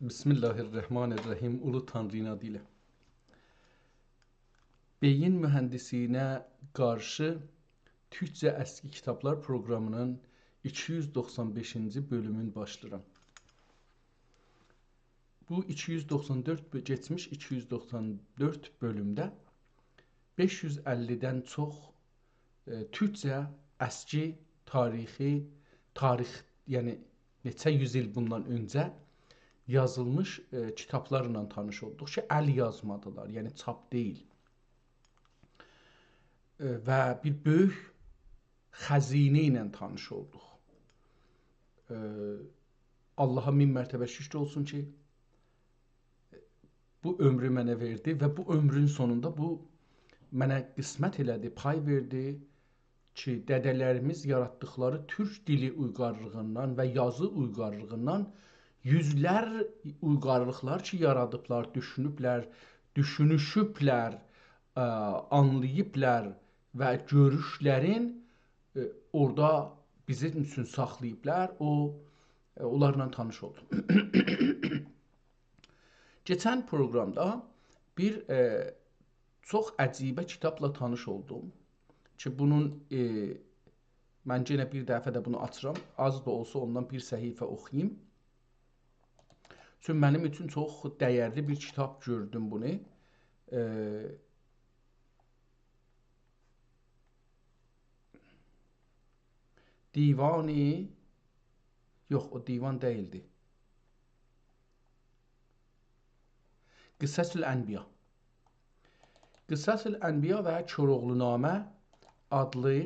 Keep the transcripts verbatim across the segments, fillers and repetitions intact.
بسم الله الرحمن الرحیم. اولو تانری‌نین آدی ایله. بئیین موهندیسلیگینه قارشی تورکجه اسکی کیتابلار پروقرامی‌نین ایکی یوز دوخسان بئشینجی بؤلومون باشلاییرام. بو ایکی یوز دوخسان دؤرد بؤ-، کئچمیش ایکی یوز دوخسان دؤرد بؤلومده بئش یوز اللی‌دن چوخ، ائ، تورکجه اسکی تاریخی، تاریخ، یعنی نئچه یوز ایل بوندان اؤنجه یازیلمیش، ائ، کیتابلارلا تانیش اولدوق کی، ال یازمادیلار، یعنی چاپ دئییل. ائ، و بیر بؤیوک خزینه ایله تانیش اولدوق. ائ، آللاها مین مرتبه شوکور اولسون کی، بو عؤمرو منه وئردی و بو عؤمرون سونوندا بو منه قسمت ائله‌دی، پای وئردی کی، دده‌لریمیز یاراتدیقلاری تورک دیلی اویغارلیغیندان و یازی اویغارلیغیندان یوزلر اویغارلیقلار کی، یارادیبلار، دوشونوبلر، دوشونوشوبلر، ا، آنلاییبلار و گؤروشلرین، ائ، اورادا بیزیم اوچون ساخلاییبلار، او، ائ، اونلارلا تانیش اولدوم. کئچن پروقرامدا بیر، ائ، چوخ عجیبه کیتابلا تانیش اولدوم کی، بونون، ائ، من یئنه بیر دفعه ده بونو آچیرام. آز دا اولسا اوندان بیر صفحه اوخویوم. چونکی منیم اوچون چوخ دَیرلی بیر کیتاب گؤردوم بونو. ائ، دیوانی، یوخ، او دیوان دئییلدی. قصص الانبیا. قصص الانبیا و کوراوغلونامه آدلی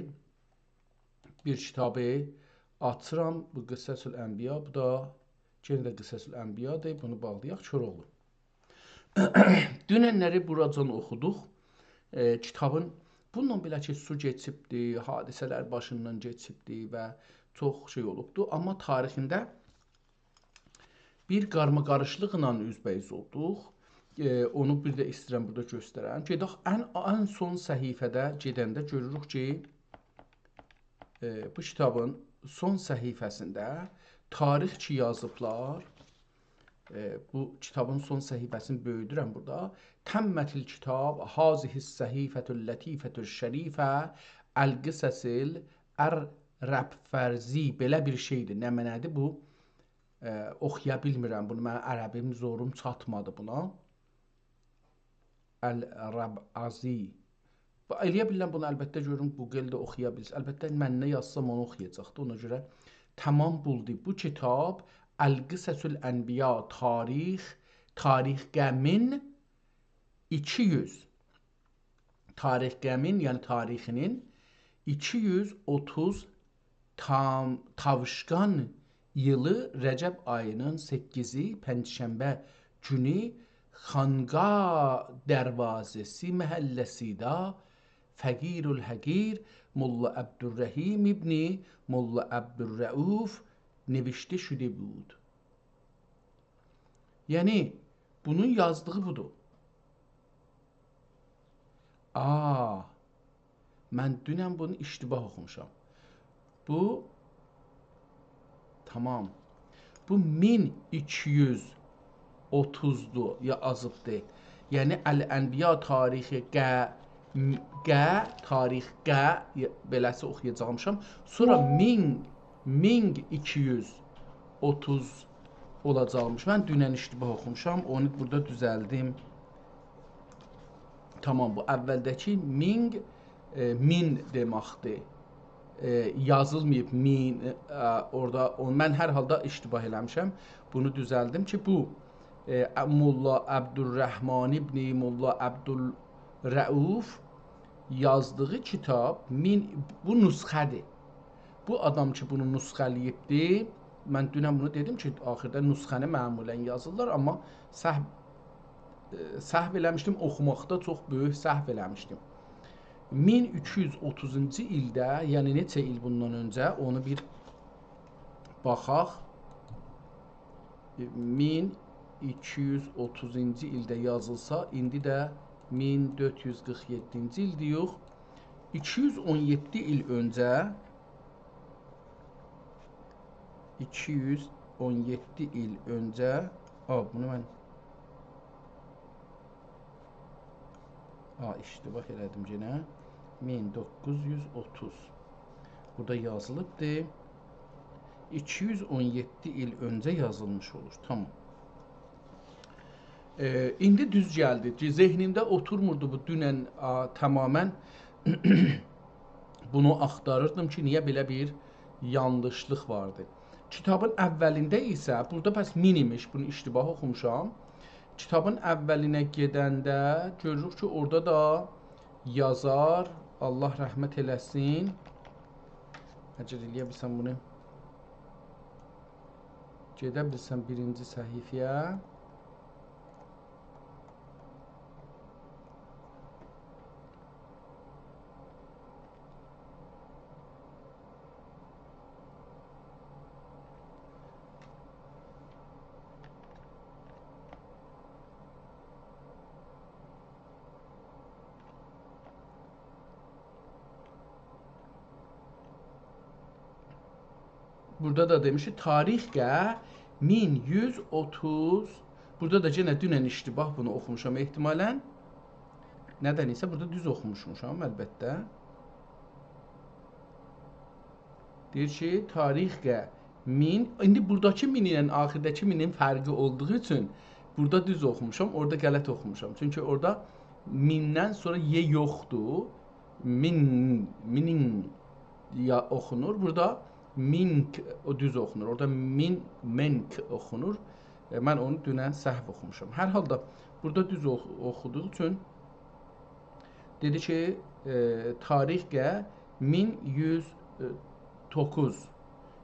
بیر کیتابی آچیرام. بو قصص الانبیا، بو دا یئنه ده قصص الانبیادیر. بونو باغلایاق، کوراوغلو. دونن‌لری بوراجان اوخودوق. ائ، کیتابین، بونونلا بئله کی، سو کئچیبدی، حادثه‌لر باشیندان کئچیبدی و چوخ شئی اولوبدو. آمما تاریخینده بیر قارماقاریشلیقلا اوزبه‌اوز اولدوق. ائ، اونو بیر ده ایسته‌ییرم بورادا گؤسترم. گئدک ان، ان سون صفحه‌ده گئدنده گؤروروک کی، ائ، بو کیتابین سون صفحه‌سینده تاریخ کی یازیبلار، ائ، بو کیتابین سون صفحه‌سینی بؤیودورم بورادا. «تمت الکتاب هذه الصحیفة اللطیفة الشریفة القصص الربعزی». بئله بیر شئیدیر. نمنه‌دیر بو؟ ائ، اوخویا بیلمیرم بونو. منیم عربیم زوروم چاتمادی بونا. الربعزی. بو، ائلیه بیلیرم بونو، البته، گؤروم گوگل‌ده اوخویا بیلسین. البته، من نه یازسام اونو اوخویاجاقدی. اونا گؤره تمام بولدو. بو کیتاب القصص الانبیا، تاریخ، تاریخ قومین ایکی یوز، تاریخ قومین، یعنی تاریخی‌نین ایکی یوز اوتوز تام-، تاووشقان ایلی رجب آیی‌نین سککیزی، پنجشنبه گونو خانقا دروازه‌سی محله‌سینده فقیر الحقیر ملا عبدالرحیم ابن ملا عبدالرؤوف نوشته شده بود. یعنی، بونون یازدیغی بودور. آ، من دونن بونو اشتباه اوخوموشام. بو، تامام. بو مین ایکی یوز اوتوزدور، یا آزیبدیر. یعنی، الانبیا تاریخ ق، م، ق، تاریخ ق، یا، بئله‌سی اوخویاجاقمیشام. سونرا مین، مین ایکی یوز اوتوز اولاجاقمیش. من دونن اشتباه اوخوموشام، اونو بورادا دوزلدیم. تامام، بو اولده‌کی مینگ، ائ، مین دئمکدیر. ائ، یازیلماییب مین، ائ، اورادا، اون-، من هر حالدا اشتباه ائله‌میشم. بونو دوزلدیم کی، بو، ائ، ملا عبدالرحمن ابن ملا عبدالرؤوف یازدیغی کیتاب مین، بو نسخه‌دیر. بو آدام کی، بونو نسخه‌له‌ییبدی، من دونن بونو دئدیم کی، آخیردا نسخه‌نی معمولاً یازیرلار، آمما سهو، ائ، سهو ائله‌میشدیم، اوخوماقدا چوخ بؤیوک سهو ائله‌میشدیم. مین ایکی یوز اوتوزونجو ایلده، یعنی نئچه ایل بوندان اؤنجه، اونو بیر باخاق. مین ایکی یوز اوتوزونجو ایلده یازیلسا، ایندی ده مین دؤرد یوز قیرخ یئددینجی ایلدیر، یوخ. ایکی یوز اون یئددی ایل اؤنجه، ایکی یوز اون یئددی ایل اؤنجه آ، بونو من، آ، اشتباه ائله‌دیم یئنه. مین دوققوز یوز اوتوز. بورادا یازیلیبدیر. ایکی یوز اون یئددی ایل اؤنجه یازیلمیش اولور. تامام. ائ، ایندی دوز گلدی. ذهنیمده اوتورموردو بو دونن، آ، تماماً. بونو آختاریردیم کی، نییه بئله بیر یانلیشلیق واردی. کیتابین اولینده ایسه، بورادا پس مین ایمیش، بونو اشتباه اوخوموشام. کیتابین اولینه گئدنده گؤروروک کی، اورادا دا یازار، الله رحمت ائله‌سین. اگر ائلیه بیلسم بونو. گئده بیلسم بیرینجی صفحه‌یه. بورادا دا دئمیش کی، تاریخ گه مین یوز اوتوز. بورادا دا یئنه دونن اشتباه بونو اوخوموشام احتمالاً. ندنسه بورادا دوز اوخوموشموشام، البته. دئییر کی، تاریخ گه مین، ایندی بوراداکی مین ایله آخیرداکی مینین فرقی اولدوغو اوچون بورادا دوز اوخوموشام، اورادا غلط اوخوموشام. چونکی اورادا میندن سونرا ی یوخدور. مین، مینین یا اوخونور. بورادا مینک، او دوز اوخونور. اورادا مین، منک اوخونور. ائ، من اونو دونن سهو اوخوموشام. هر حالدا بورادا دوز اوخ-، اوخودوغو اوچون دئدی کی، ائ، تاریخ گه مین یوز دوققوز،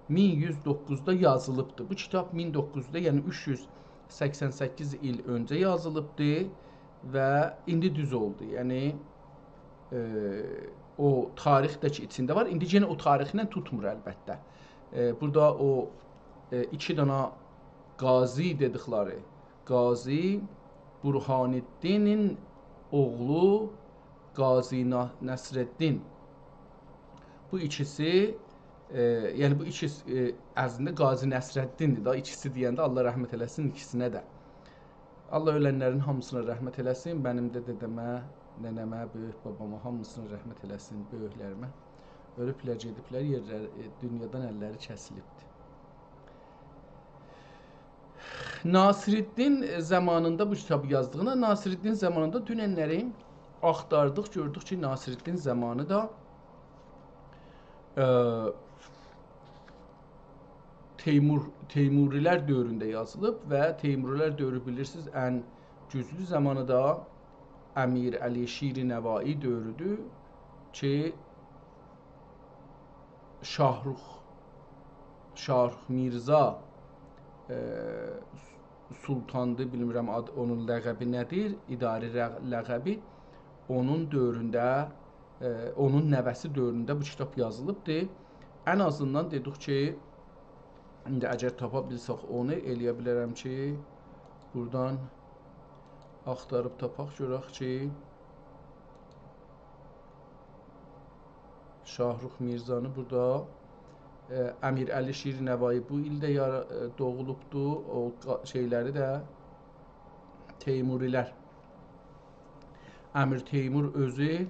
مین یوز دوققوزدا یازیلیبدی. بو کیتاب مین دوققوزدا، یعنی اوچ یوز سکسن سککیز ایل اؤنجه یازیلیبدی و ایندی دوز اولدو. یعنی، ائ، او تاریخ ده کی ایچینده وار. ایندی یئنه او تاریخله توتمور البته. ائ، بورادا او، ائ، ایکی دانا قاضی دئدیکلری، قاضی برهان‌الدینین اوغلو قاضی نا-، نصرالدین. بو ایکیسی، ائ، یعنی بو ایکیسی، ائ، اصلینده قاضی نصرالدین‌دیر دا، ایکیسی دئینده الله رحمت ائله‌سین ایکیسینه ده. الله اؤلنلرین هامیسینا رحمت ائله‌سین. منیم ده دده‌مه، ننه‌مه، بؤیوک باباما، هامیسینا رحمت ائله‌سین، بؤیوکلریمه. اؤلوبلر، گئدیبلر، یئرلری، ائ، دونیادان اللری کسیلیبدیر. ناصرالدین زامانیندا بو کیتابی یازدیغینا، ناصرالدین زامانیندا دوننلری آختاردیق، گؤردوک کی، ناصرالدین زامانی دا، ائ، تیمور، تیموری‌لر دؤورونده یازیلیب و تیموری‌لر دؤورو بیلیرسینیز، ان گوجلو زامانی دا امیر علی شیر نوایی دؤورودور کی، شاهرخ، شاهرخ میرزا، ائ، سلطاندیر، بیلمیرم آد-، اونون لقبی نه‌دیر، اداره رق-، لقبی، اونون دؤورونده، ائ، اونون نوه‌سی دؤورونده بو کیتاب یازیلیبدیر. ان آزیندان دئدیک کی، ایندی اگر تاپا بیلسک اونو، ائلیه بیلرم کی، بورادان آختاریب تاپاق، گؤرک کی، شاهرخ میرزانی بورادا، ائ، امیر علی شیر نوایی بو ایلده یارا-، ائ، دوغولوبدو. او قا-، شئیلری ده تیموری‌لر. امیر تیمور اؤزو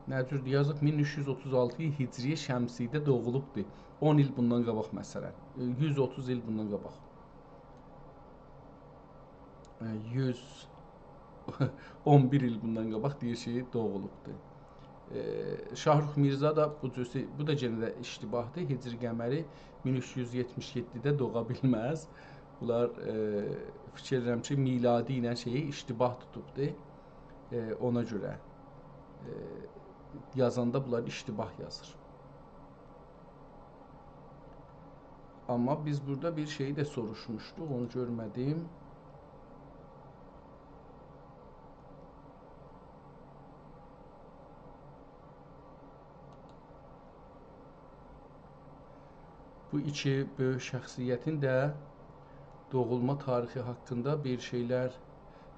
نه جور یازیب؟ مین اوچ یوز اوتوز آلتی هجری شمسی‌ده دوغولوبدور. اون ایل بوندان قاباق، مثلا. یوز اوتوز ایل بوندان قاباق. ائ، یوز اون بیر ایل بوندان قاباق دئییر کی، دوغولوبدور. ائ، شاهرخ میرزا دا بو جور شئی، بو دا یئنه ده اشتباهدیر. هجری قمری مین اوچ یوز یئتمیش یئددی‌ده دوغا بیلمز. بونلار، ائ، فیکیر ائدیرم کی، میلادی ایله شئیی اشتباه توتوبدور. ائ، اونا گؤره، ائ، یازاندا بونلار اشتباه یازیر. آمما بیز بورادا بیر شئیی ده سوروشموشدوق، اونو گؤرمه‌دیم. بو ایکی بؤیوک شخصیتین ده دوغولما تاریخی حاقیندا بیر شئیلر.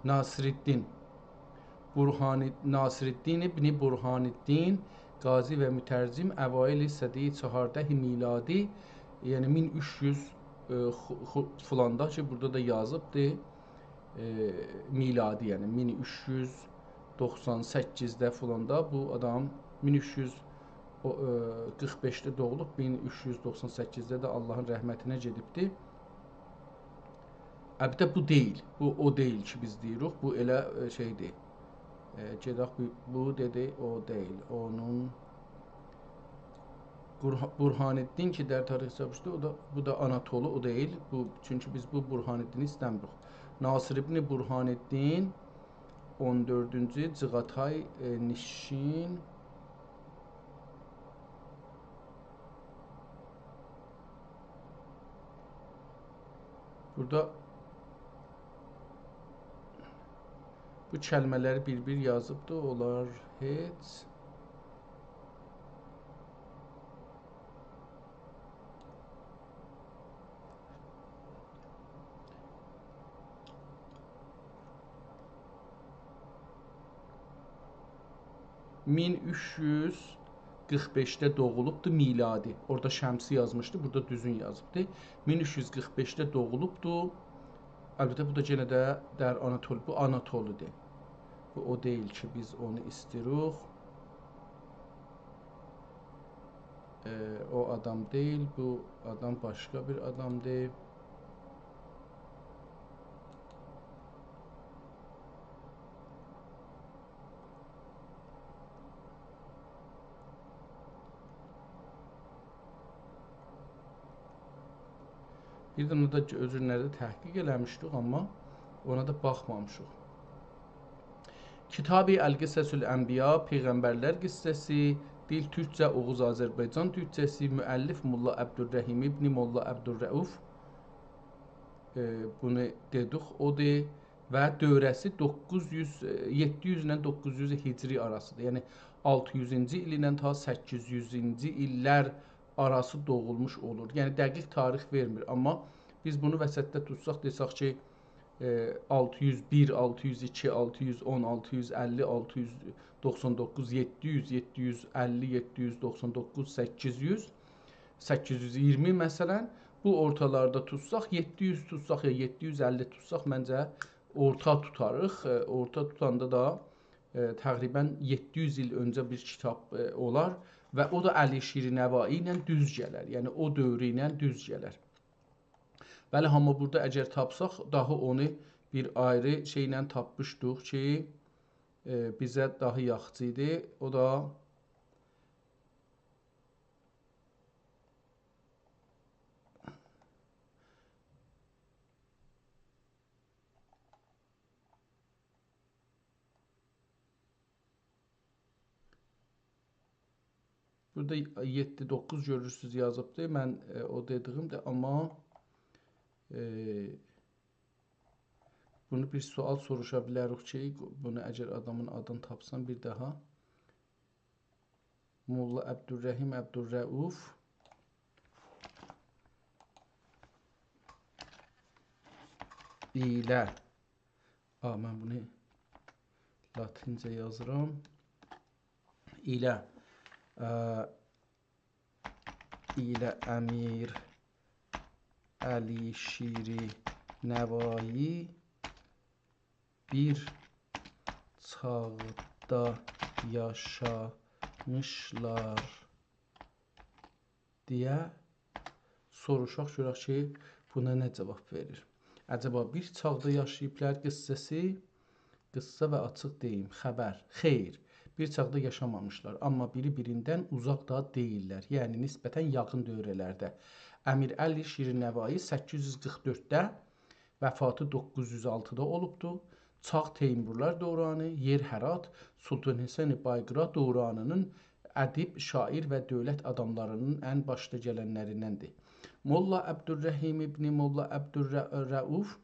ناصرالدین. برهان، ناصرالدین ابن برهان‌الدین قاضی و مترجم اوایل صدهٔ چهارده میلادی، یعنی مین اوچ یوز، ائ، خو-، خو-، فلاندا کی، بورادا دا یازیبدی، ائ، میلادی، یعنی مین اوچ یوز دوخسان سککیزده فلاندا بو آدام، مین اوچ یوز قیرخ بئشده دوغولوب، مین اوچ یوز دوخسان سککیزده ده آللاهین رحمتینه گئدیبدی. البته، بو دئییل. بو او دئییل کی، بیز دئییریک. بو ائله، ائ، شئیدیر. ائ، گئدک، بو، بو دئدی، او دئییل. اونون برها-، برهان‌الدین کی، در تاریخ چاپ شده، او دا، بو دا آناتولی، او دئییل. بو، چونکی بیز بو برهان‌الدینی ایسته‌میریک. ناصر ابن برهان‌الدین، اون دؤردونجو چغاتای، ائ، نشین. بورادا بو کلمه‌لری بیر-بیر یازیبدی، اونلار هئچ. مین اوچ یوز قیرخ بئشده دوغولوبدو میلادی. اورادا شمسی یازمیشدی، بورادا دوزون یازیبدی. مین اوچ یوز قیرخ بئشده دوغولوبدو. البته، بو دا یئنه ده در آناتول، بو آناتولی‌دیر. بو او دئییل کی، بیز اونو ایسته‌ییریک. ائ، او آدام دئییل، بو آدام باشقا بیر آدامدیر. بیر دنه ده اؤزونلری ده تحقیق ائله‌میشدیک، آمما اونا دا باخمامیشیق. کتاب القصص الانبیا، پیغمبرلر قصه‌سی، دیل تورکجه، اوغوز آذربایجان تورکجه‌سی، مؤلف ملا عبدالرحیم ابن ملا عبدالرؤوف، ائ، بونو دئدیک، اودور. و دوره‌سی دوققوز یوز، ائ، یئددی یوز ایله دوققوز یوز هجری آراسیدیر. یعنی، آلتی یوزونجو ایل ایله تا سککیز یوزونجو ایللر آراسی دوغولموش اولور. یعنی، دقیق تاریخ وئرمیر. آمما بیز بونو وسطده توتساق، دئسک کی، ائ، آلتی یوز بیر، آلتی یوز ایکی، آلتی یوز اون، آلتی یوز اللی، آلتی یوز دوخسان دوققوز، یئددی یوز، یئددی یوز اللی، یئددی یوز دوخسان دوققوز، سککیز یوز، سککیز یوز اییرمی، مثلا، بو اورتالاردا توتساق، یئددی یوز توتساق یا یئددی یوز اللی توتساق، منجه اورتا توتاریق. ائ، اورتا توتاندا دا، ائ، تقریبا یئددی یوز ایل اؤنجه بیر کیتاب، ائ، اولار و او دا علی شیرنوایی ایله دوز گلر. یعنی، او دؤورو ایله دوز گلر. بلی، آمما بورادا اگر تاپساق، داها اونو بیر آیری شئیله تاپمیشدیق کی، ائ، بیزه داها یاخشی ایدی. او دا بورادا یئددی، دوققوز گؤرورسونوز یازیبدی. من، ائ، او دئدیییمدیر، آمما، ائ، بونو بیر سؤال سوروشا بیلریک کی، بونو اگر آدامین آدینی تاپسام بیر داها. ملا عبدالرحیم عبدالرؤوف ایله، آ، من بونو لاتینجه یازیرام. ایله، ا، ایله امیر علی شیرنوایی بیر چاغدا یاشامیشلار دئیه سوروشاق، گؤرک کی، بونا نه جاواب وئریر. عجبا بیر چاغدا یاشاییبلار قصه‌سی؟ قیسسا و آچیق دئییم، خبر. خیر، بیر چاغدا یاشامامیشلار، آمما بیری بیریندن اوزاق دا دئییللر، یعنی نسبتا یاخین دؤوره‌لرده. امیر علی شیرنوایی سککیز یوز قیرخ دؤردده، وفاتی دوققوز یوز آلتیدا اولوبدو. چاغ تیمورلار دورانی، یئر هرات، سلطان حسین بایقرا دورانی‌نین ادیب، شاعر و دؤولت آداملاری‌نین ان باشدا گلنلریندندیر. ملا عبدالرحیم ابن ملا عبدالرؤوف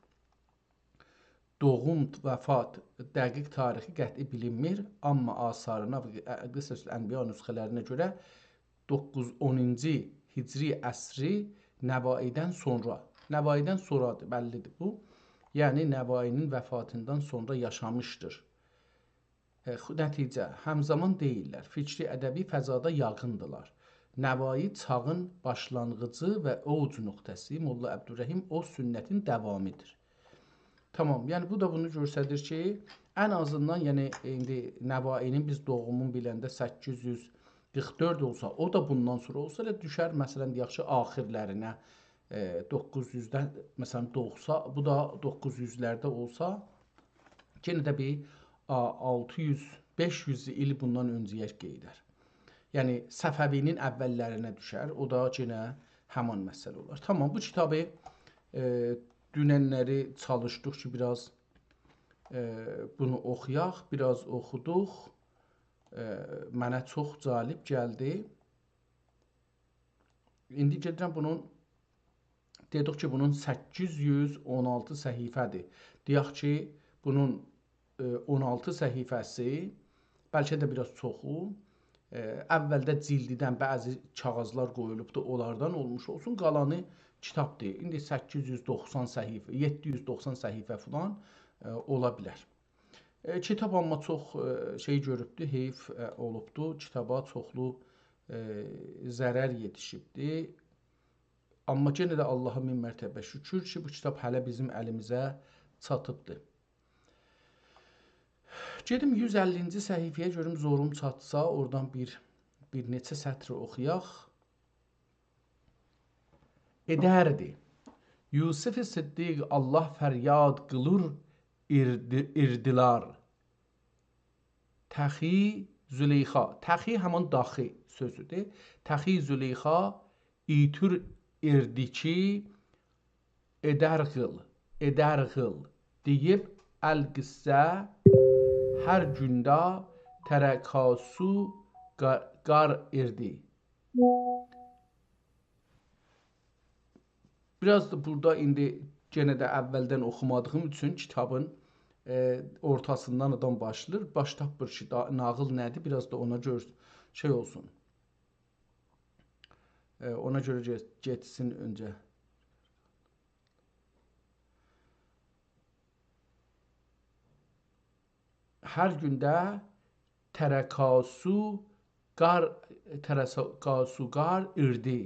دوغوم، وفات، دقیق تاریخی قطعی بیلینمیر، آمما آثارینا و قصص الانبیا نسخه‌لرینه گؤره دوققوز اونونجو هجری عصری نوایی‌دن سونرا، نوایی‌دن سونرادیر، بللی‌دیر بو. یعنی نوایی‌نین وفاتیندان سونرا یاشامیشدیر. ائ، خو-، نتیجه، همزمان دئییللر. فیکری ادبی فضادا یاغیندیلار. نوایی چاغین باشلانغیجی و اوج نقطه‌سی، ملا عبدالرحیم او سنتین داوامیدیر. تامام، یعنی بو دا بونو گؤستریر کی، ان آزیندان، یعنی ایندی نوایی‌نین بیز دوغومون بیلنده سککیز یوز قیرخ دؤرد اولسا، او دا بوندان سونرا اولسا، ائله دوشر، مثلا، دئیک کی، آخیرلرینه، ائ، دوققوز یوزده، مثلا، دوغسا، بو دا دوققوز یوزلرده اولسا، یئنه ده بیر، آ، آلتی یوز، بئش یوز ایل بوندان اؤنجه‌یه گئدر. یعنی، صفوی‌نین اوللرینه دوشر، او دا یئنه همان مسئله اولار. تامام، بو کیتابی، ائ، دوننلری چالیشدیق کی، بیر آز، ائ، بونو اوخویاق، بیر آز اوخودوق. ائ، منه چوخ جالب گلدی. ایندی گئدیرم بونون، دئدیک کی، بونون سککیز یوز اون آلتی صفحه‌دیر. دئیک کی، بونون، ائ، اون آلتی صفحه‌سی، بلکه ده بیر آز چوخو، ائ، اولده جلددن بعضی کاغیذلار قویولوبدو، اونلاردان اولموش اولسون، قالانی کیتابدیر. ایندی سککیز یوز دوخسان صفحه، یئددی یوز دوخسان صفحه فلان، ائ، اولا بیلر. ائ، کیتاب آمما چوخ، ائ، شئی گؤروبدو، حیف، ائ، اولوبدو. کیتابا چوخلو، ائ، ضرر یئتیشیبدی. آمما یئنه ده آللاها مین مرتبه شوکور کی، بو کیتاب هله بیزیم الیمیزه چاتیبدی. گئدیم یوز اللینجی صفحه‌یه، گؤروم زوروم چاتسا، اورادان بیر، بیر نئچه سطری اوخویاق. ائدردی. یوسف صدیق، آللاه فریاد قیلیر، ایردی-، ایردیلار. تخی زلیخا. تخی همان داخی سؤزودور. تخی زلیخا ایتور ایردی کی، ائدرغیل، ائدرغیل دئییب القصه هر گونده ترکاسو قا-، قار ایردی. بیر آز دا بورادا ایندی یئنه ده اولدن اوخومادیغیم اوچون کیتابین، ائ، اورتاسیندان آدام باشلاییر. باش تاپمیر کی، دا-، ناغیل نه‌دیر، بیر آز دا اونا گؤر شئی اولسون. ائ، اونا گؤره گئ-، گئتسین اؤنجه. هر گونده ترکاسو قار، ترکاسو قار ایردی.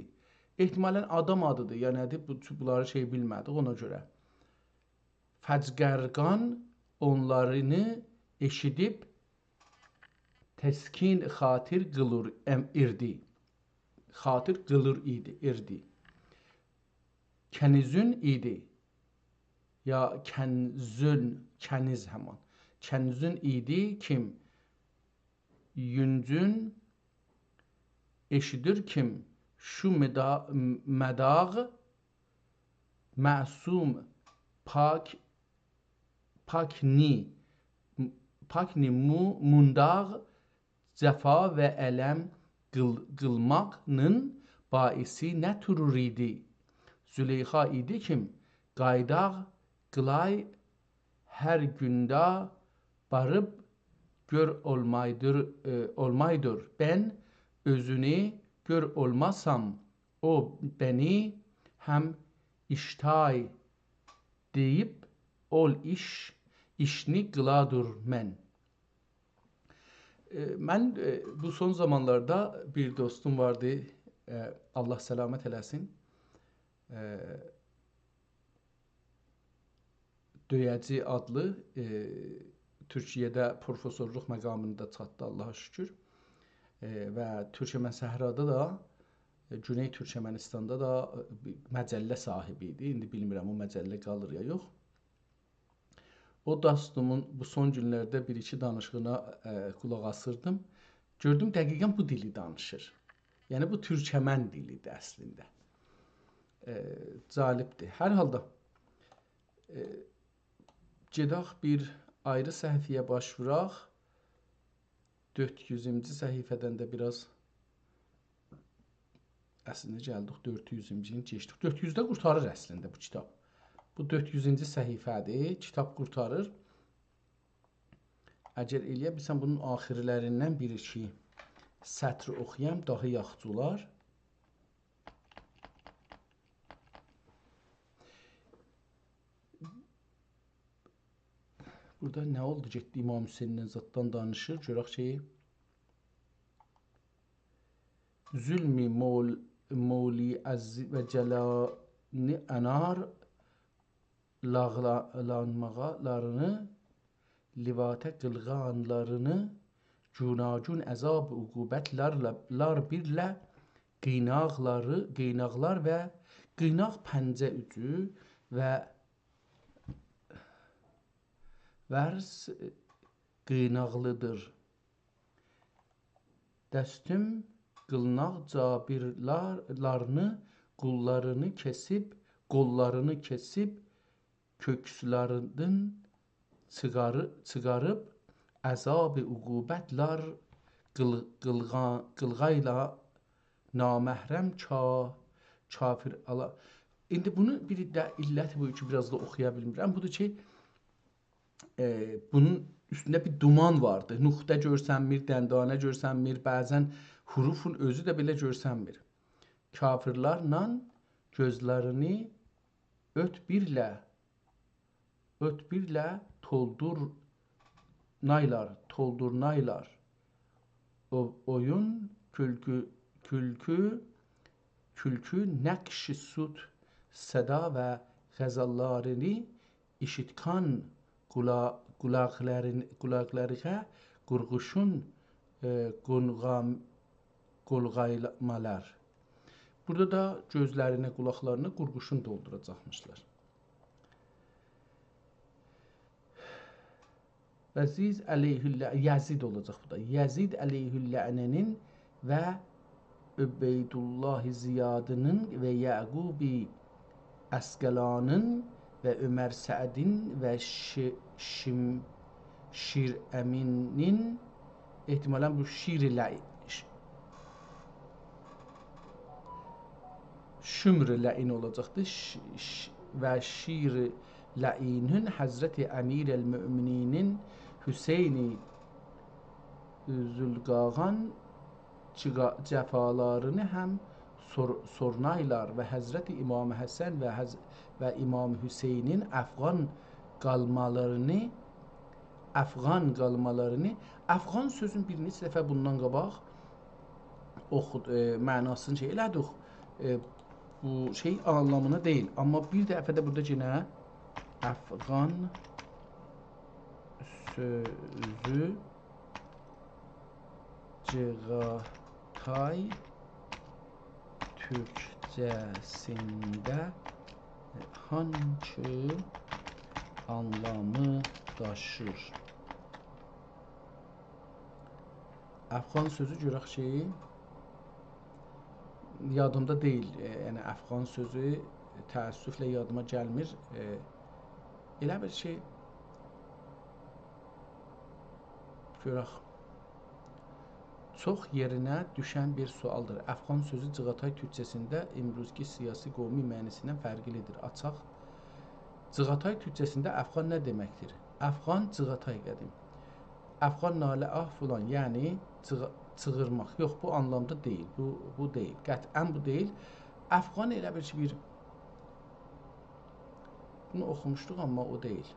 احتمالا آدام آدیدیر، یا نه‌دیر؟ بو، بونلاری شئی بیلمه‌دیک، اونا گؤره. فجگرگان اونلارینی ائشیدیب تسکین خاطیر قیلیر ام-، ایردی. خاطیر قیلیر ایدی، ایردی. کنیزون ایدی. یا کنزون، کنیز همان. کنزون ایدی کیم، یونجون ائشیدیر کیم، شو مدا-، مداغ، معصوم، پاک، پاک نی، پاک نی مو-، مونداغ، جفا و الم قیل-، قیلماغینین باعثی نه تورور ایدی؟ زلیخا ایدی کیم، قایداغ قیلای هر گونده باریب گؤر اولمایدیر، ائ، اولمایدیر. بن اؤزونو گؤر اولماسام، او بنی هم ایشتای دئییب اول ایش، ایشنی قیلادیر من. ائ، من، ائ، بو سون زامانلاردا بیر دوستوم واردی، ائ، آللاه سلامت ائله‌سین. ائ، دؤیه‌جی آدلی، ائ، تورکیه‌ده پروفسورلوق مقامیندا چاتدی، آللاها شوکور. ائ، و تورکمن صحرادا دا، ائ، گونئی تورکمنیستاندا دا، ائ، بیر مجله صاحیبی ایدی. ایندی بیلمیرم، او مجله قالیر یا یوخ. او دوستومون بو سون گونلرده بیر-ایکی دانیشیغینا، ائ، قولاق آسیردیم. گؤردوم، دقیقا بو دیلی دانیشیر. یعنی، بو تورکمن دیلیدیر اصلینده. ائ، جالبدیر. هر حالدا، ائ، گئدک بیر آیری صفحه‌یه باش ووراق. دؤرد یوزونجو صفحه‌دن ده بیر آز اصلینده گلدیک دؤرد یوزونجونو کئچدیک. دؤرد یوزده قورتاریر اصلینده بو کیتاب. بو دؤرد یوزونجو صفحه‌دیر، کیتاب قورتاریر. اگر ائلیه بیلسم، بونون آخیرلریندن بیر-ایکی سطر اوخویام، داها یاخشی اولار. بورادا نه اولدو، گئتدی امام حسیندن زاددان دانیشیر. گؤرک کی، ظلم مول-، مولی عز و جلانی انار لاغلانماغالارینی، لواطه قیلغانلارینی، گوناگون عذاب عقوبتلرله، لار بیرله قیناقلاری، قیناقلار و قیناق پنجه اوجو و ورس قیناقلیدیر. دستیم قیلناق جابیرلارینی، قوللارینی کسیب، قوللارینی کسیب، کؤکسلریندن چیغاری-، چیغاریب، عذاب عقوبتلر قیل-، قیلغا-، قیلغایلا نامحرم کا-، کافر آلا. ایندی بونو بیر ده علت بو کی، بیر آز دا اوخویا بیلمیرم. بودور کی، ائ، بونون اوستونده بیر دومان واردی. نقطه گؤرسنمیر، دندانه گؤرسنمیر، بعضا حروفون اؤزو ده بئله گؤرسنمیر. کافرلرله گؤزلرینی اؤت بیرله، اؤت بیرله تولدورنایلار، تولدورنایلار. او-، اویون، کولکو، کولکو، کولکو، نقش سوت، صدا و غزللرینی ایشیتکن قولا-، قولاقلارین-، قولاقلارغا قورغوشون، ائ، قونغام-، قولغایلامالار. بورادا دا گؤزلرینی، قولاقلارینی قورغوشون دولدوراجاقمیشلار. و یزید علیه اللع-، یزید اولاجاق بو دا. یزید علیه اللعنه‌نین و عبیدالله زیادی‌نین و یعقوب عسقلانی‌نین و عمر سعدی‌نین و شی-، شیم-، شیر امینین، احتمالا بو شیر لعی-، ش-، شمر لعین اولاجاقدیر. ش-، ش-، و شیر لعینین حضرت امیرالمؤمنینین حسین ذوالقاغان جیغا-، جفالارینی هم سور-، سورنایلار و حضرت امام حسن و حض-، و امام حسینین افغان قالمالارینی، افغان قالمالارینی، افغان سؤزون بیر نئچه دفعه بوندان قاباق اوخود-، ائ، معناسینی شئی ائله‌دیک. ائ، بو شئی آنلامینا دئییل. آمما بیر دفعه ده بورادا یئنه افغان سؤزو چیغاتای تورکجه‌سینده هانسی آنلامی داشیر؟ افغان سؤزو گؤرک کی، یادیمدا دئییل. ائ، یعنی افغان سؤزو تأسفله یادیما گلمیر. ائ، ائله بیل کی، گؤرک. چوخ یئرینه دوشن بیر سؤالدیر. افغان سؤزو جیغاتای تورکجه‌سینده امروزکی سیاسی قومی معنی‌سیندن فرقلی‌دیر. آچاق. جیغاتای تورکجه‌سینده افغان نه دئمکدیر؟ افغان، جیغاتای قدیم. افغان ناله آه فلان، یعنی چیغ-، چیغیرماق. یوخ، بو آنلامدا دئییل. بو، بو دئییل. قطعا بو دئییل. افغان ائله بیل کی، بیر، بونو اوخوموشدوق، آمما او دئییل.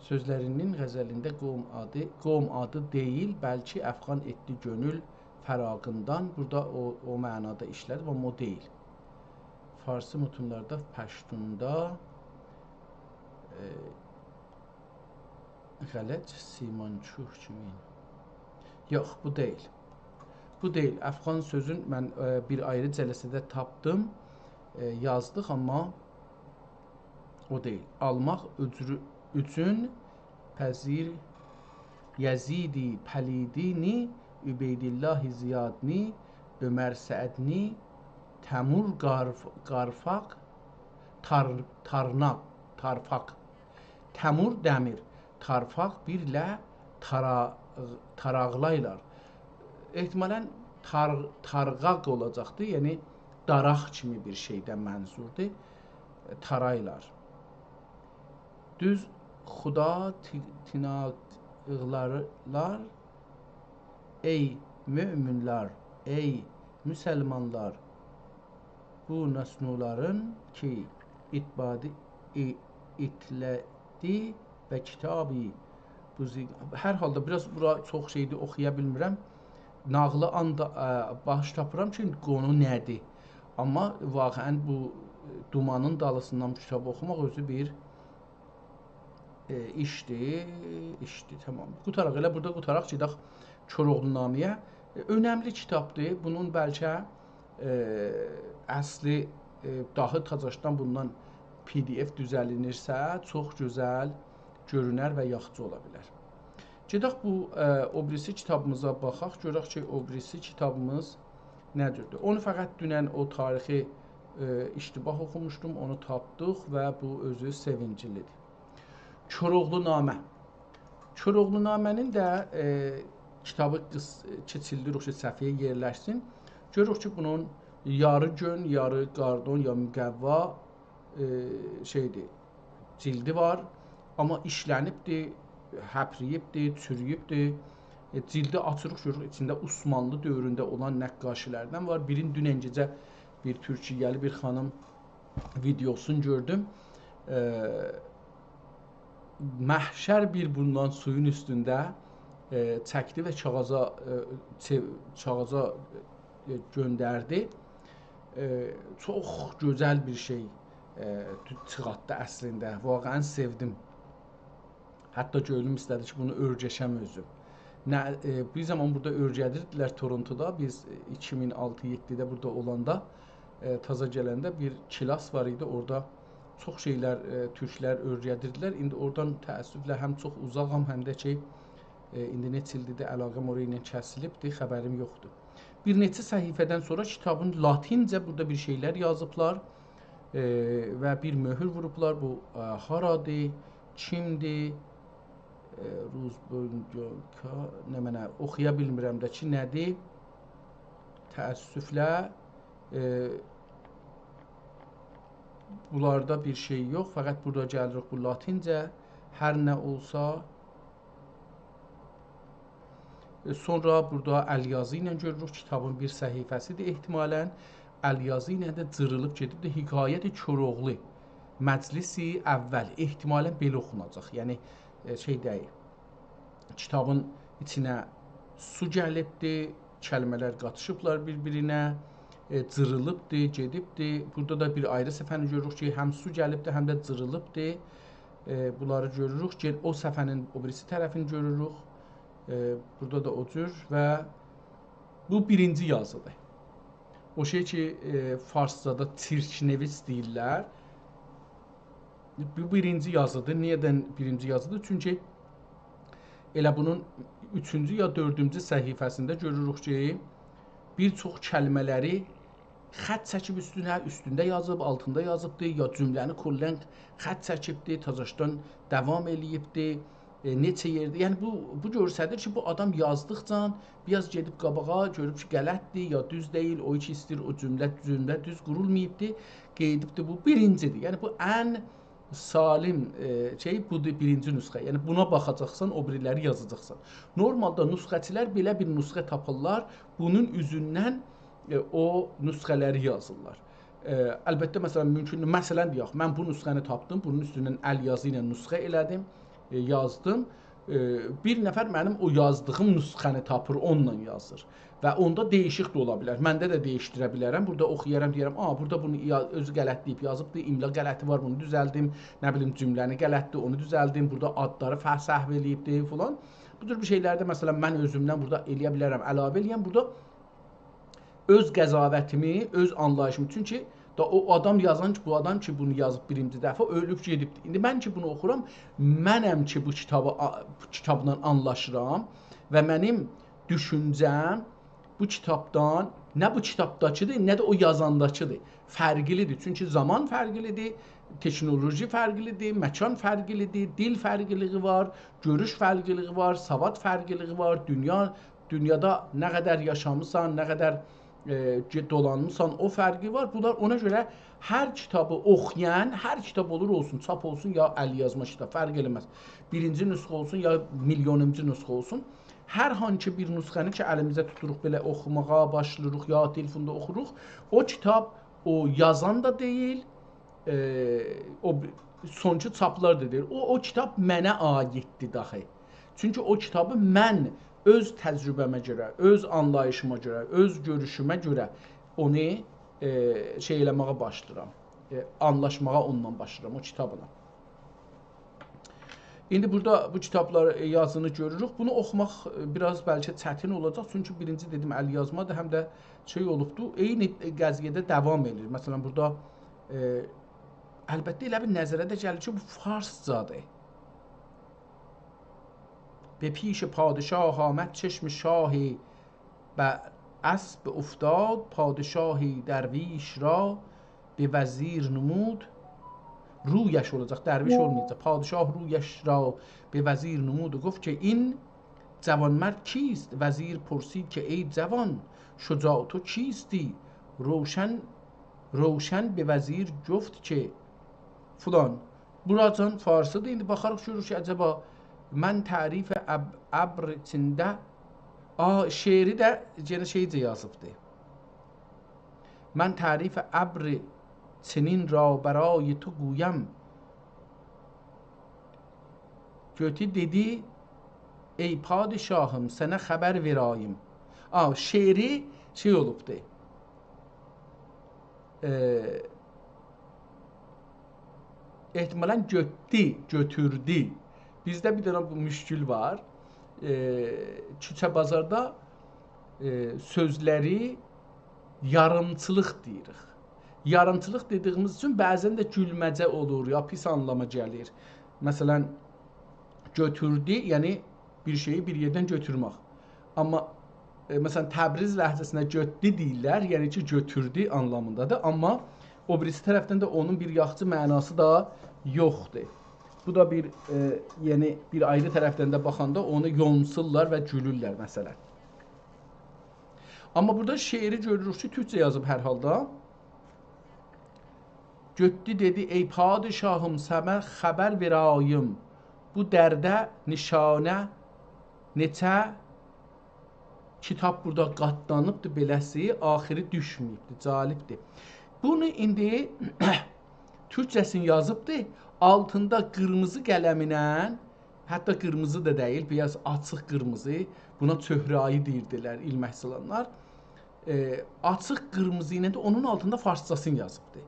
سؤزلرینین غزلینده قوم آدی، قوم آدی دئییل، بلکه افغان ائتدی گؤنول فراغیندان. بورادا او، او معنادا ایشله‌دیب، آمما او دئییل. فارسی متونلاردا، پشتوندا، ائ، غلط، سیمانچوخ کیمی. یوخ، بو دئییل. بو دئییل. افغان سؤزون من، ائ، بیر آیری جلسه‌ده تاپدیم، ائ، یازدیق، آمما او دئییل. آلماق اوجرو-، اوچون پذیر یزیدی پلیدینی، عبیدالله زیادنی، عمر سعدنی، تمور قارف-، قارفاق، تار-، تارناق، تارفاق. تمور دمیر، تارفاق بیرله تارا-، تاراغلایلار. احتمالا تار-، تارغاق اولاجاقدی، یعنی داراق کیمی بیر شئیدن منظوردور. تارایلار. دوز خدا تی-، تیناقلارلار، ای مؤمنلر، ای مسلمانلار، بو نسنولارین کی اتبادی، ای-، ایتله‌دی، و کتابی بزین. هر حالدا بیر آز بورا چوخ شئیدیر، اوخویا بیلمیرم. ناغیلی آندا، ا، باش تاپیرام کی، قونو نه‌دیر. آمما واقعاً بو، ائ، دومانین دالیسیندان بو کیتابی اوخوماق اؤزو بیر، ائ، ایشدیر، ایشدیر، تامام. قوتاراق، ائله بورادا قوتاراق، گئدک کوراوغلونامه‌یه. ائ، اؤنملی کیتابدیر. بونون بلکه، ائ، اصلی، ائ، داهی تازاشدان بوندان پی دی اف دوزلینیرسه، چوخ گؤزل گؤرونر و یاخشی اولا بیلر. گئدک بو، ائ، او بیریسی کیتابیمیزا باخاق، گؤرک کی، او بیریسی کیتابیمیز نه جوردور. اونو فقط دونن او تاریخی، ائ، اشتباه اوخوموشدوم، اونو تاپدیق و بو اؤزو سئوینجلی‌دیر. کوراوغلونامه. کوراوغلونامه‌نین ده، ائ، کیتابی قیس-، کیچیلدیریک کی، صفحه‌یه یئرلشسین. گؤروروک کی، بونون یاری گؤن، یاری قاردون، یا مقوا، ائ، شئیدیر، جیلدی وار. آمما ایشلنیبدیر، هپرییبدیر، چورویوبدور. ائ، جیلدی آچیریق، گؤروروک ایچینده عثمانلی دؤورونده اولان نقاشی‌لردن وار. بیرین دونن گئجه بیر تورکیه‌لی بیر خانیم ویدئوسونو گؤردوم. ائ، محشر بیر بوندان سویون اوستونده، ائ، چکدی و کاغیذا، ائ، چئو-، کاغیذا، ائ، گؤندردی. ائ، چوخ گؤزل بیر شئی، ائ، تو-، چیخارتدی اصلینده. واقعاً سئودیم. حتی گؤنلوم ایسته‌دی کی، بونو اؤرگشم اؤزوم. نه، ائ، بیر زامان بورادا اؤرگدیردیلر تورونتودا. بیز، ائ، ایکی مین آلتی یئددیده بورادا اولاندا، ائ، تازا گلنده بیر کلاس وار ایدی. اورادا چوخ شئیلر، ائ، تورکلر اؤرگدیردیلر. ایندی اورادان تأسفله هم چوخ اوزاغام، هم ده کی، ائ، ایندی نئچه ایلدیر ده علاقه‌م اورا ایله کسیلیبدیر، خبریم یوخدور. بیر نئچه صفحه‌دن سونرا کیتابین لاتینجه بورادا بیر شئیلر یازیبلار، ائ، و بیر مؤهور ووروبلار. بو، ائ، هارادیر، کیمدیر، ائ، روزبونگوکا، نمنه، اوخویا بیلمیرم ده کی، نه‌دیر. تأسفله، ائ، بونلاردا بیر شئی یوخ. فقط بورادا گلیریک بو لاتینجه. هر نه اولسا، ائ، سونرا بورادا الیازی ایله گؤروروک، کیتابین بیر صفحه‌سیدیر احتمالاً. الیازی ایله ده جیریلیب گئدیبدیر. حکایت کوراوغلو، مجلس اول، احتمالاً بئله اوخوناجاق. یعنی، ائ، شئی دئییل. کیتابین ایچینه سو گلیبدی، کلمه‌لر قاتیشیبلار بیر-بیرینه، ائ، جیریلیبدی، گئدیبدی. بورادا دا بیر آیری صفحه‌نی گؤروروک کی، هم سو گلیبدی، هم ده جیریلیبدی. ائ، بونلاری گؤروروک. گئن او صفحه‌نین او بیریسی طرفینی گؤروروک. ائ، بورادا دا او جور و بو بیرینجی یازیدیر. او شئی کی، ائ، فارسجادا چیرک‌نویس دئییرلر. بو بیرینجی یازیدیر. نییه‌دن بیرینجی یازیدیر؟ چونکی ائله بونون اوچونجو یا دؤردونجو صفحه‌سینده گؤروروک کی، بیر چوخ کلمه‌لری خط چکیب اوستونه، اوستونده یازیب، آلتیندا یازیبدی، یا جمله‌نی کلاً خط چکیبدی، تازاشدان داوام ائله‌ییبدی. ائ، نئچه یئرده، یعنی بو، بو گؤستریر کی، بو آدام یازدیقجا بیر آز گئدیب قاباغا، گؤروب کی، غلطدیر، یا دوز دئییل، او کی ایسته‌ییر او جمله، جمله دوز قورولماییبدی، قئییدیبدی، بو بیرینجیدیر. یعنی بو ان سالم، ائ، شئی بودور، بیرینجی نسخه. یعنی بونا باخاجاقسان، او بیریلری یازاجاقسان. نورمالدا نسخه‌چیلر بئله بیر نسخه تاپیرلار، بونون اوزوندن، ائ، او نسخه‌لری یازیرلار. ائ، البته، مثلاً، مومکوندور، مثلاً، دئیک، من بو نسخه‌نی تاپدیم، بونون اوستوندن الیازی ایله نسخه ائله‌دیم، ائ، یازدیم. ائ، بیر نفر منیم او یازدیغیم نسخه‌نی تاپیر، اونونلا یازیر. و اوندا دییشیک ده اولا بیلر. من ده ده دییشدیره بیلرم. بورادا اوخویارام، دئیه‌رم، «آ، بورادا بونو یا-، اؤزو غلطله‌ییب یازیبدی، املا غلطی وار، بونو دوزلدیم. نه بیلیم، جمله‌نی غلطدیر، اونو دوزلدیم. بورادا آدلاری فه-، سهو ائله‌ییبدی»، فلان. بو جور بیر شئیلرده، مثلاً، من اؤزومدن بورادا ائلیه بیلرم، علاوه ائلیه‌م. بورادا اؤز قضاوتیمی، اؤز آنلاییشیمی، چونکی دا او آدام یازان کی، بو آدام کی، بونو یازیب بیرینجی دفعه، اؤلوب گئدیبدیر. ایندی من کی، بونو اوخورام، منم کی، بو کیتابی آ-، بو کیتابلا آنلاشیرام و منیم دوشونجه‌م بو کیتابدان، نه بو کیتابداکیدیر، نه ده او یازانداکیدیر. فرقلیدیر. چونکی زامان فرقلیدیر، تکنولوژی فرقلیدیر، مکان فرقلیدیر، دیل فرقلیگی وار، گؤروش فرقلیگی وار، سواد فرقلیگی وار، دونیا، دونیادا نه قدر یاشامیسان، نه قدر، ائ، گئ-، دولانمیسان، او فرقی وار. بونلار اونا گؤره هر کیتابی اوخویان، هر کیتاب اولور اولسون، چاپ اولسون یا ال‌یازما کیتاب، فرق ائله‌مز. بیرینجی نسخه اولسون یا میلیونونجو نسخه اولسون، هر هانسی بیر نسخه‌نی کی، الیمیزه توتوروق، بئله اوخوماغا باشلاییریق، یا تلفوندا اوخوروق، او کیتاب او یازان دا دئییل، ائ، او بی-، سونکی چاپلار دا دئییر. او، او کیتاب منه عایددیر داخی. چونکی او کیتابی من اؤز تجربه‌مه گؤره، اؤز آنلاییشیما گؤره، اؤز گؤروشومه گؤره اونو، ائ، شئی ائله‌مه‌یه باشلاییرام. ائ، آنلاشماغا اوندان باشلاییرام، او کیتابلا. ایندی بورادا بو کیتابلار، ائ، یازینی گؤروروک. بونو اوخوماق، ائ، بیر آز بلکه چتین اولاجاق. چونکی بیرینجی دئدیم، ال یازمادیر، هم ده شئی اولوبدو. عینی قضیه ده داوام ائدیر. مثلا، بورادا، ائ، البته ائله بیر نظره ده گلیر کی، بو فارسجادیر. به پیش پادشاه آمد، چشم شاهی به اسب افتاد، پادشاهی درویش را به وزیر نمود. رویش اولاجاق، درویش اولمایاجاق. پادشاه رویش را به وزیر نمود و گفت که این جوانمرد کیست؟ وزیر پرسید که ای جوان، شجاع تو کیستی؟ روشن، روشن به وزیر گفت که فلان. بوراجان فارسی‌دیر. ایندی باخاریق، گؤروروک کی، عجبا من تعریف اب-، ابر چنین، آ، شعری ده یئنه شئیجه یازیبدی. من تعریف ابر چنین را برای تو گویم. گؤتو دئدی: «ای پادشاهم، سنه خبر وئرایم.» آ، شعری شئی اولوبدو. ائ، احتمالا گؤتدو، گؤتوردو. بیزده بیر دنه بو مشکل وار. ائ، کوچه بازاردا، ائ، سؤزلری یاریمچیلیق دئییریک. یاریمچیلیق دئدیییمیز اوچون بعضا ده گولمه‌جه اولور، یا پیس آنلاما گلیر. مثلا، گؤتوردو، یعنی بیر شئیی بیر یئردن گؤتورمک. آمما، ائ، مثلا، تبریز لهجه‌سینده گؤتدو دئییرلر، یعنی کی، گؤتوردو آنلامیندادیر. آمما او بیریسی طرفدن ده اونون بیر یاخشی معناسی دا یوخدور. بو دا بیر، ائ، یعنی بیر آیری طرفدن ده باخاندا اونو یونسورلار و گولورلر، مثلا. آمما بورادا شعری گؤروروک کی، تورکجه یازیب هر حالدا. گؤتدو دئدی: «ای پادشاهم، سنه خبر وئرایم.» بو درده نشانه نئچه کیتاب بورادا قاتلانیبدیر، بئله‌سی آخیری دوشمه‌ییبدیر، جالبدیر. بونو ایندی تورکجه‌سینی یازیبدی، آلتیندا قیرمیزی قلمینن، حتی قیرمیزی دا دئییل، بیر آز آچیق قیرمیزی، بونا چهره‌ای دئییردیلر ایلمک سالانلار. ائ، آچیق قیرمیزی ایله ده اونون آلتیندا فارسجاسینی یازیبدی.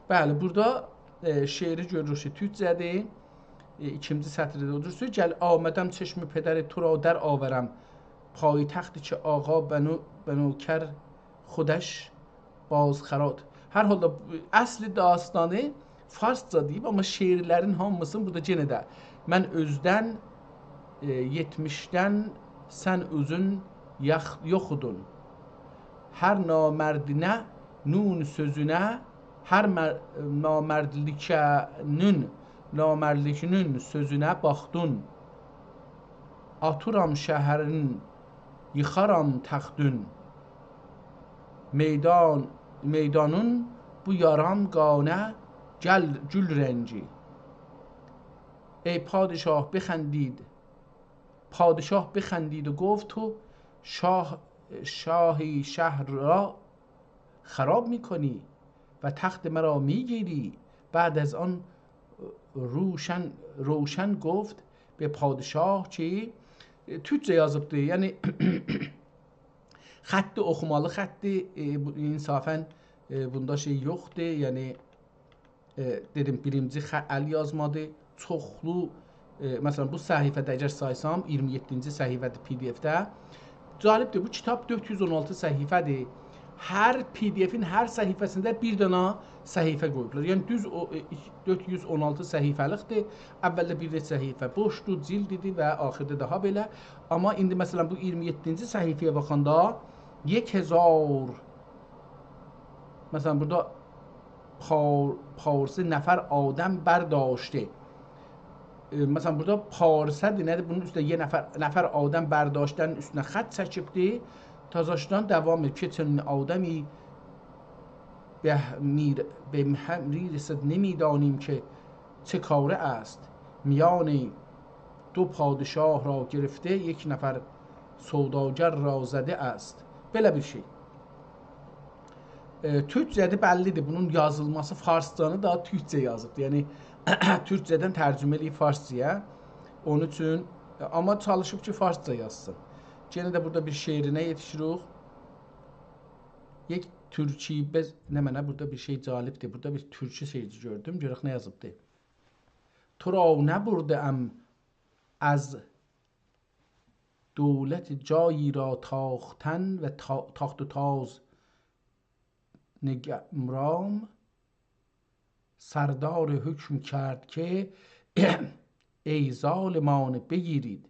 بلی، بورادا، ائ، شعری گؤروروک کی، تورکجه‌دیر. ائ، ایکینجی سطری ده اودور: «گل آمدم چشم پدر تو را در آورم، پایتختی که آقا بنو، بنوکر خودش بازخراد.» هر حالدا، ائ، اصل داستانی فارسجا دئییب، آمما شعرلرین هامیسینی بورادا یئنه ده: «من اؤزدن، ائ، یئتمیشدن سن اؤزون یاخ-، یوخودون. هر نامردینه نون سؤزونه، هر مر-، نامردلیکه‌نین، نامردلیکینین سؤزونه باخدون. آتورام شهرین، ییخارام تختون. میدان، میدانین بو یارام قانه گل، گول رنگی.» «ای پادشاه» بخندید، پادشاه بخندید و گفت: «تو شاه، شاهی شهر را خراب می‌کنی و تخت مرا می‌گیری.» بعد از آن روشن، روشن گفت به پادشاه که، تورکجه یازیبدی، یعنی خطی اوخومالی خطی، ائ، بو، انصافا، ائ، بوندا شئی یوخدور، یعنی، ائ، دئدیم، بیرینجی خ-، ال یازمادیر، چوخلو، ائ، مثلا، بو صفحه‌ده اگر سایسام، اییرمی یئددینجی صفحه‌دیر پی دی اف‌ده. جالبدیر، بو کیتاب دؤرد یوز اون آلتی صفحه‌دیر. هر پی دی افین هر صفحه‌سینده بیر دنه صفحه قویوبلار. یعنی دوز او، ائ، دؤرد یوز اون آلتی صفحه‌لیکدیر. اولده بیر نئچه صفحه بوشدور، جلدیدیر و آخیردا داها بئله. آمما ایندی، مثلا، بو اییرمی یئددینجی صفحه‌یه باخاندا یک هزار، مثلا، بورادا پار-، پارسه نفر آدم برداشته. ائ، مثلا، بورادا پارسه‌دیر، نه‌دیر؟ بونون اوسته یئنه نفر، نفر آدم برداشتن اوستونه خط چکیبدی. تازاشدان داوام ائدیر. «که چنین آدمی به میر-، به هم می‌رسد، نمی‌دانیم که چه کاره است. میان دو پادشاه را گرفته، یک نفر سوداگر را زده است.» بئله بیر شئی. ائ، تورکجه‌دیر، بللی‌دیر. بونون یازیلماسی، فارسجانی دا تورکجه یازیبدیر. یعنی، تورکجه‌دن ترجمه ائله‌ییب فارسجایا. اونون اوچون، ائ، آمما چالیشیب کی، فارسجا یازسین. یئنه ده بورادا بیر شعرینه یئتیشیریک. یک تورکی بز-، نمنه، بورادا بیر شئی جالبدیر. بورادا بیر تورکی شعری گؤردوم. گؤرک نه یازیبدی. تو را نبرده‌ام از دولت جایی را تاختن و تا-، تاخت و تاز نگمرام، سردار حکم کرد که ای ظالمان بگیرید.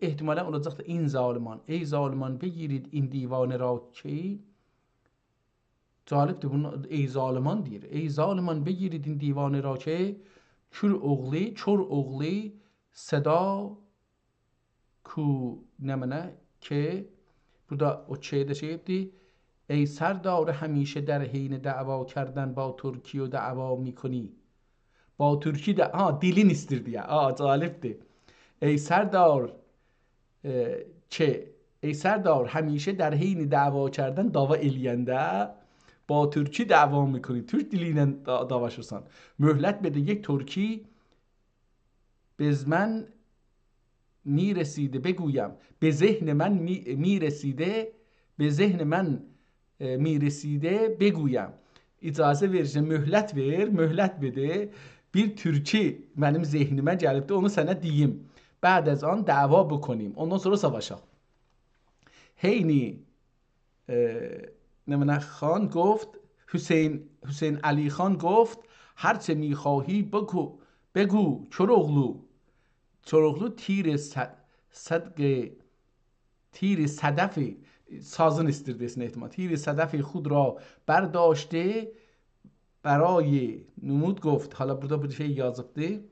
احتمالاً اولاجاق دا این ظالمان. ای ظالمان بگیرید این دیوانه را که جالبدیر، بونو ای ظالمان دئییر. ای ظالمان بگیرید این دیوانه را که کور اوغلو، کور اوغلو صدا کو نمنه که بورادا او شئی ده شئی ائتدی. ای سردار همیشه در حین دعوا کردن با ترکی و دعوا می‌کنی. با ترکی ده، ها، دیلین ایستیر دئیه. آ، جالبدیر. ای سردار، ائ، کی، ای سردار، همیشه در حین دعوا کردن، دعوا ائله‌ینده با ترکی دعوا می‌کنی. تورک دیلی ایله دا-، دعواشیرسان. مهلت بده یک ترکی بز من می‌رسیده بگویم. به ذهن من می-، می‌رسیده، به ذهن من، ائ، می‌رسیده بگویم. اجازه وئر، مهلت وئر، مهلت بده. بیر تورکی منیم ذهنیمه گلیبدی، اونو سنه دئییم. بعد از آن دعوا بکنیم. اوندان سونرا ساواشاق. حینی، ائ، نمنه خان گفت، حسین، حسین علی خان گفت: «هر چه می‌خواهی بگو، بگو، کور اوغلو.» کور اوغلو تیر صد-، صدق، تیر صدف، سازین ایستیر دئسین احتمال. «تیر صدف خود را برداشته برای نمود گفت.» حالا بورادا بیر شئی یازیبدی.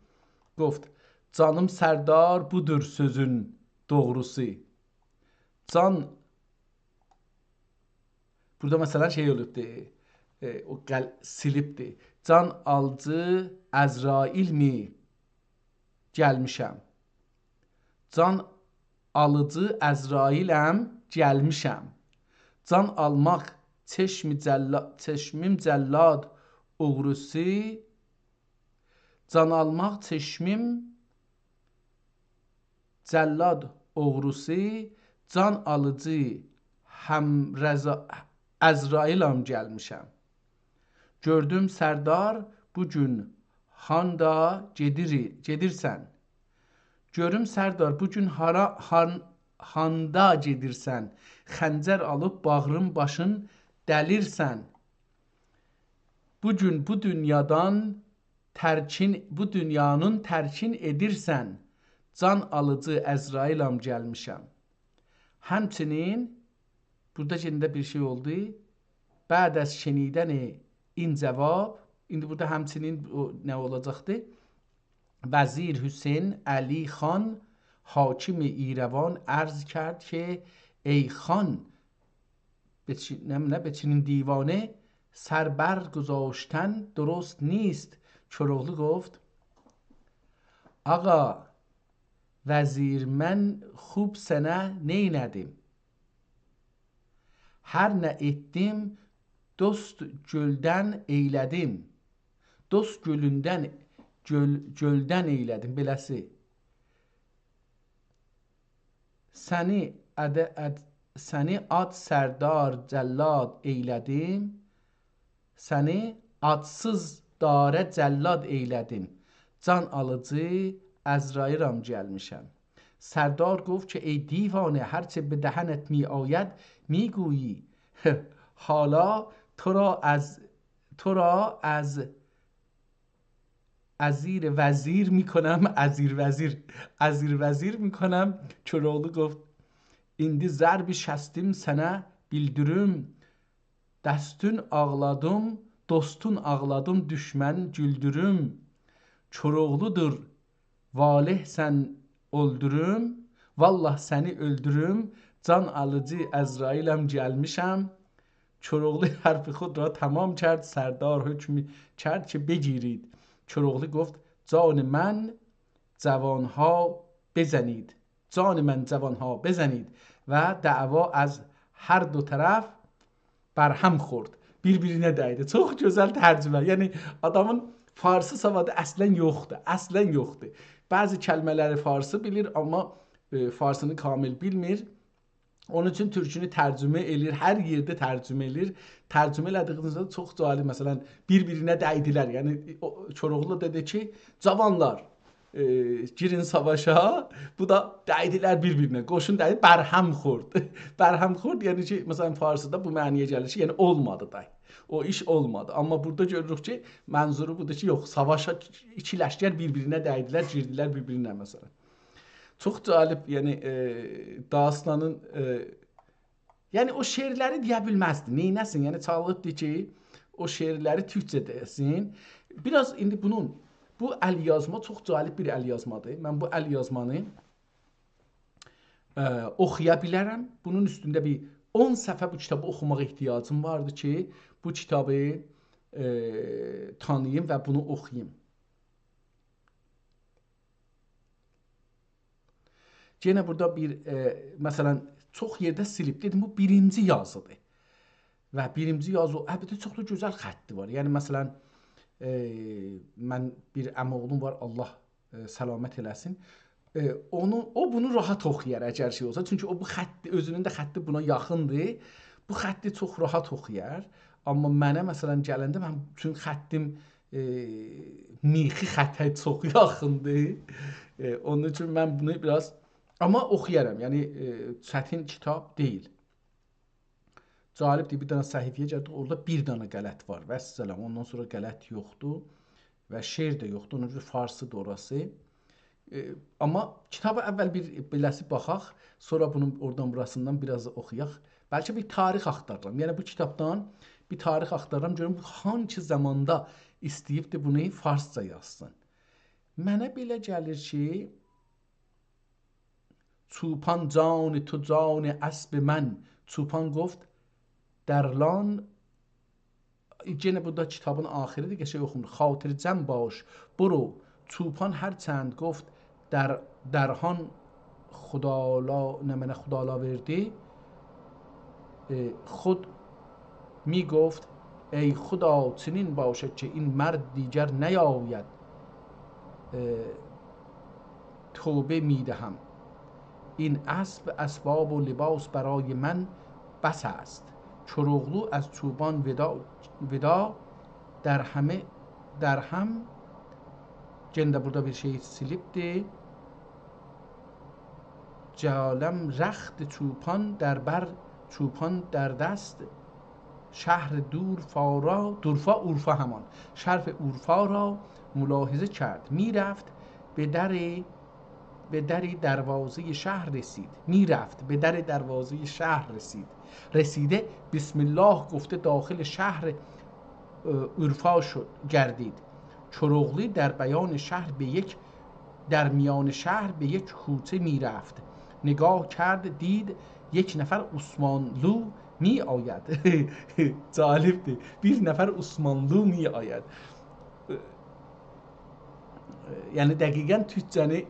گفت: «جانیم سردار، بودور سؤزون دوغروسو.» جان، بورادا مثلا شئی اولوبدور، ائ، او قل-، سیلیبدیر. «جان آلجی عزرائیل‌می گلمیشم؟» جان آلیجی عزرائیلم، گلمیشم. جان آلماق چشم جلا-، چشمیم جلاد اوغروسو. جان آلماق چشمیم جلاد اوغروسو، جان آلیجی هم رضا-، عزرائیلم گلمیشم. گؤردوم سردار، بو گون هاندا گئدیر-، گئدیرسن. گؤروم سردار، بو گون هارا، هان-، هاندا گئدیرسن. خنجر آلیب باغرین باشین دلیرسن. بو گون بو دونیادان ترکین، بو دونیانین ترکین ائدیرسن. جان آلیجی عزرائیلم گلمیشم. همچنین، بورادا یئنه ده بیر شئی اولدو. بعد از شنیدن این جواب، ایندی بورادا همچنین او نه اولاجاقدی؟ وزیر حسین علی خان، حاکم ایروان، عرض کرد که ای خان، به چی-، نه، نه، به چنین دیوانه سر برگذاشتن درست نیست. کور اوغلو گفت: «آقا وزیر، من خوب سنه نئینه‌دیم؟ هر نه ائتدیم، دوست گؤلدن ائیله‌دیم.» دوست گؤلوندن، گؤل-، گؤلدن ائیله‌دیم، بئله‌سی. سنی اده-، اد-، سنی آد سردار جلاد ائیله‌دیم، سنی آدسیز داره جلاد ائیله‌دیم. جان آلیجی عزرائیلم گلمیشم. سردار گفت که ای دیوانه، هر چه به دهنت می‌آید می‌گویی. حالا تو را از، تو را از ازیر وزیر می‌کنم، ازیر وزیر، ازیر وزیر می‌کنم. کور اوغلو گفت: «ایندی ضرب شستیم سنه بیلدیریم. دستون آغلادیم، دوستون آغلادیم، دوشمن گولدوروم. کور اوغلودور والله سن اؤلدوروم، والله سنی اؤلدوروم، جان آلیجی عزرائیلم گلمیشم.» کور اوغلو حرف خود را تمام کرد، سردار حکم کرد که بگیرید. کور اوغلو گفت: «جان من جوان‌ها بزنید، جان من جوان‌ها بزنید.» و دعوا از هر دو طرف برهم خورد. بیر-بیرینه دَیدی. چوخ گؤزل ترجمه. یعنی، آدامین فارسی سوادی اصلاً یوخدور. اصلاً یوخدور. بعضی کلمه‌لری فارسی بیلیر، آمما، ائ، فارسینی کامل بیلمیر. اونون اوچون تورکونو ترجمه ائله‌ییر، هر یئرده ترجمه ائله‌ییر. ترجمه ائله‌دیگینیزده چوخ جالب، مثلاً، بیر-بیرینه دَیدیلر. یعنی، او، کوراوغلو دئدی کی، «جاوانلار، ائ، گیرین ساواشا.» بو دا «دَیدیلر بیر-بیرینه»، قوشون دَیدی، «برهم خورد.» برهم خورد، یعنی کی، مثلاً، فارسیدا بو معنایا گلیر کی، یعنی اولمادی دا. او ایش اولمادی. آمما بورادا گؤروروک کی، منظورو بودور کی، یوخ، ساواشا ایکی لشکر بیر-بیرینه دَیدیلر، گیردیلر بیر-بیرینه، مثلاً. چوخ جالب، یعنی، ائ، داستانین، ائ، یعنی او شعرلری دئیه بیلمزدی. نئینه‌سین؟ یعنی چالیبدی کی، او شعرلری تورکجه دئسین. بیر آز ایندی بونون، بو ال‌یازما چوخ جالب بیر ال‌یازمادیر. من بو ال‌یازمانی، ائ، اوخویا بیلرم. بونون اوستونده بیر اون صفحه بو کیتابی اوخوماغا احتیاجیم واردی کی، بو کیتابی، ائ، تانیییم و بونو اوخویوم. یئنه بورادا بیر، ائ، مثلاً، چوخ یئرده سیلیب. دئدیم، بو بیرینجی یازیدیر. و بیرینجی یازی، البته، چوخ دا گؤزل خطی وار. یعنی، مثلاً، ائ، من بیر عمی‌اوغلوم وار، الله، ائ، سلامت ائله‌سین. ائ، اونو، او بونو راحت اوخویار، اگر شئی اولسا. چونکی او بو خطی، اؤزونون ده خطی بونا یاخیندیر. بو خطی چوخ راحت اوخویار. آمما منه، مثلاً، گلنده من، چونکی خطیم ائ، میخی خطه چوخ یاخیندیر. ائ، اونون اوچون من بونو بیر آز، آمما اوخویارام، یعنی، ائ، چتین کیتاب دئییل. جالبدیر، بیر دنه صفحه‌یه گلدیک، اورادا بیر دنه غلط وار. والسلام، اوندان سونرا غلط یوخدور و شعر ده یوخدور، اونا گؤره فارسیدیر اوراسی. ائ، آمما کیتابا اول بیر بئله‌سی باخاق، سونرا بونون اورادان بوراسیندان بیر آز اوخویاق. بلکه بیر تاریخ آختاریرام. یعنی بو کیتابدان بیر تاریخ آختاریرام، گؤروم بو هانسی زاماندا ایسته‌ییبدی بونو فارسجا یازسین. منه بئله گلیر کی، «چوپان جان تو جان اسب من»، چوپان گفت، «درلان»، یئنه بو دا کیتابین آخیریدیر، قشنگ اوخونور. «خاطرجم باش، برو، چوپان هرچند گفت در، درهان خدالا، نمنه خدالاوردی، ائ، خود می‌گفت: ای خدا، چنین باشد که این مرد دیگر نیاید، ائ، توبه می‌دهم. این اسب، اسباب و لباس برای من بس است.» کوراوغلو از چوپان وداع، وداع در همه، در هم، گئنه ده بورادا بیر شئی سیلیبدی. «جالم رخت چوپان در بر، چوپان در دست، شهر دورفا را»، دورفا، اورفا همان، «شهر اورفا را ملاحظه کرد. می‌رفت به در، به در دروازهٔ شهر رسید.» «می‌رفت به در دروازهٔ شهر رسید.» رسیده، «بسم الله گفته داخل شهر، اه، اورفا شد، گردید.» کوراوغلو در بیان شهر به یک در میان شهر به یک کوچه می‌رفت. نگاه کرد، دید یک نفر عثمانلو می‌آید. جالبدیر. بیر نفر عثمانلو می‌آید. یعنی دقیقاً تورکجه‌نی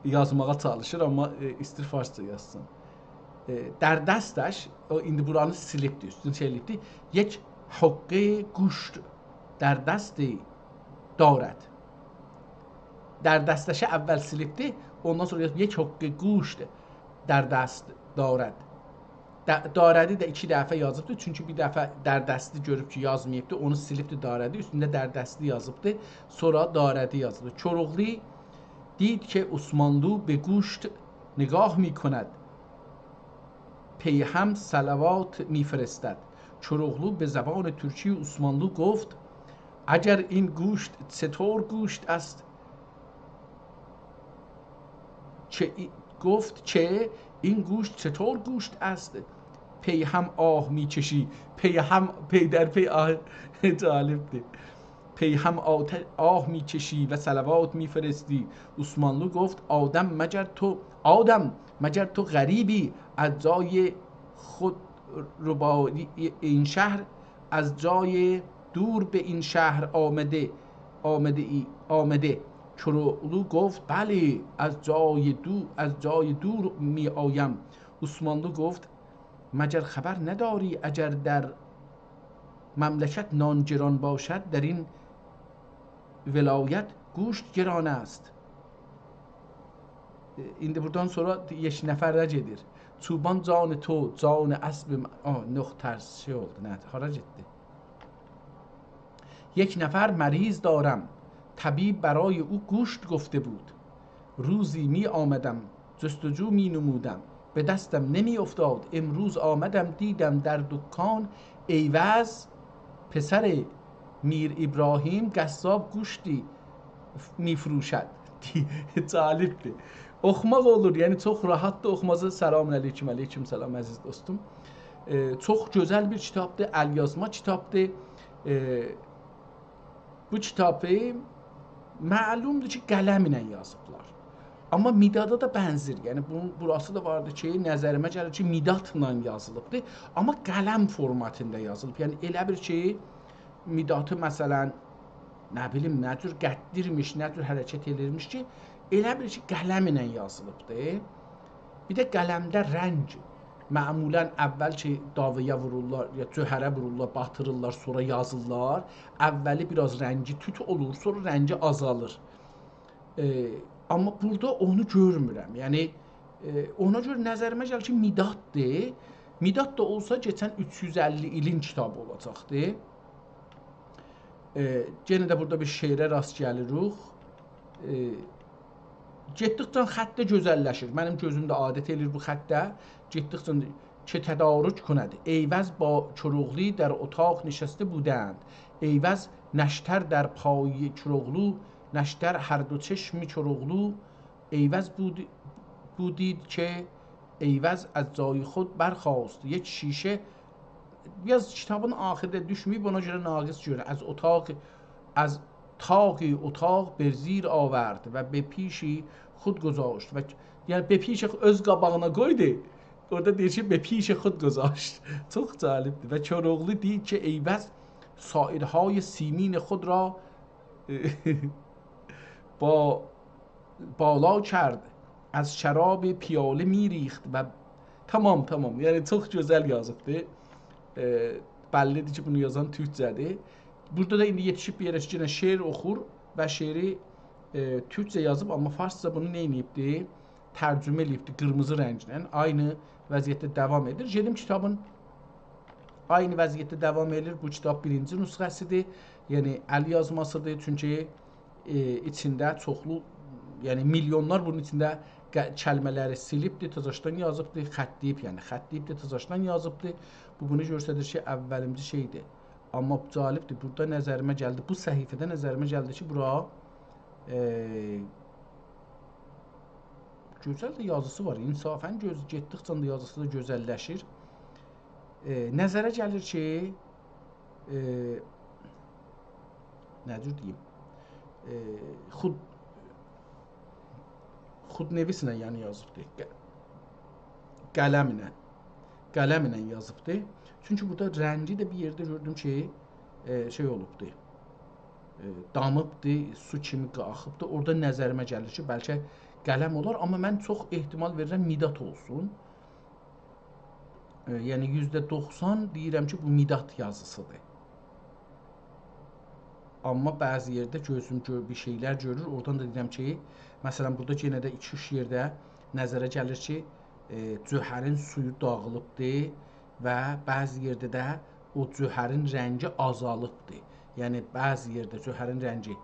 یازماغا چالیشیر، آمما، ائ، ایستیر فارسجا یازسین. ائ، «در دستش»، او ایندی بورانی سیلیبدی، اوستونو چئویریبدی. «یک حقهٔ گوشت در دست دارد.» «در دستش»ی اول سیلیبدی، اوندان سونرا یازیب «یک حقهٔ گوشت در دست دارد.» د، «دارد»ی ده ایکی دفعه یازیبدی، چونکی بیر دفعه «در دست»ی گؤروب کی، یازماییبدی، اونو سیلیبدی «دارد»ی، اوستونده «در دست»ی یازیبدی، سونرا «دارد»ی یازیبدی. کوراوغلو دید که عثمانلو به گوشت نگاه می‌کند، پی‌هم صلوات می‌فرستد. کوراوغلو به زبان ترکی عثمانلو گفت: «اگر این گوشت چطور گوشت است؟» که ای، گفت که: «این گوشت چطور گوشت است؟ پی‌هم آه می‌کشی.» پی‌هم، پی در پی آه، جالبدیر. «پی‌هم آت، آه می‌کشی و صلوات می‌فرستی.» عثمانلو گفت: «آدم مگر تو، آدم مگر تو غریبی، از جای خود ربایی این شهر، از جای دور به این شهر آمده، آمده ای، آمده؟» کوراوغلو گفت: «بلی، از جای دو، از جای دور می‌آیم.» عثمانلو گفت: «مگر خبر نداری اگر در، مملکت نان گران باشد، در این ولایت گوشت گران است. ائ، ایندی بوردان سونرا یک نفره گئدیر. چوبان جان تو، جان اسب م-، آ، نوخ، ترس شئی اولدو، نه، هارا گئتدی؟ یک نفر مریض دارم، طبیب برای او گوشت گفته بود. روزی می‌آمدم، جستجو می‌نمودم، به دستم نمی‌افتاد. امروز آمدم، دیدم در دکان عوض، پسر میر ابراهیم، قصاب گوشتی می‌فروشد. جالبدیر. اوخوماق اولور، یعنی چوخ راحتدیر اوخوماغی. سلام علیکم، علیکم سلام عزیز دوستوم. ائ، چوخ گؤزل بیر کیتابدیر، ال‌یازما کیتابدیر. ائ، بو کیتابی معلومدور کی، قلم ایله یازیبلار. آمما مدادا دا بنزیر. یعنی، بونون، بوراسی دا واردی کی، نظریمه گلیر کی، مدادلا یازیلیبدیر. آمما قلم فورماتیندا یازیلیب. یعنی، ائله بیل کی، مدادی، مثلا، نه بیلیم، نه جور قدیرمیش، نه جور حرکت ائدیرمیش کی، ائله بیل کی، قلم ایله یازیلیبدیر. بیر ده قلمده رنگ. معمولا اول کی، داوییا وورورلار، یا جوهره وورورلار، باتیریرلار، سونرا یازیرلار. اولی بیر آز رنگی توت اولور، سونرا رنگی آزالیر. ائ، آمما بورادا اونو گؤرمورم. یعنی، ائ، اونا گؤره نظریمه گلیر کی، مداددیر. مداد دا اولسا، کئچن اوچ یوز اللی ایلین کیتابی اولاجاقدی. ائ، یئنه ده بورادا بیر شعره راست گلیریک. ائ، گئتدیکجه خط ده گؤزللشیر. منیم گؤزوم ده عادت ائله‌ییر بو خطه. گئتدیکجه «که تدارک کند. عوض با چراغلی در اتاق نشسته بودند. عوض نشتر در پای چراغلو، نشتر هر دو چشم چراغلو. عوض بود، بودید که عوض از جای خود برخاست. یک شیشه»، بیر آز کیتابین آخیریندا دوشمه‌ییب، اونا گؤره ناقص گؤرور. «از اتاق، از طاق اتاق بر زیر آورد و به پیش خود گذاشت.» و، یعنی، «به پیش خود»، اؤز قاباغینا قویدو. اورادا دئییر کی، «به پیش خود گذاشت.» چوخ جالبدیر. «و چراغلی دید که عوض ساعدهای سیمین خود را با بالا کرد، از شراب پیاله می‌ریخت و»، تامام، تامام. یعنی، چوخ گؤزل یازیبدی. ائ، بللیدیر کی، بونو یازان تورکجه‌دیر. بورادا دا ایندی یئتیشیب بیر یئره کی، یئنه شعر اوخور و شعری، ائ، تورکجه یازیب، آمما فارسجا بونو نه ائدیبدی؟ ترجمه ائدیبدی قیرمیزی رنگله. عینی وضعیتده داوام ائدیر. گئدیم کیتابین، عینی وضعیتده داوام ائدیر. بو کیتاب بیرینجی نسخه‌سیدیر. یعنی، ال‌یازماسیدیر. چونکی ائ، ایچینده چوخلو، یعنی میلیونلار بونون ایچینده ق-، کلمه‌لری سیلیبدی، تزه‌باشدان یازیبدی، خطله‌ییب، یعنی خطله‌ییبدی، تزه‌باشدان یازیبدی. بو بونو گؤستریر کی، اوّلیمجی شئیدیر. آمما جالبدیر، بورادا نظریمه گلدی، بو صفحه‌ده نظریمه گلدی کی، بورا، ائ، گؤزل ده یازیسی وار، انصافاً گؤز-، گئتدیکجه ده یازیسی دا گؤزللشیر. ائ، نظره گلیر کی، ائ، نه جور دئییم، ائ، خود-، خودنویسینن، یعنی، یازیبدی. ق-، قلمینن. قلمینن یازیبدی. چونکی بورادا رنگی ده بیر یئرده گؤردوم کی، ائ، شئی اولوبدو. ائ، دامیبدی، سو کیمی آخیبدی. اورادا نظریمه گلیر کی، بلکه قلم اولار، آمما من چوخ احتمال وئریرم مداد اولسون. ائ، یعنی یوزده دوخسان دئییرم کی، بو مداد یازیسیدیر. آمما بعضی یئرده گؤزوم گؤر-، بیر شئیلر گؤرور، اورادان دا دئییرم کی، مثلا، بورادا یئنه ده ایکی-اوچ یئرده نظره گلیر کی، ائ، جوهرین سویو داغیلیبدی و بعضی یئرده ده او جوهرین رنگی آزالیبدی. یعنی، بعضی یئرده جوهرین رنگی،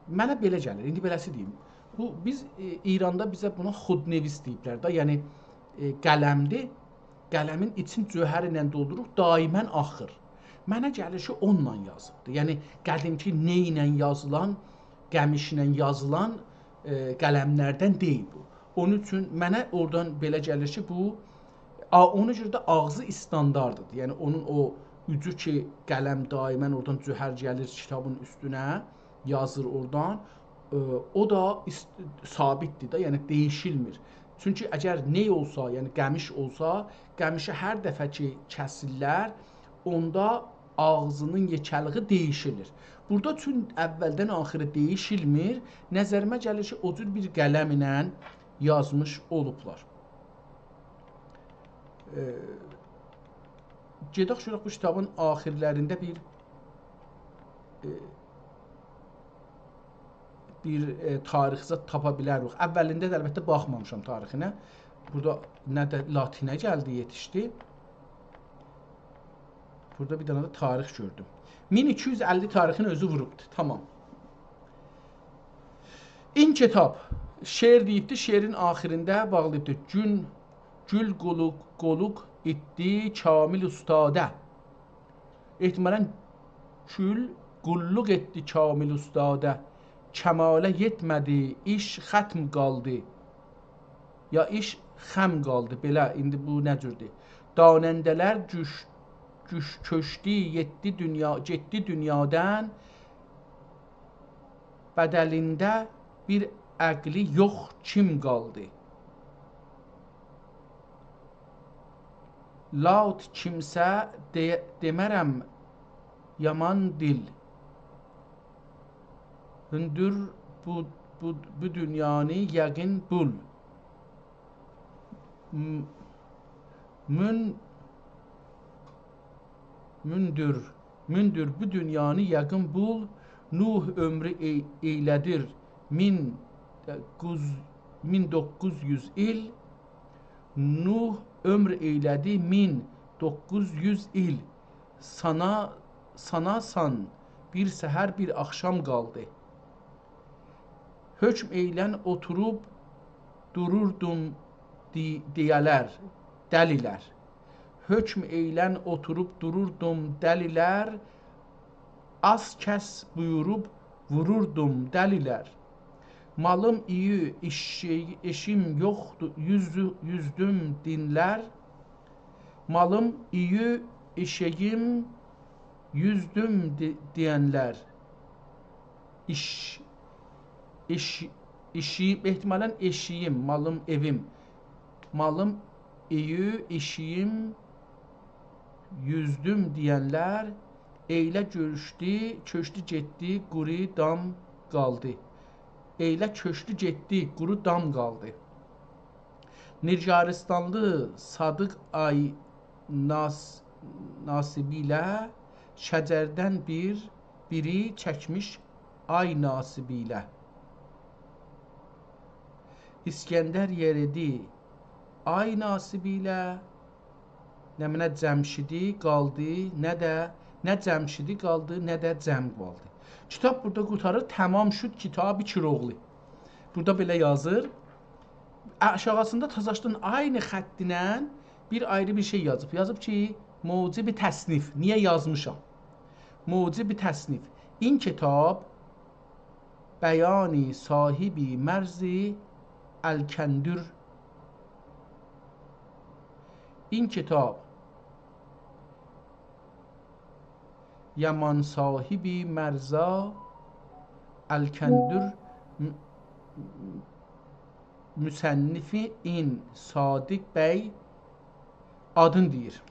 منه بئله گلیر، ایندی بئله‌سی دئییم. بو، بیز، ائ، ایراندا بیزه بونا خودنویس دئییبلر ده، یعنی، ائ، قلمدیر، قلمین ایچین جوهر ایله دولدوروب دائما آخیر. منه گلیر کی، اونونلا یازیبدیر. یعنی، قدیمکی نئ ایله یازیلان، قمیش ایله یازیلان، ائ، قلملردن دئییل بو. اونون اوچون منه اورادان بئله گلیر کی، بو، آ، اونا گؤره ده آغزی استاندارددیر. یعنی، اونون او اوجو کی، قلم دائما اورادان جوهر گلیر کیتابین اوستونه، یازیر اورادان، ائ، او دا ایس-، ثابتدیر ده، یعنی دییشیلمیر. چونکی اگر نئ اولسا، یعنی قمیش اولسا، قمیشی هر دفعه کی کسیرلر، اوندا آغزینین یئکه‌لیگی دییشیلیر. بورادا چون اوّلدن آخیره دییشیلمیر، نظریمه گلیر کی، او جور بیر قلم ایله یازمیش اولوبلار. ائ، گئدک گؤرک بو کیتابین آخیرلرینده بیر، ائ، بیر، ائ، تاریخ زاد تاپا بیلریک. اولینده ده البته باخمامیشام تاریخینه. بورادا نه ده لاتینه گلدی، یئتیشدی. بورادا بیر دنه ده تاریخ گؤردوم. مین ایکی یوز اللی تاریخین اؤزو ووروبدو. تامام. این کتاب، شعر دئییبدی، شعرین آخیرینده باغلاییبدی. گون، گول قولوق، قولوق ائتدی کامل اوستاده. احتمالاً گول قوللوق ائتدی کامل اوستاده. کماله یئتمه‌دی، ایش ختم قالدی. یا ایش خم قالدی، بئله، ایندی بو نه جوردور؟ داننده‌لر گوش، گوش کؤچدو، یئتدی دونیا، گئتدی دونیادان، بدلینده بیر عقلی یوخ کیم قالدی؟ لات کیمسه دئ، دئمه‌رم یامان دیل. هوندور بو، بو، بو دونیانی یقین بول. م، مون، موندور، موندور بو دونیانی یقین بول. نوح عؤمرو ائ، ائیله‌دیر مین، ائ، قوز، مین دوققوز یوز ایل. نوح عؤمر ائیله‌دی مین دوققوز یوز ایل. سانا، ساناسان بیر سحر، بیر آخشام قالدی. حکم ائیلن اوتوروب دوروردوم دئ، دئیه‌لر، دلی‌لر. حکم ائیلن اوتوروب دوروردوم دلی‌لر، آز کس بویوروب ووروردوم دلی‌لر. مالیم اییی، ائششه‌یی، ائشیم یوخدور، یوزو، یوزدوم دئینلر. مالیم اییی، ائششه‌ییم، یوزدوم دئ، دئینلر. ایش، ایش، ایشی، احتمالاً ائشیگیم، مالیم، ائویم. مالیم اییی، ائشیگیم، یوزدوم دئینلر، ائیله گؤچدو، کؤچدو گئتدی، قورو دام قالدی. ائیله کؤچدو گئتدی، قورو دام قالدی. نگارستانلی صادق آی ناس، ناسیبی ایله شجردن بیر، بیری چکمیش آی ناسیبی ایله. اسکندر یئریدی آی ناسیبی ایله. نمنه جمشیدی قالدی، نه ده، نه جمشیدی قالدی، نه ده جم قالدی. کیتاب بورادا قوتاریر. تمام شد کتاب کوراوغلو. بورادا بئله یازیر. آشاغیسیندا تازاشدین عینی خطینن بیر آیری بیر شئی یازیب. یازیب کی، موجب تصنیف. نییه یازمیشام؟ موجب تصنیف. این کتاب بیان صاحب مرز الکندر. این کتاب یامان صاحب مرز الکندر، م، مصنفی این صادق بی آدین دئییر.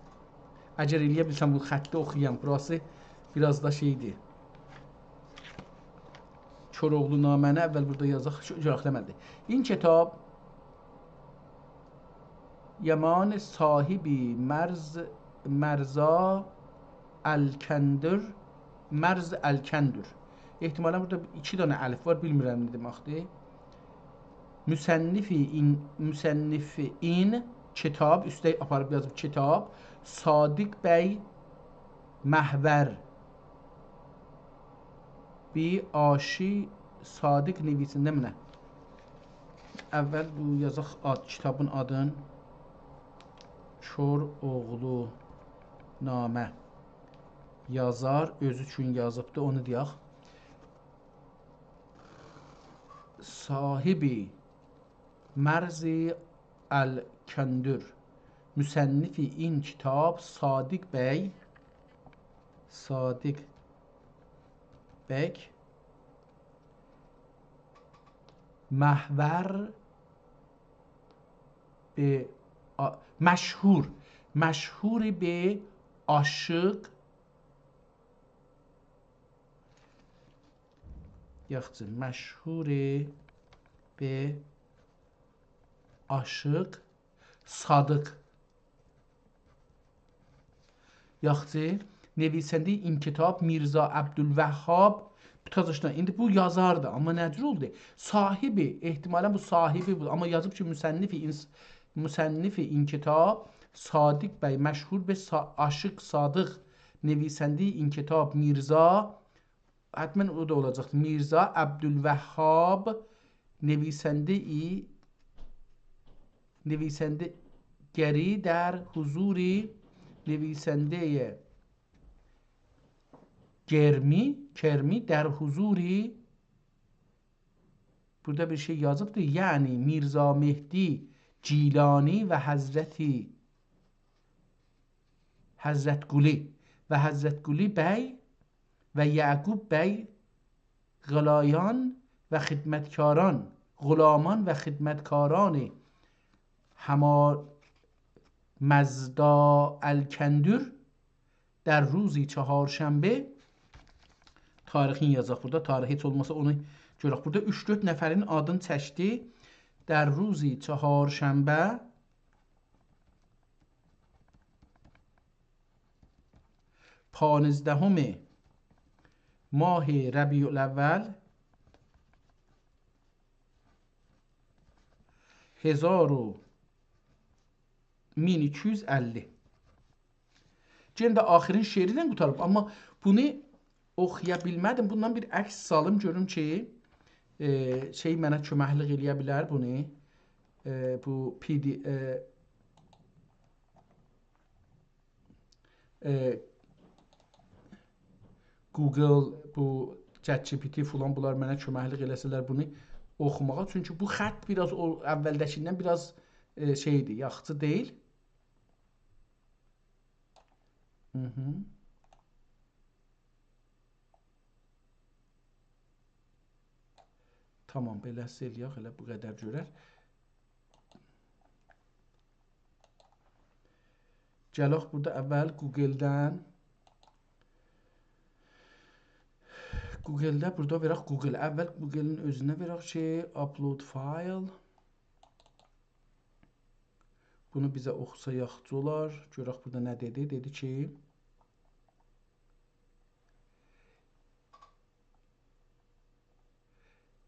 اگر ائلیه بیلسم بو خطی اوخویام. بوراسی بیر آز دا شئیدیر. کوراوغلونامه‌نی اول بورادا یازاق، شو، جوراقلامادی. این کتاب یامان صاحب مرز، مرز الکندر، مرز الکندر. احتمالاً بورادا ایکی دنه الف وار، بیلمیرم نه دئمکدیر. مصنفی این، مصنفی این کتاب، اوسته آپاریب یازیب کتاب، صادق بی محور. بی آشی صادق نویسینده می نه؟ اول بو یازاق آد، کیتابین آدین. کوراوغلونامه. یازار اؤزو اوچون یازیبدی، اونو دئیک. صاحب مرز الکندر، مصنف این کتاب صادق بی، صادق بی محور به آ، مشهور، مشهور به عاشق، یاخشی، مشهور به عاشق صادق. یاخشی. نویسنده‌ی این کتاب میرزا عبدالوهاب. قوتاجاقدان. ایندی بو یازاردی، آمما نه جور اولدو؟ صاحبی، احتمالاً بو صاحبی بو. آمما یازیب کی، مصنف این، مصنف این کتاب صادق بی، مشهور به سا-، عاشق صادق، نویسنده‌ی این کتاب میرزا، حتماً او دا اولاجاقدی. میرزا عبدالوهاب، نویسنده‌ی، نویسنده‌گری در حضور، نویسنده‌ی گرمی، کرمی در حضور، بورادا بیر شئی یازیبدیر. یعنی میرزا مهدی گیلانی و حضرتی، حضرت قلی و حضرت قلی بی و یعقوب بی غلایان و خدمتکاران، غلامان و خدمتکاران حمامزدا الکندر در روز چهارشنبه، تاریخین یازاق بورادا، تاریخ هئچ اولماسا اونو گؤرک. بورادا اوچ-دؤرد نفرین آدینی چکدی. در روز چهارشنبه، پانزدهم ماه ربیع الاول، هزار و، مین ایکی یوز اللی. یئنه ده آخرین شعری ایله قوتاریب، آمما بونو اوخویا بیلمه‌دیم. بوندان بیر عکس سالیم گؤروم کی، ائ، شئی منه کؤمکلیک ائله‌یه بیلر بونو. ائ، بو پی دی، ائ، ائ، گوگل، بو ChatGPT فلان، بونلار منه کؤمکلیک ائله‌سه‌لر بونو اوخوماغا. چونکی بو خط بیر آز او اوّلده‌کیندن بیر آز، ائ، شئیدیر، یاخشی دئییل. هی هی. تامام، بئله‌سی ائله‌یک، ائله بو قدر گؤرر. گلک بورادا اول گوگلدن، گوگلده بورادا وئرک گوگل. اول گوگلین اؤزونه وئرک کی، upload file. بونو بیزه اوخوسا یاخشی اولار. گؤرک بورادا نه دئدی. دئدی کی،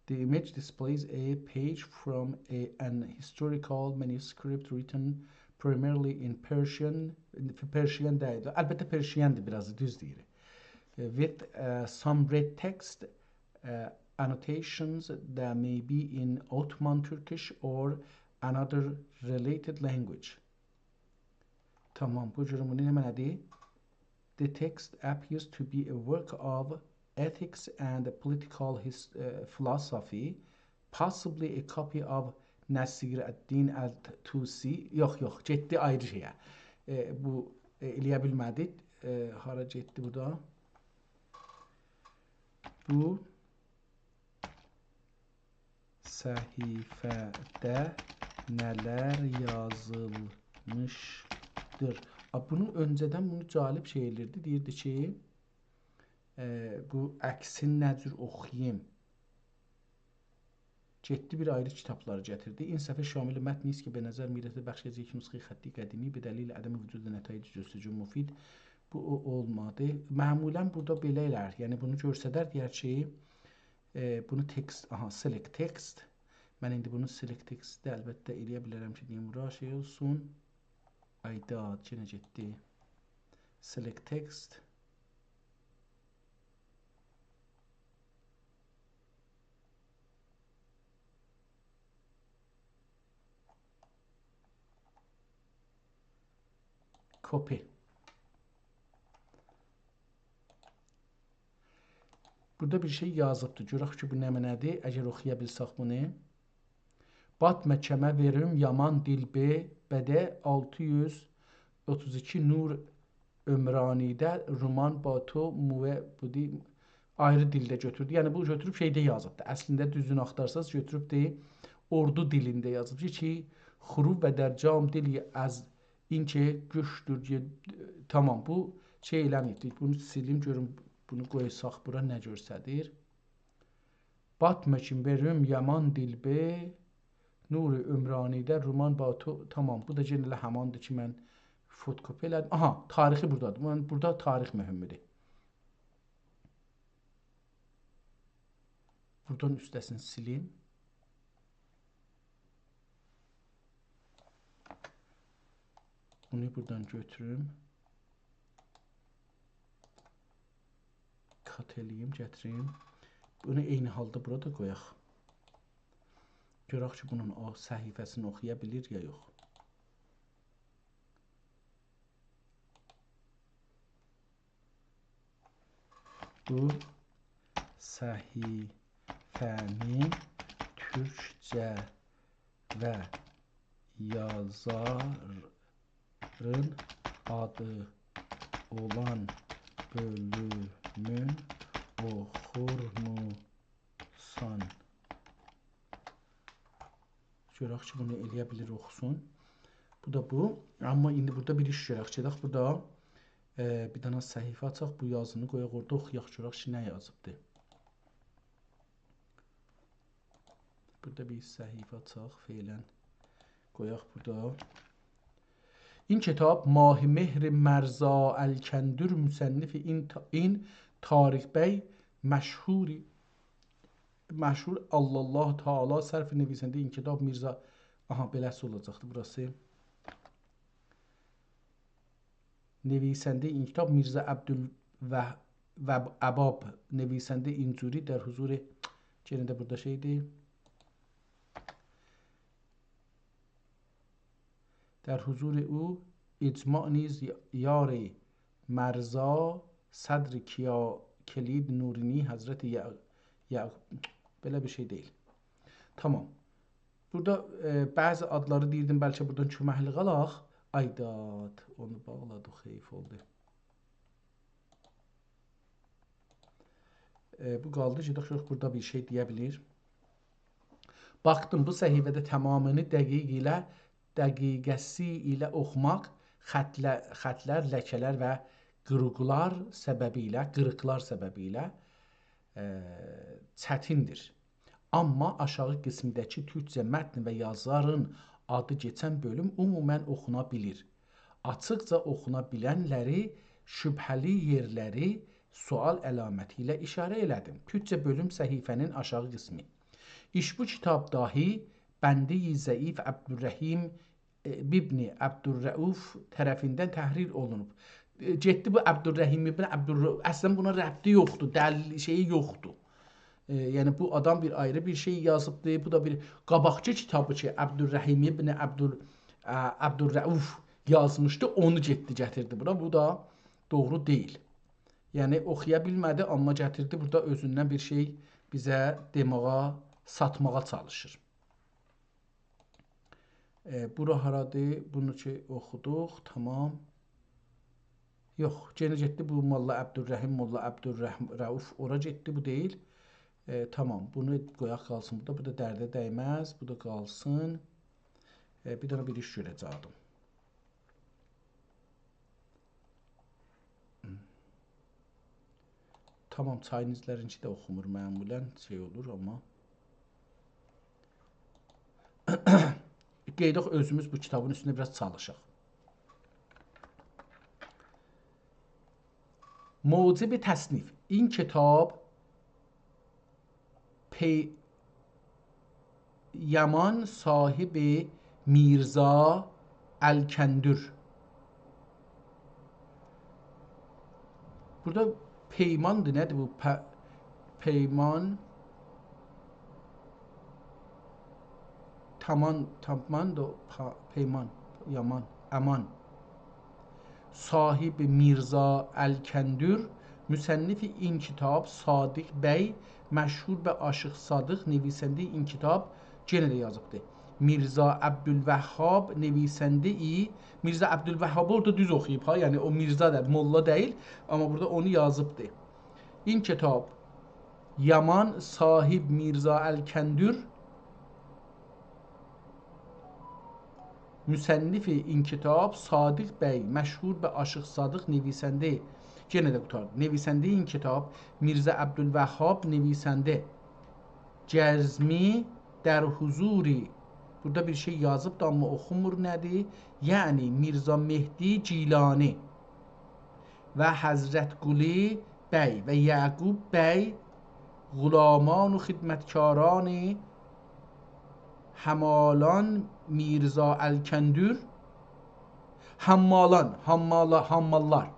The image displays a page from a, an historical manuscript written primarily in Persian, Persian دئییل. البته، پرشیندیر بیر آز، دوز دئییر. With, uh, some red text, uh, annotations that may be in Ottoman Turkish or another related language. تامام، بو جور بونو نمنه‌دیر؟ The text appears to be a work of ethics and political his-, uh, philosophy, possibly a copy of نصیرالدین الطوسی. یوخ، یوخ، گئتدی آیری شئیه. ائ، بو، ائ، ائله‌یه بیلمه‌دی. ائ، هارا گئتدی بو دا؟ بو صفحه‌ده نه‌لر یازیلمیشدیر. آ، بونو اؤنجه‌دن بونو جالب شئی ائله‌ییردی. دئییردی کی، ائ، بو عکسین نه جور اوخویاییم؟ گئتدی بیر آیری کیتابلاری گتیردی. این صفحه شامل متنی است که به نظر می‌رسد بخشی از یک نسخهٔ خطی قدیمی به دلیل عدم وجود نتایج جستجو مفید. بو او-، اولمادی. معمولاً بورادا بئله ائلر. یعنی بونو گؤرسدر، دئیر کی، ائ، بونو text، آها، select text. من ایندی بونو select text-ده البته ائله‌یه بیلرم کی، دئییم، بورا شئی اولسون. آی داد، یئنه گئتدی. Select text. Copy. بورادا بیر شئی یازیبدی. گؤرک کی، بو نمنه‌دیر، اگر اوخویا بیلسک بونو. باتمه کمه وئروم یامان دیل به، بده آلتی یوز اوتوز ایکی نور عمرانی‌ده رومان با تو موه بودی، آیری دیلده گؤتوردو. یعنی، بو گؤتوروب شئیده یازیبدی. اصلینده دوزونو آختارساز، گؤتوروبدو اوردو دیلینده یازیب کی، خروب و در جام دلی از اینکه گوشدور، گئ-، تامام، بو شئی ائله‌مه‌ییبدی. بونو سیلیم، گؤروم، بونو قویساق بورا نه گؤرسدیر؟ باتمه کمه وئروم یامان دیل به، نور عمرانی‌ده رومان با تو، تامام، بو دا یئنه ائله هماندیر کی، من فتوکپی ائله‌دیم. آها، تاریخی بورادادیر. من بورادا تاریخ مهمدور. بورادان اوسته‌سینی سیلیم. بونو بورادان گؤتوروم. کات ائله‌ییم، گتیریم. بونو عینی حالدا بورادا قویاق. گؤرک کی، بونون او صفحه‌سینی اوخویا بیلیر یا یوخ. بو صفحه‌نی تورکجه و یازارین آدی اولان بؤلومون اوخورموسان؟ گؤرک کی، بونو ائله‌یه بیلیر اوخوسون. بو دا بو. آمما ایندی بورادا بیر ایش گؤرک. گئدک بورادا، ائ، بیر دنه صفحه آچاق، بو یازینی قویاق اورادا، اوخویاق، گؤرک کی، نه یازیبدی. بورادا بیر صفحه آچاق، فعلاً قویاق بورادا. این کتاب ماه‌مهر مرزا الکندر، مصنف این تا-، این تاریخ بی مشهوری، مشهور الله تعالی صرف نویسنده این کتاب میرزا، آها، بئله‌سی اولاجاقدی بوراسی. نویسنده این کتاب میرزا عبدالوه-، وهاب، نویسنده این جوری در حضور، یئنه ده بورادا شئیدیر. در حضور او اجماع نیز یار مرزا صدر کیا-، کلید نورینی حضرت یع-، یع-، بئله بیر شئی دئییل. تامام. بورادا، ائ، بعضی آدلاری دئییردیم، بلکه بورادان کؤمکلیک آلاق. آی داد، اونو باغلادیق، حیف اولدو. ائ، بو قالدی کی، گؤرک بورادا بیر شئی دئیه بیلیر. باخدیم، بو صفحه‌ده تمامینی دقیق ایله، دقیقه‌سی ایله اوخوماق خطله-، خطلر، لکه‌لر و قیریقلار سببی ایله، قیریقلار سببی ایله، ائ، چتیندیر. آمما آشاغی قسمده‌کی تورکجه متن و یازارین آدی کئچن بؤلوم عموماً اوخونا بیلیر. آچیقجا اوخونا بیلنلری، شبهه‌لی یئرلری سؤال علامتی ایله ایشاره ائله‌دیم. تورکجه بؤلوم صفحه‌نین آشاغی قسمی. ایش بو کیتاب داهی بنده‌ی ضعیف عبدالرحیم ابن عبدالرؤوف طرفیندن تحریر اولونوب. ائ، گئتدی بو عبدالرحیم ابن عبدالرؤوف. اصلاً بونا ربطی یوخدور، دلیل شئیی یوخدور. ائ، یعنی بو آدام بیر آیری بیر شئی یازیبدی. بو دا بیر قاباقکی کیتابی کی، عبدالرحیم ابن عبدال-، ا، عبدالرؤوف یازمیشدی، اونو گئتدی گتیردی بورا. بو دا دوغرو دئییل. یعنی اوخویا بیلمه‌دی، آمما گتیردی بورادا اؤزوندن بیر شئی بیزه دئماغا، ساتماغا چالیشیر. ائ، بورا هارادیر؟ بونو کی اوخودوق، تامام. یوخ، یئنه گئتدی بو ملا عبدالرحیم، ملا عبدالرحیم رؤوف اورا گئتدی، بو دئییل. ائ، تامام، بونو قویاق قالسین بورادا، بو دا درده دیمز، بو دا قالسین. ائ، بیر دنه بیر ایش گؤره‌جکدیم. تامام، چاینیزلرینکی ده اوخومور معمولاً، شئی اولور آمما. قئییداق اؤزوموز بو کیتابین اوستونده بیر آز چالیشاق. موجب تصنیف این کتاب پی-، یامان صاحب میرزا الکندر. بورادا پیماندیر، نه‌دیر بو؟ پئ-، پیمان، تامان، تامان دا پا-، پیمان، یامان، امان. صاحب میرزا الکندر، مصنف این کتاب صادق بی، مشهور به آشیق صادق، نویسنده این کتاب، یئنه ده یازیبدی. میرزا عبدالوهاب نویسنده ای، میرزا عبدالوهابی اورادا دوز اوخویوب ها، یعنی او میرزا دا، ملا دئییل، آمما بورادا اونو یازیبدی. این کتاب یامان صاحب میرزا الکندر، مصنف این کتاب صادق بی، مشهور به آشیق صادق، نویسنده، یئنه ده قوتاردی. نویسنده این کتاب میرزا عبدالوهاب، نویسنده جزمی در حضور بورادا بیر شئی یازیبدی، آمما اوخونمور نه‌دیر. یعنی میرزا مهدی گیلانی و حضرت قلی بی و یعقوب بی، غلامان و خدمتکاران حمالان میرزا الکندر، حمالان، حمالا-، حماللار،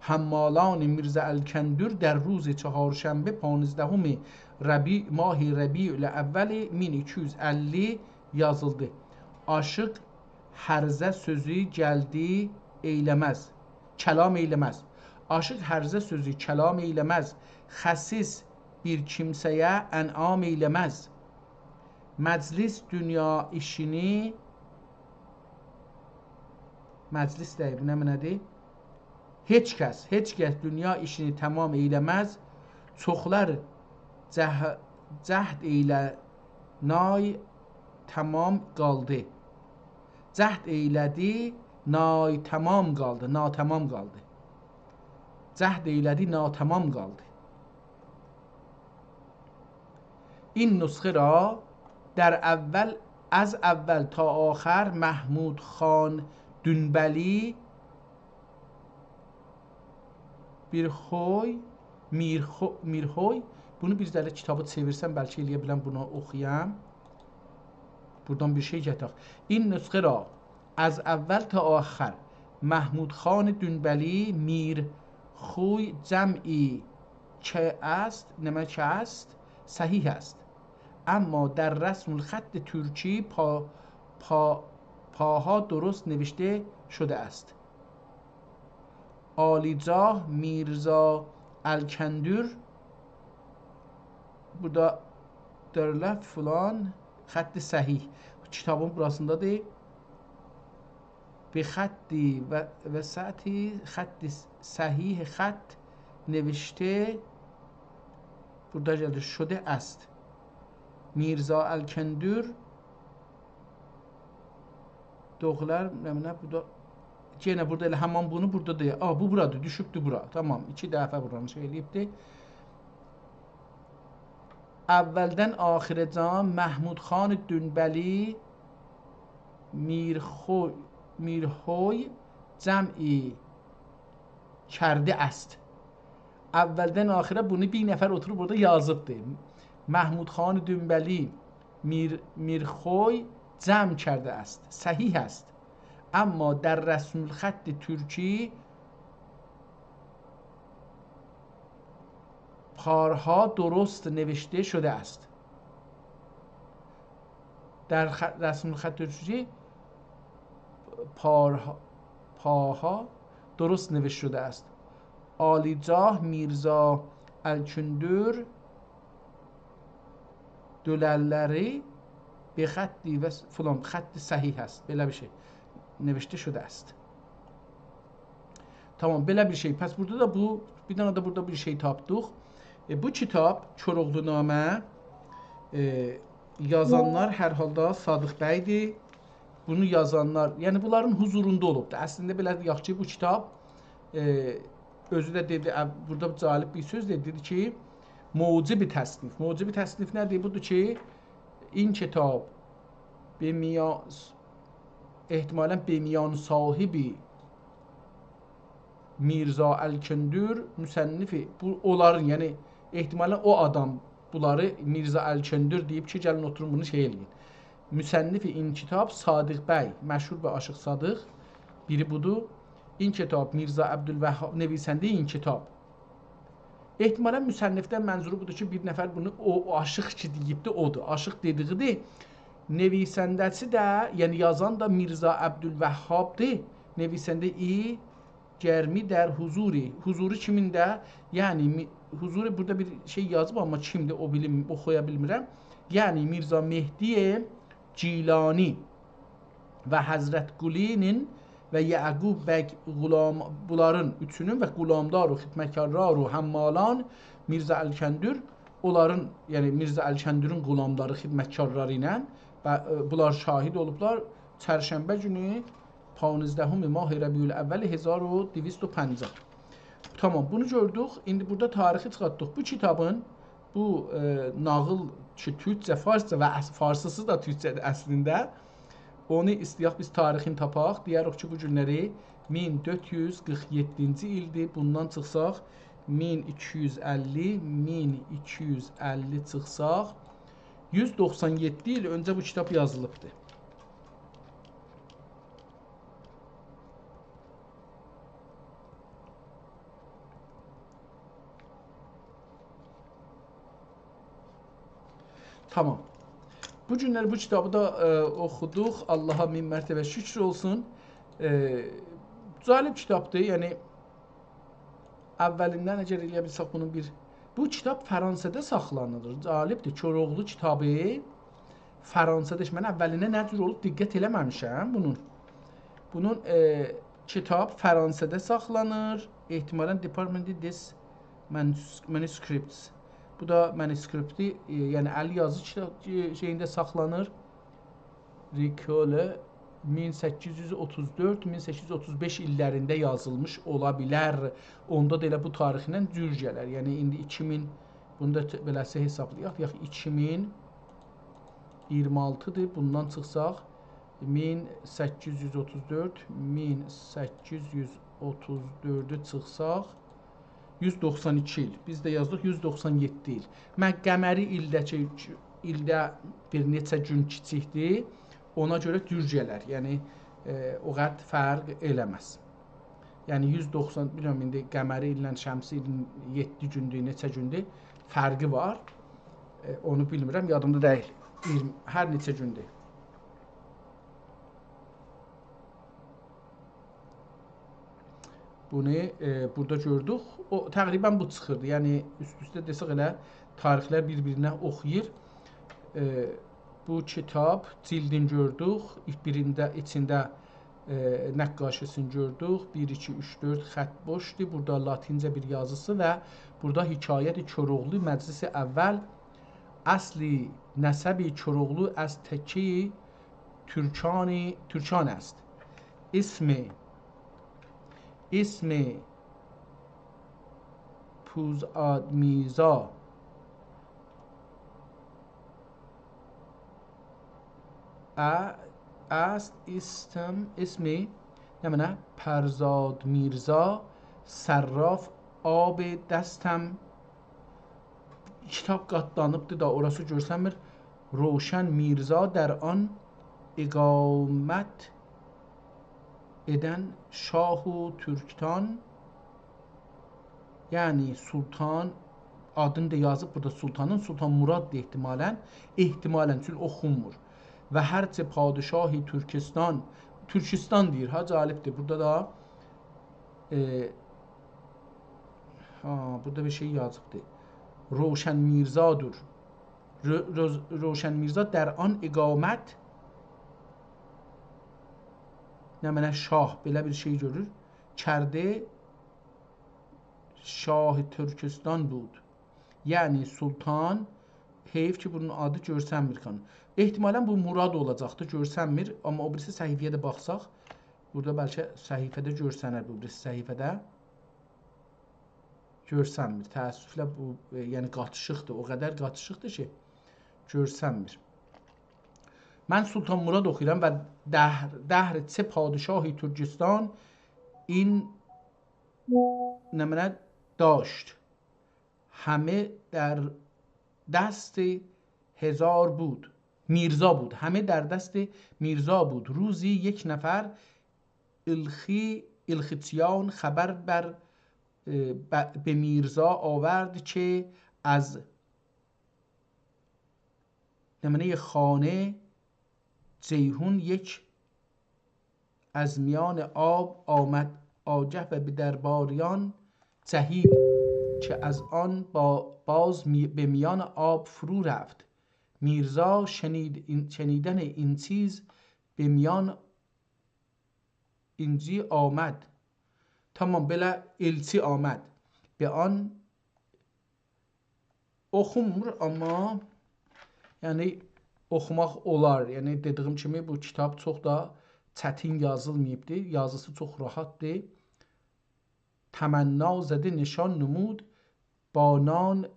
حمالان میرزا الکندر در روز چهارشنبه پانزدهم ربیع، ماه ربیع الاول مین ایکی یوز اللی یازیلدی. آشیق هرزه سؤزو گلدی ائیله‌مز، کلام ائیله‌مز. آشیق هرزه سؤزو کلام ائیله‌مز، خسیس بیر کیمسه‌یه انعام ائیله‌مز. مجلس دونیا ایشینی، مجلس دئییل، بو نه معنادیر؟ هئچ کس، هئچ کس دونیا ایشینی تمام ائیله‌مز. چوخلار جه-، جهد ائیله نای تمام قالدی. جهد ائیله‌دی، نای تمام قالدی، ناتمام قالدی. جهد ائیله‌دی، ناتمام قالدی. این نسخه را در اول، از اول تا آخر محمود خان دونبلی، بیر خوی، میر خو-، میر خوی. بونو بیر ذره کیتابی چئویرسم، بلکه ائلیه بیلم بونو اوخویام. بورادان بیر شئی گتیرک. این نسخه را از اول تا آخر محمود خان دونبلی میر خوی جمعی که است، نمک است، صحیح است. اما در رسم الخط ترکی پا-، پا-، پاها درست نوشته شده است. عالیجاه میرزا الکندر، بورادا دؤرلف فلان، خط صحیح. کیتابین بوراسیندادیر. به خطی و، و سطحی خط صحیح خط نوشته، بورادا گلیر، شده است. میرزا الکندر دوغولار، نمنه، بورادا، یئنه بورادا ائله همان بونو بورادا دئییر. آ، بو بورادیر، دوشوبدور بورا. تامام، ایکی دفعه بورانی شئی ائله‌ییبدیر. اولدن آخره‌جان محمود خان دونبلی میر خو-، میر خوی جمعی کرده است. اولدن آخره بونو بیر نفر اوتوروب بورادا یازیبدی. محمود خان دونبلی میر، میر خوی جمع کرده است. صحیح است. اما در رسم الخط ترکی پارها درست نوشته شده است. در خ-، رسم الخط ترکی پارها، پاها درست نوشته شده است. عالیجاه میرزا الکندر دؤللری به خطی و س-، فلان، خط صحیح است. بئله بیر شئی نوشته شده است. تامام، بئله بیر شئی. پس بورادا دا بو، بیر دنه ده بورادا بیر شئی تاپدیق. ائ، بو کیتاب، کوراوغلونامه، ائ، یازانلار هر حالدا صادق بی‌دیر. بونو یازانلار، یعنی بونلارین حضوروندا اولوبدور. اصلینده بئله دئیک کی، بو کیتاب، ائ، اؤزو ده دئدی، ا، بورادا جالب بیر سؤز دئدی، دئدی کی، موجب تصنیف. موجب تصنیف نه‌دیر؟ بودور کی، این کتاب به میان، احتمالاً به میان صاحبی میرزا الکندر مصنفی، بو اونلارین، یعنی احتمالاً او آدام بونلاری میرزا الکندر دئییب کی، گلین اوتورون بونو شئی ائله‌یین. مصنف این کتاب صادق بی، مشهور به آشیق صادق، بیری بودور. این کتاب میرزا عبدالوهاب، نویسندهٔ این کتاب. احتمالاً مصنفدن منظورو بودور کی، بیر نفر بونو او، او آشیق کی دئییبدی، اودور. آشیق دئدیگیدیر. نویسنده‌سی ده، یعنی یازان دا میرزا عبدالوهابدیر. نویسنده ای گرمی در حضوری. حضوری کیمینده؟ یعنی می-، حضوری بورادا بیر شئی یازیب، آمما کیمدیر، او بیلیم-، اوخویا بیلمیرم. یعنی میرزا مهدی گیلانی و حضرت قلی‌نین و یعقوب بی غلام، بونلارین اوچونون و غلامدار و خدمتکارلار و حمالان میرزا الکندر، اونلارین، یعنی میرزا الکندرین غلاملاری، خدمتکارلاری ایله و، ائ، بونلار شاهد اولوبلار. چرشنبه گونو پانزدهم ماه ربیع الاول هزار و دویست و پنجاه. تامام، بونو گؤردوک. ایندی بورادا تاریخی چیخارتدیق. بو کیتابین، بو، ائ، ناغیل کی، تورکجه، فارسجا و اص-، فارسیسی دا تورکجه‌دیر اصلینده. اونو ایسته‌یک بیز تاریخین تاپاق. دئیه‌ریک کی، بو گونلری مین دؤرد یوز قیرخ یئددینجی ایلدیر. بوندان چیخساق، مین ایکی یوز اللی، مین ایکی یوز اللی چیخساق، یوز دوخسان یئددی ایل اؤنجه بو کیتاب یازیلیبدیر. تامام. بو گونلر بو کیتابی دا، ائ، اوخودوق. آللاها مین مرتبه شکر اولسون. ائ، جالب کیتابدیر. یعنی، اولیندن اگر ائلیه بیلسک بونون بیر، بو کیتاب فرانسه‌ده ساخلانیر. جالبدیر. کوراوغلو کیتابی فرانسه‌ده، من اولیندن نه جور اولوب دقت ائله‌مه‌میشم بونون. بونون، ائ، کیتاب فرانسه‌ده ساخلانیر. احتمالاً Department des Manus-، Manuscripts. بو دا مانوسکریپتی، ائ، یعنی ال یازی کیتاب، ائ، شئیینده ساخلانیر. ریکوله مین سککیز یوز اوتوز دؤرد، مین سککیز یوز اوتوز بئش ایللرینده یازیلمیش اولا بیلر. اوندا دا ائله بو تاریخله جور گلر. یعنی ایندی ایکی مین، بونو دا ت-، بئله‌سی حسابلایاق. دئیک، ایکی مین اییرمی آلتی‌دیر. بوندان چیخساق، مین سککیز یوز اوتوز دؤرد، مین سککیز یوز اوتوز دؤردو چیخساق، یوز دوخسان ایکی ایل. بیز ده یازدیق یوز دوخسان یئددی ایل. من قمری ایلده کی، ایلده بیر نئچه گون کیچیکدیر. اونا گؤره جور گلر. یعنی، ائ، او قدر فرق ائله‌مز. یعنی یوز دوخسان، بیلمیرم ایندی قمری ایلله شمسی ایلین یئددی گوندور، نئچه گوندور، فرقی وار. ائ، اونو بیلمیرم، یادیمدا دئییل. اییرمی، هر نئچه گوندور. بونو، ائ، بورادا گؤردوک. او، تقریباً بو چیخیردی. یعنی، اوست-اوسته دئسک ائله تاریخلر بیر-بیرینه اوخویور. ائ، بو کیتاب جیلدین گؤردوک. ایلک بیرینده، ایچینده، ائ، نقاشی‌سینی گؤردوک. بیر، ایکی، اوچ، دؤرد خط بوشدور. بورادا لاتینجه بیر یازیسی و بورادا حکایت کوراوغلو مجلس اول، اصل نسب کوراوغلو از تکهٔ ترکان، ترکان است. اسم، اسم پوزاد میرزا ا-، است، اسم، اسم، نمنه؟ پرزاد میرزا، صراف آب دستم. کیتاب قاتلانیبدی دا، اوراسی گؤرسنمیر. روشن میرزا در آن اقامت ائدن شاه و ترکستان، یعنی سلطان، آدینی دا یازیب بورادا سلطانین، سلطان مراددیر احتمالاً. احتمالاً، چونکی اوخونمور. و هرچه پادشاه ترکستان، ترکستان دئییر ها، جالبدیر. بورادا دا، ائ، ها، بورادا بیر شئی یازیبدیر. روشن میرزادور. رو-، روز-، روشن میرزا در آن اقامت، نمنه؟ شاه، بئله بیر شئی گؤرور. کرده شاه ترکستان بود. یعنی سلطان، حیف کی، بونون آدی گؤرسنمیر خانیم. احتمالاً بو مراد اولاجاقدی، گؤرسنمیر. آمما او بیریسی صفحه‌یه ده باخساق، بورادا بلکه صفحه‌ده گؤرسنر، بو بیریسی صفحه‌ده گؤرسنمیر. تأسفله بو، ائ، یعنی قاتیشیقدیر، او قدر قاتیشیقدیر کی، گؤرسنمیر. من سلطان مراد اوخویورام و دهر، دهر چه پادشاه ترکستان این نمنه داشت. همه در دست هزار بود، میرزا بود. همه در دست میرزا بود. روزی یک نفر الخی، الخیتیان خبر بر، اه، ب-، به میرزا آورد که از نمنهٔ خانه جیحون یک از میان آب آمد آگه و به درباریان جهید که از آن با-، باز می-، به میان آب فرو رفت. میرزا شنید-، این-، شنیدن این چیز به میان اینجی آمد. تامام، بئله ائلچی آمد. به آن اوخونمور، آمما، یعنی، اوخوماق اولار. یعنی، دئدیگیم کیمی، بو کیتاب چوخ دا چتین یازیلماییبدی. یازیسی چوخ راحتدیر. تمنا زده نشان نمود، با نان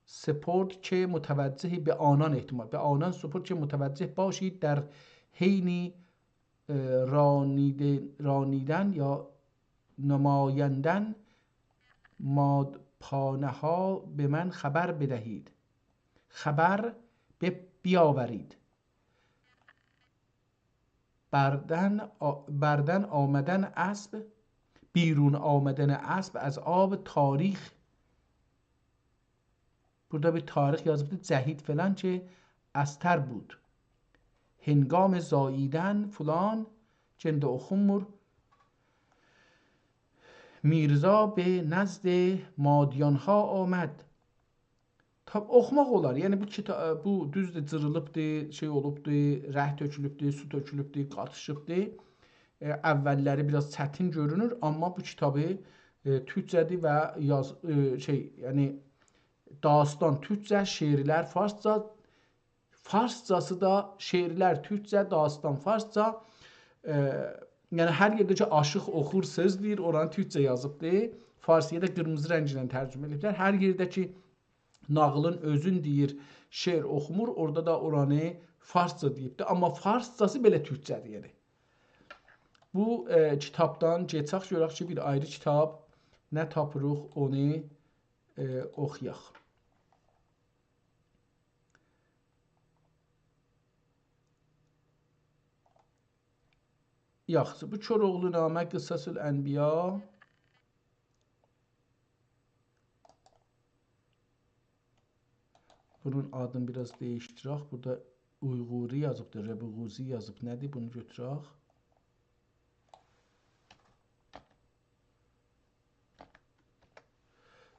سپرد که متوجه به آنان احتمال، به آنان سپرد که متوجه باشید، در حین اه، رانیده-، رانیدن یا نمایندن مادپانه‌ها به من خبر بدهید. خبر به بیاورید. بردن آ-، بردن آمدن اسب، بیرون آمدن اسب از آب تاریخ. بورادا بیر تاریخ یازیبدی، جهید فلان کی، استر بود. هنگام زاییدن فلان، یئنه ده اوخونمور. میرزا به نزد مادیان‌ها آمد. تاب اوخوماق اولار. یعنی بو کیتا-، بو دوزدور، جیریلیبدی، شئی اولوبدو، رنگ تؤکولوبدو، سو تؤکولوبدو، قاتیشیبدی. ائ، اوللری بیر آز چتین گؤرونور، آمما بو کیتابی، ائ، تورکجه‌دیر و یاز-، ائ، شئی، یعنی داستان تورکجه، شعرلر فارسجا، فارسجاسی دا، شعرلر تورکجه، داستان فارسجا. ائ، یعنی هر یئرده کی، آشیق اوخور، سؤز دئییر، اورانی تورکجه یازیبدی. فارسی‌یا دا قیرمیزی رنگله ترجمه ائدیبلر. هر یئرده کی، ناغیلین اؤزون دئییر، شعر اوخومور، اورادا دا اورانی فارسجا دئییبدی. آمما فارسجاسی بئله تورکجه‌دیر، یعنی. بو، ائ، کیتابدان گئچک، گؤرک کی، بیر آیری کیتاب نه تاپیریق، اونو، ائ، اوخویاق. یاخشی، بو کوراوغلونامه، قصص‌الانبیا. بونون آدینی بیر آز دییشدیرک. بورادا اویغوری یازیبدیر، ربوغوزی یازیب. نه‌دیر؟ بونو گؤتورک.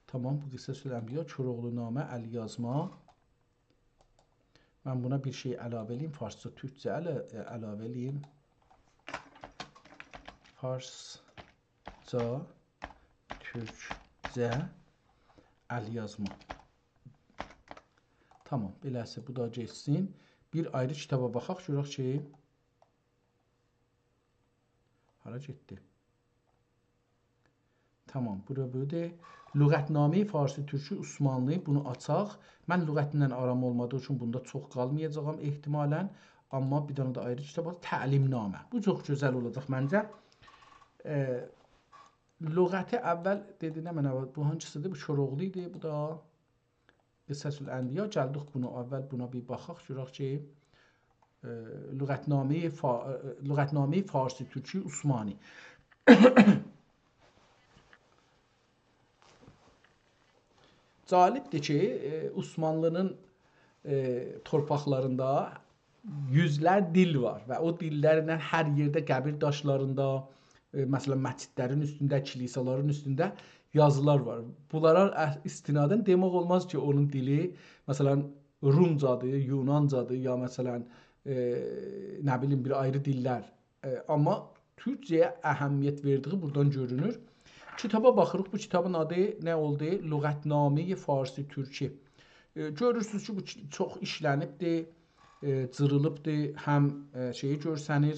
تامام، بو قصص‌الانبیا، کوراوغلونامه، ال‌یازما. من بونا بیر شئی علاوه ائله‌ییم، فارسجا، تورکجه علا-، علاوه ائله‌ییم. فارسجا، تورکجه، ال‌یازما. تامام، بئله‌سی بو دا گئتسین. بیر آیری کیتابا باخاق، گؤرک کی، هارا گئتدی؟ تامام، بورا بودور. لغت‌نامه‌ی فارسی تورکی عثمانلی، بونو آچاق. من لغتله آرام اولمادیغی اوچون بوندا چوخ قالمایاجاغام احتمالاً. آمما بیر دنه ده آیری کیتاب وار، تعلیم‌نامه. بو چوخ گؤزل اولاجاق منجه. ائ، لغتی اول دئدی، نمنه وار؟ بو هانسی‌سیدیر؟ بو کوراوغلو ایدی، بو دا قصص‌الانبیا. گلدیک بونا، اول بونا بیر باخاق، گؤرک کی، ائ، لغت‌نامه‌ی فا-، ائ، لغت‌نامه‌ی فارسی تورکی عثمانی. جالبدیر کی، ائ، عثمانلی‌نین، ائ، تورپاقلاریندا یوزلر دیل وار و او دیللرله هر یئرده قبیر داشلاریندا، ائ، مثلاً، مسجدلرین اوستونده، کلیسالارین اوستونده یازیلار وار. بونلارا ا-، استناداً دئمک اولماز کی، اونون دیلی، مثلاً، رومجادیر، یونانجادیر، یا، مثلاً، ائ، نه بیلیم، بیر آیری دیللر. ائ، آمما تورکجه‌یه اهمیت وئردیگی بورادان گؤرونور. کیتابا باخیریق، بو کیتابین آدی نه اولدو؟ لغت‌نامه‌ی فارسی تورکی. ائ، گؤرورسونوز کی، بو کی-، چوخ ایشله‌نیبدیر، ائ، جیریلیبدیر، هم، ائ، شئیی گؤرسنیر،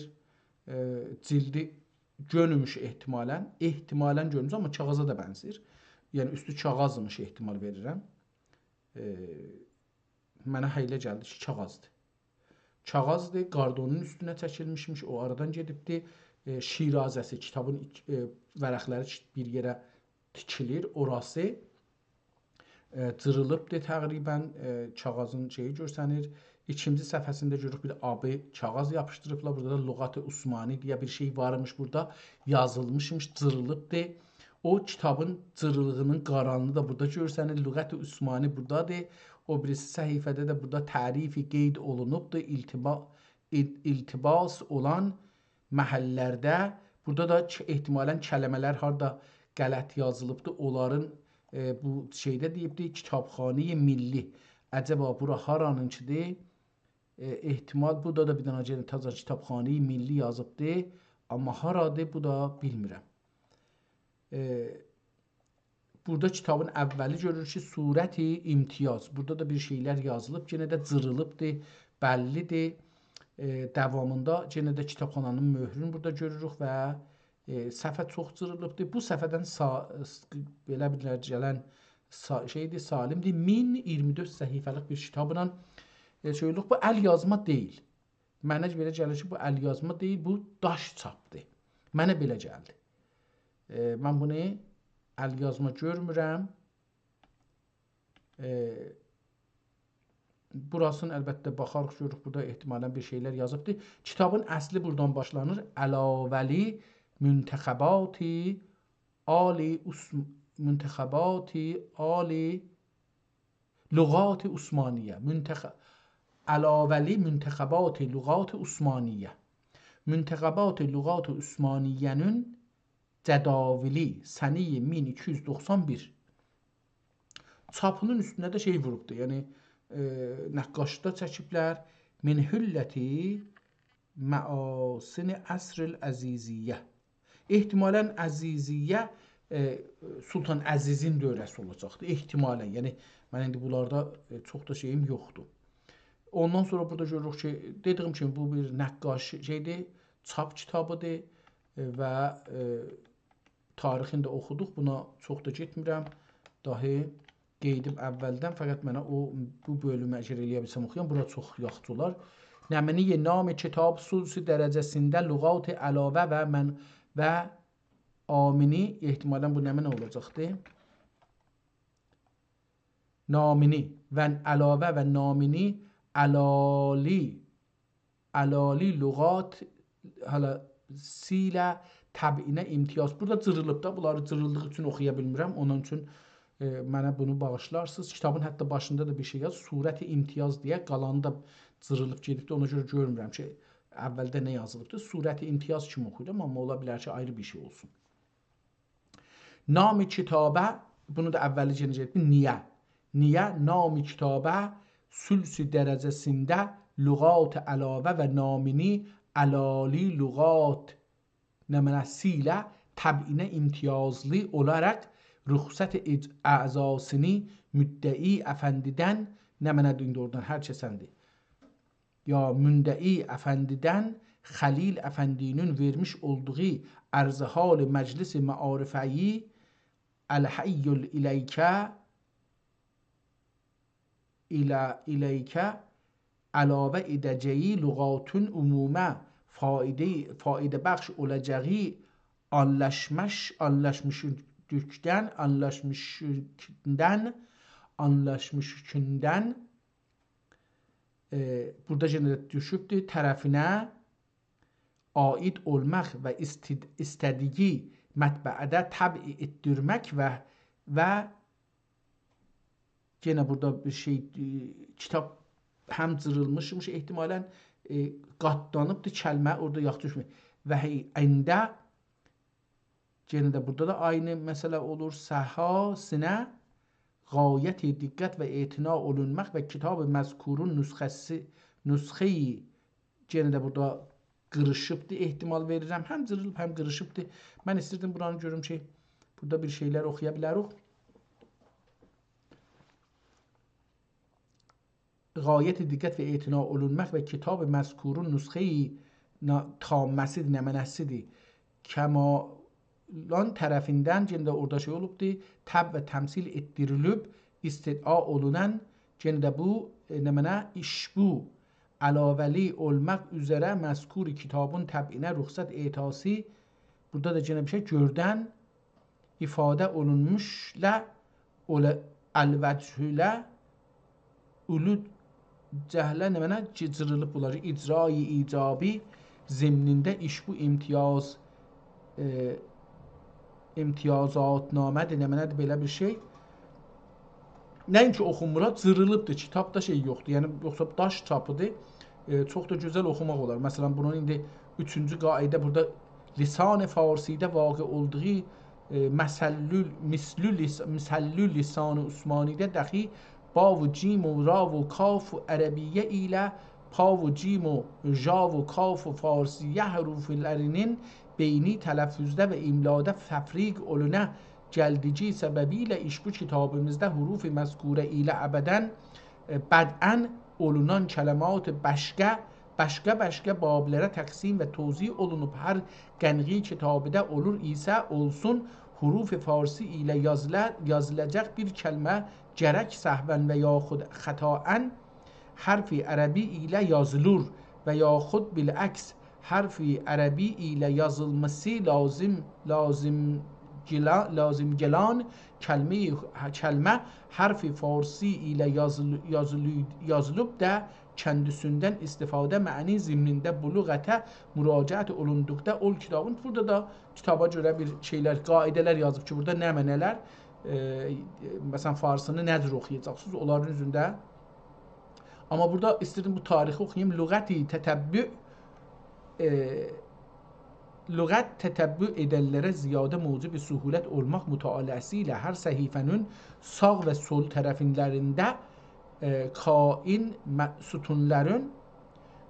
ائ، جیلدی گؤنوموش احتمالاً، احتمالاً گؤنوموش، آمما کاغیذا دا بنزیر. یعنی اوستو کاغیذمیش احتمال وئریرم. ائ، منه هئله گلدی کی، کاغیذدیر. کاغیذدیر، گاردونون اوستونه چکیلمیشمیش، او آرادان گئدیبدی. ائ، شیرازه‌سی، کیتابین ایچ-، ائ، ورقلری بیر یئره تیکیلیر، اوراسی، ائ، جیریلیبدیر تقریباً، ائ، کاغیذین شئیی گؤرسنیر. ایکینجی صفحه‌سینده گؤروروک بیر آبی کاغیذ یاپیشدیریبلار. بورادا دا لغت عثمانی دئیه بیر شئی وارمیش بورادا، یازیلمیشمیش، جیریلیبدیر. او کیتابین جیریلیغینین قارانلیغی دا بورادا گؤرسنیر. لغت عثمانی بورادادیر. او بیریسی صفحه‌ده ده بورادا تعریفی قید اولونوبدور. التبا-، ال-، التباس اولان محل‌لرده، بورادا دا ک-، احتمالاً کلمه‌لر هاردا غلط یازیلیبدی، اونلارین، ائ، بو شئیده دئییبدی، کتابخانه‌ی ملی. عجبا بورا هارانینکیدیر؟ ائ، احتمال بورادا دا بیر دنه یئنه تازا کتابخانه‌ی ملی یازیبدی، آمما هارادیر، بو دا بیلمیرم. ائ، بورادا کیتابین اولی گؤرور کی، صورت امتیاز. بورادا دا بیر شئیلر یازیلیب، یئنه ده جیریلیبدیر، بللی‌دیر. ائ، داوامیندا یئنه ده کیتابخانانین مؤهرونو بورادا گؤروروک و، ائ، صفحه چوخ جیریلیبدیر. بو صفحه‌دن سا-، بئله بیر گلن سا-، شئیدیر، سالیمدیر. مین اییرمی دؤرد صفحه‌لیک بیر کیتابلا، ائ، شئی اولوب. بو ال‌یازما دئییل. منه بئله گلیر کی، بو ال‌یازما دئییل، بو داش چاپدیر. منه بئله گلدی. ائ، من بونو ال‌یازما گؤرمورم. ائ، بوراسینی البته باخاریق، گؤروروک، بورادا احتمالاً بیر شئیلر یازیبدی. کیتابین اصلی بورادان باشلانیر. علاوه‌لی منتخبات عالی عثم-، منتخبات عالی لغات عثمانیه. منتخ-، علاوه‌لی منتخبات لغات عثمانیه. منتخبات لغات عثمانیه‌نین جداولی، سنه‌ی مین ایکی یوز دوخسان بیر. چاپینین اوستونه ده شئی ووروبدو، یعنی، ائ، نقاشی دا چکیبلر. من حلة محاسن عصر العزیزیه. احتمالاً عزیزیه، ائ، سلطان عزیزین دوره‌سی اولاجاقدی. احتمالاً، یعنی من ایندی بونلاردا، ائ، چوخ دا شئییم یوخدور. اوندان سونرا بورادا گؤروروک کی، دئدیگیم کیمی، بو بیر نقاشی شئیدیر، چاپ کیتابیدیر، ائ، و، ائ، تاریخینی ده اوخودوق. بونا چوخ دا گئتمیرم. داهی قئییدیم اولدن، فقط منه او، بو بؤلومو اگر ائلیه بیلسم اوخویام، بورا چوخ یاخشی اولار. نمنه‌ی نام کتاب ثلث درجه‌سینده لغات علاوه و من و آمینی، احتمالاً بو نمنه اولاجاقدی؟ نامینی و علاوه و نامینی علالی، علالی لغات، حالا، سیله تبعینه امتیاز. بورادا جیریلیب دا، بونلاری جیریلدیغی اوچون اوخویا بیلمیرم. اونون اوچون، ائ، منه بونو باغیشلارسینیز. کیتابین حتی باشیندا دا بیر شئی یاز، صورت امتیاز دئیه، قالانی دا جیریلیب گئدیبدی. اونا گؤره گؤرمورم کی، اولده نه یازیلیبدی. صورت امتیاز کیمی اوخویورام، آمما اولا بیلر کی، آیری بیر شئی اولسون. نام کتابه، بونو دا اولی گئنه گئتدی، نیه؟ نیه نام کتابه ثلث درجه‌سینده لغات علاوه و نامینی علالی لغات نمنه‌سی ایله تبعینه امتیازلی اولاراق رخصت اج-، اعضاسینی مدعی افندیدن، نمنه ایندی اورادان هر کسندیر، یا مدعی افندیدن، خلیل افندی‌نین وئرمیش اولدوغو عرض حال مجلس معارفه‌ای، الحی الیک، الی-، الیک، علاوه ائده‌جه‌یی لغاتین عمومه فایده، فایده‌بخش اولاجاغی آنلاشمیش، آنلاشمیشلیکدن، آنلاشمیشلیکدن، آنلاشمیشلیکدن، ائ، بورادا یئنه ده دوشوبدور، طرفینه عاید اولماق و ایستید-، ایسته‌دیگی مطبعه‌ده طبع ائتدیرمک و، و یئنه بورادا بیر شئی، ائ، کیتاب هم جیریلمیشمیش احتمالاً، ائ، قاتلانیبدیر کلمه، اورادا یاخشی دوشمور. و هی-، عند یئنه ده بورادا دا عینی مسئله اولور. سها، سینه، غایت دقت و اعتنا اولونماق و کتاب مذکورون نسخه‌سی، نسخه‌ای، یئنه ده بورادا قیریشیبدی، احتمال وئریرم. هم جیریلیب، هم قیریشیبدی. من ایستیردیم بورانی گؤروم کی، بورادا بیر شئیلر اوخویا بیلریک. غایت دقت و اعتنا اولونماق و کتاب مذکورون نسخه‌ای نا-، تامه‌سیدیر، نمنه‌سیدیر. کمالان طرفیندن، یئنه ده اورادا شئی اولوبدور، طبع و تمثیل ائتدیریلیب، استدعا اولونان، یئنه ده بو، ائ، نمنه، ایشبو علاوه‌لی اولماق اوزره مذکور کتابون طبعینه رخصت اعطاسی، بورادا دا یئنه بیر شئی، گؤردن افاده اولونموشلا، اولا، الوجهله، اولو جهله، نمنه، جیریلیب بونلار، اجرای ایجابی ضمنینده ایشبو امتیاز، ائ، امتیازاتنامه‌دیر، نمنه‌دیر، بئله بیر شئی. نه اینکی اوخونمور، جیریلیبدیر، کیتابدا شئی یوخدور. یعنی، یوخسا داش چاپیدیر. ائ، چوخ دا گؤزل اوخوماق اولار. مثلا، بونون ایندی اوچونجو قاعده بورادا لسان فارسی‌ده واقع اولدوغو، ائ، مثلل، مثلل لس-، مثلل لسان عثمانی‌ده دخی با و جیم و را و کاف عربیه ایله پا و جیم و ژا و کاف فارسیه حروفلرینین بینی تلفظده و املادا تفریق اولونه گلدیگی سببیله ایشبو کیتابیمیزدا حروف مذکوره ایله ابداً، ائ، بدءاً اولونان کلمات بشقه، بشقه-بشقه بابلره تقسیم و توزیع اولونوب، هر قنقی کیتابیده اولور ایسه اولسون، حروف فارسی ایله یازیلا-، یازیلاجاق بیر کلمه گرک سهواً و یاخود خطااً حرف عربی ایله یازیلور و یاخود بالعکس، حرف عربی ایله یازیلماسی لازیم، لازیم گلا-، لازیم گلان کلمه، کلمه حرف فارسی ایله یازیل-، یازیلی-، یازیلیب دا کندیسیندن استفاده معنی ضمنینده بو لغته مراجعت اولوندوقدا اول کیتابین، بورادا دا کیتابا گؤره بیر شئیلر، قاعده‌لر یازیب کی، بورادا نمنه‌لر، ائ، مثلا، فارسینی نه جور اوخویاجاقسینیز، اونلارین اوزونده. آمما بورادا ایسته‌دیم بو تاریخی اوخویوم. لغت تتبع، ائ، لغت تتبع ائدنلره زیاده موجب سهولت اولماق مطالعه‌سی ایله هر صفحه‌نین ساغ و سول طرفلرینده، ائ، کائن م-، ستونلارین،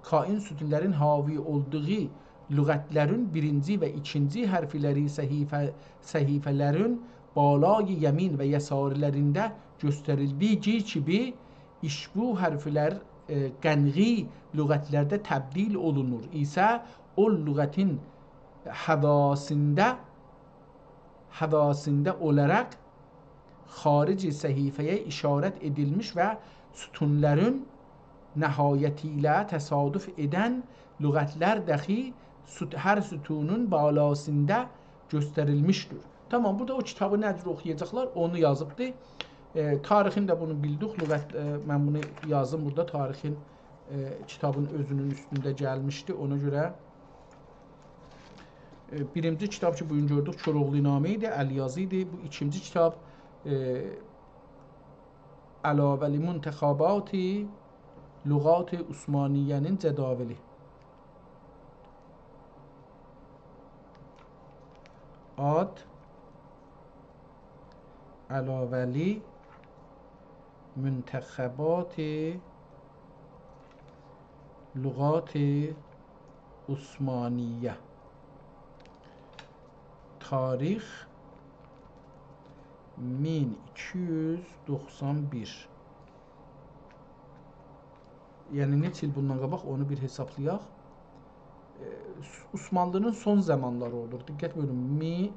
کائن ستونلارین حاوی اولدوغو لغتلرین بیرینجی و ایکینجی حرفلری صفحه، صفحه‌لرین بالای یمین و یسارلرینده گؤستریلدیگی کیمی، ایشبو حرفلر، ائ، قنغی لغتلرده تبدیل اولونور ایسه، او لغتین حواسیندا، حواسیندا اولاراق خارج صفحه‌یه اشارت ائدیلمیش و ستونلارین نهایتی ایله تصادف ائدن لغتلر داخی ست-، هر ستونون بالاسیندا گؤستریلمیشدیر. تامام، بورادا او کیتابی نه جور اوخویاجاقلار، اونو یازیبدی. ائ، تاریخینی ده بونو بیلدیک. لغت، ائ، من بونو یازدیم بورادا. تاریخین، ائ، کیتابین اؤزونون اوستونده گلمیشدی. اونا گؤره، ائ، بیرینجی کیتاب کی، بو گون گؤردوک، کوراوغلونامه ایدی، ال‌یازی ایدی. بو ایکینجی کیتاب، ائ، علاولی منتخبات لغات عثمانیه‌نین جداولی. آد علاولی منتخبات لغات عثمانیه. تاریخ مین ایکی یوز دوخسان بیر. یعنی، نئچه ایل بوندان قاباق، اونو بیر حسابلایاق. ائ، عثمانلی‌نین سون زامانلاری اولور. دقت بویورون، می-،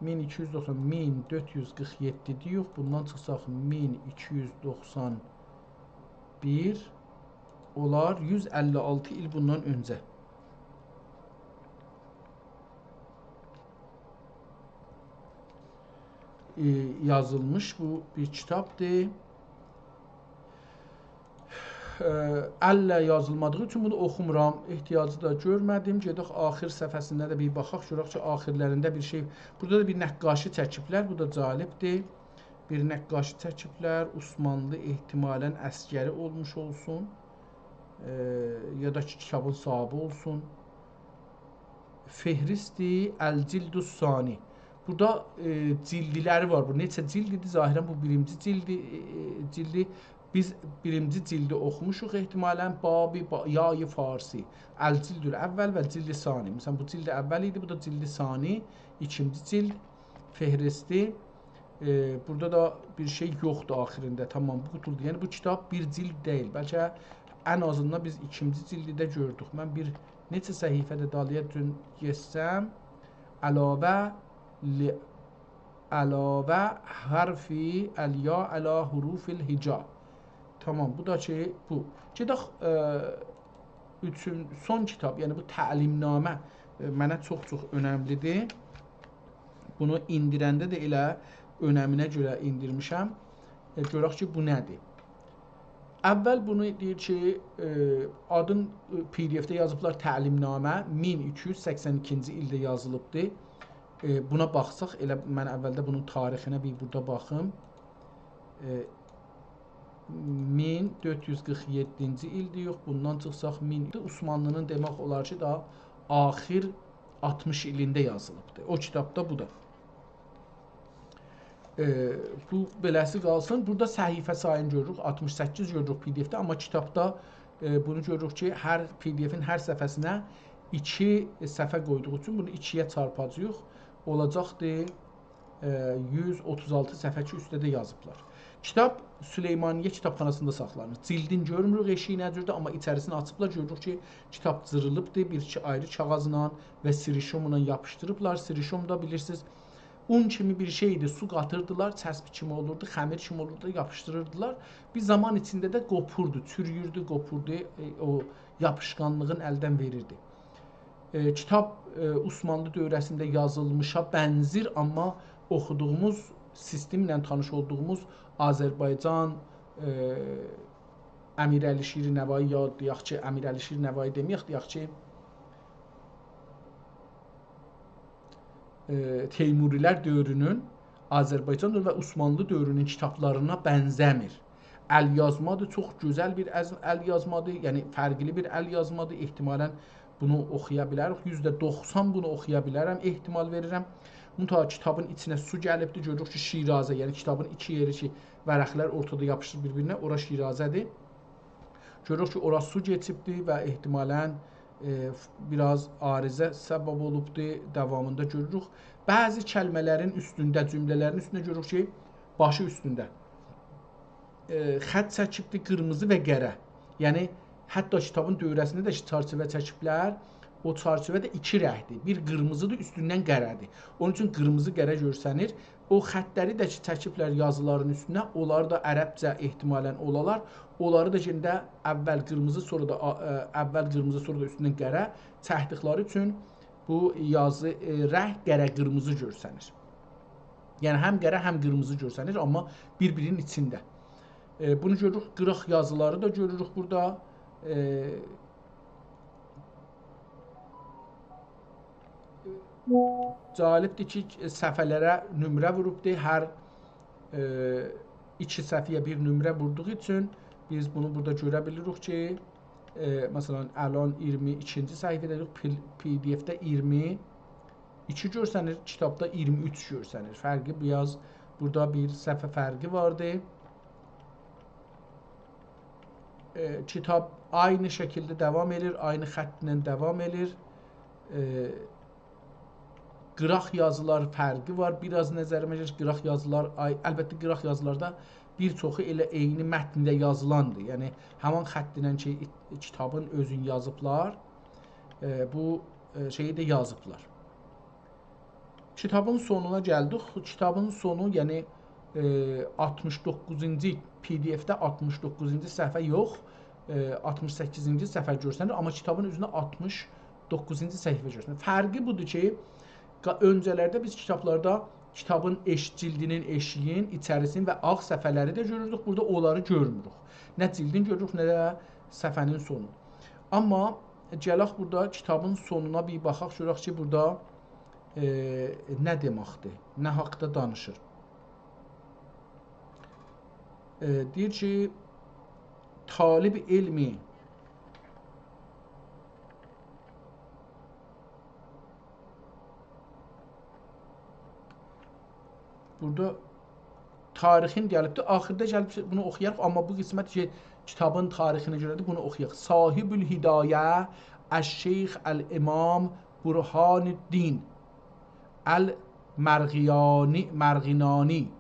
مین ایکی یوز دوخسان، مین دؤرد یوز قیرخ یئددی دئییک. بوندان چیخساق مین ایکی یوز دوخسان بیر، اولار یوز اللی آلتی ایل بوندان اؤنجه. ائ، یازیلمیش بو بیر کیتابدیر. ائ، الله یازیلمادیغی اوچون بونو اوخومورام. احتیاجی دا گؤرمه‌دیم. گئدک آخر صفحه‌سینده ده بیر باخاق، گؤرک کی، آخرلرینده بیر شئی. بورادا دا بیر نقاشی چکیبلر. بو دا جالبدیر. بیر نقاشی چکیبلر. عثمانلی احتمالاً عسگری اولموش اولسون. ائ، یا دا کی، کیتابین صاحیبی اولسون. فهرست الجلد الثانی. بورادا، ائ، جلدلری وار. بو نئچه جلددیر؟ ظاهراً بو بیرینجی جلدی، ائ، ائ، جلدی. بیز بیرینجی جلدی اوخوموشوق احتمالاً. باب با-، یای فارسی. الجلد الاول و جلد ثانی. مثلا، بو جلد اول ایدی، بو دا جلد ثانی، ایکینجی جلد. فهرستی. ائ، بورادا دا بیر شئی یوخدور آخرینده. تامام، بو قوتولدو. یعنی، بو کیتاب بیر جلد دئییل. بلکه ان آزیندان بیز ایکینجی جلدی ده گؤردوک. من بیر نئچه صفحه ده دالییا دون گئتسم، علاوه ل-، علاوه حرف الیا علی حروف الهجا. تامام، بو دا کی، بو. گئدک، ائ، اوچون، سون کیتاب، یعنی بو تعلیم‌نامه، ائ، منه چوخ-چوخ اؤنملیدیر. بونو ایندیرنده ده ائله اؤنمینه گؤره ایندیرمیشم. ائ، گؤرک کی، بو نه‌دیر؟ اول بونو دئییر کی، ائ، آدین، ائ، پی دی اف‌ده یازیبلار تعلیم‌نامه، مین ایکی یوز سکسن ایکینجی ایلده یازیلیبدی. ائ، بونا باخساق، ائله من اولده بونون تاریخینه بیر بورادا باخیم. ائ، مین دؤرد یوز قیرخ یئددینجی ایلدیر، یوخ، بوندان چیخساق مین. عثمانلی‌نین دئمک اولار کی، داها آخر آلتمیش ایلینده یازیلیبدیر. او کیتابدا بو دا. ائ، بو بئله‌سی قالسین. بورادا صفحه سایینی گؤروروک، آلتمیش سککیز گؤروروک پی دی اف‌ده، آمما کیتابدا، ائ، بونو گؤروروک کی، هر پی دی اف‌ین هر صفحه‌سینه ایکی صفحه قویدوغو اوچون بونو ایکی‌یه چارپاجاغیق. اولاجاقدیر، ائ، یوز اوتوز آلتی صفحه کی، اوسته ده یازیبلار. کیتاب سلیمانیه کیتابخاناسیندا ساخلانیر. جلدین گؤرموروک ائشیگی نه جوردور، آمما ایچریسینی آچیبلار، گؤروروک کی، کیتاب جیریلیبدیر، بیر ایکی آیری کاغاذلا و سریشوملا یاپیشدیریبلار. سریشوم دا بیلیرسینیز، اون کیمی بیر شئیدی، سو قاتیردیلار، چسب کیمی اولوردو، خمیر کیمی اولوردو، یاپیشدیریردیلار. بیر زامان ایچینده ده قوپوردو، چورویوردو، قوپوردو، ائ، او یاپیشقانلیغین الدن وئریردی. ائ، کیتاب، ائ، عثمانلی دؤوره‌سینده یازیلمیشا بنزیر، آمما اوخودوغوموز، سیستمله تانیش اولدوغوموز آذربایجان، ائ، امیرعلی شیرنوایی، یا دئیک کی، امیرعلی شیرنوایی دئمه‌یک، دئیک کی، ائ، تیموری‌لر دؤورونون، آذربایجان و عثمانلی دؤورونون کیتابلارینا بنزه‌میر. ال‌یازمادیر، چوخ گؤزل بیر از-، ال‌یازمادیر، یعنی فرقلی بیر ال‌یازمادیر. احتمالاً بونو اوخویا بیلریک. یوزده دوخسان بونو اوخویا بیلرم، احتمال وئریرم. منتها کیتابین ایچینه سو گلیبدیر. گؤروروک کی، شیرازه، یعنی کیتابین ایکی یئری کی، ورقلر اورتادا یاپیشیر بیر-بیرینه، اورا شیرازه‌دیر. گؤروروک کی، اورا سو کئچیبدی و احتمالاً، ائ، بیر آز عارضه سبب اولوبدو. داوامیندا گؤروروک. بعضی کلمه‌لرین اوستونده، جمله‌لرین اوستونده گؤروروک کی، باشی اوستونده، ائ، خط چکیبدی، قیرمیزی و قره. یعنی، حتی کیتابین دؤوره‌سینده ده کی، چرچیوه چکیبلر، او چرچیوه ده ایکی رنگدیر. بیر قیرمیزیدیر، اوستوندن قره‌دیر. اونون اوچون قیرمیزی قره گؤرسنیر. او خطلری ده کی، چکیبلر یازیلارین اوستونه، اونلار دا عربجه احتمالاً اولالار. اونلاری دا یئنه ده اول قیرمیزی، سونرا دا، آ، ائ، اول قیرمیزی، سونرا دا اوستوندن قره چکدیکلری اوچون بو یازی، ائ، رنگ قره قیرمیزی گؤرسنیر. یعنی هم قره، هم قیرمیزی گؤرسنیر، آمما بیر-بیرینین ایچینده. ائ، بونو گؤروروک، قیراق یازیلاری دا گؤروروک بورادا. ائ، جالبدیر کی، صفحه‌لره نمره ووروبدور. هر، ائ، ایکی صفحه‌یه بیر نمره ووردوغو اوچون بیز بونو بورادا گؤره بیلیریک کی، ائ، مثلاً، الان اییرمی ایکینجی صفحه‌ده‌دیر، پی-، پی‌دی‌اف‌ده اییرمی ایکی گؤرسنیر، کیتابدا اییرمی اوچ گؤرسنیر. فرقی بیر آز، بورادا بیر صفحه فرقی واردی. ائ، کیتاب عینی شکیلده داوام ائدیر، عینی خطله داوام ائدیر. ائ، قیراق یازیلار فرقی وار. بیر آز نظریمه گلیر، قیراق یازیلار، آی-، البته، قیراق یازیلاردا بیر چوخو ائله عینی متنده یازیلاندیر. یعنی، همان خط ایله کی، کیتابین اؤزون یازیبلار، ائ، بو، ائ، شئیی ده یازیبلار. کیتابین سونونا گلدیک. کیتابین سونو، یعنی، ائ، آلتمیش دوققوزونجو، پی‌دی‌اف‌ده آلتمیش دوققوزونجو صفحه یوخ، ائ، آلتمیش سککیزینجی صفحه گؤرسنیر، آمما کیتابین اؤزونده آلتمیش دوققوزونجو صفحه گؤرسنیر. فرقی بودور کی، قا-، اؤنجه‌لرده بیز کیتابلاردا کیتابین ائش-، جیلدینین ائشیگین، ایچریسینی و آغ صفحه‌لری ده گؤروردوک. بورادا اونلاری گؤرموروک. نه جیلدین گؤروروک، نه ده صفحه‌نین سونو. آمما گلک بورادا کیتابین سونونا بیر باخاق، گؤرک کی، بورادا، ائ، نه دئمکدیر، نه حاقدا دانیشیر. ائ، دئییر کی، طالب علمی بورادا تاریخین گلیبدیر. آخیردا گلیب بونو اوخویاریق، آمما بو قسمت کی، کیتابین تاریخینه گؤره‌دیر، بونو اوخویاق. صاحب الهدایه الشیخ الامام برهان الدین المرغیانی، مرغینانی،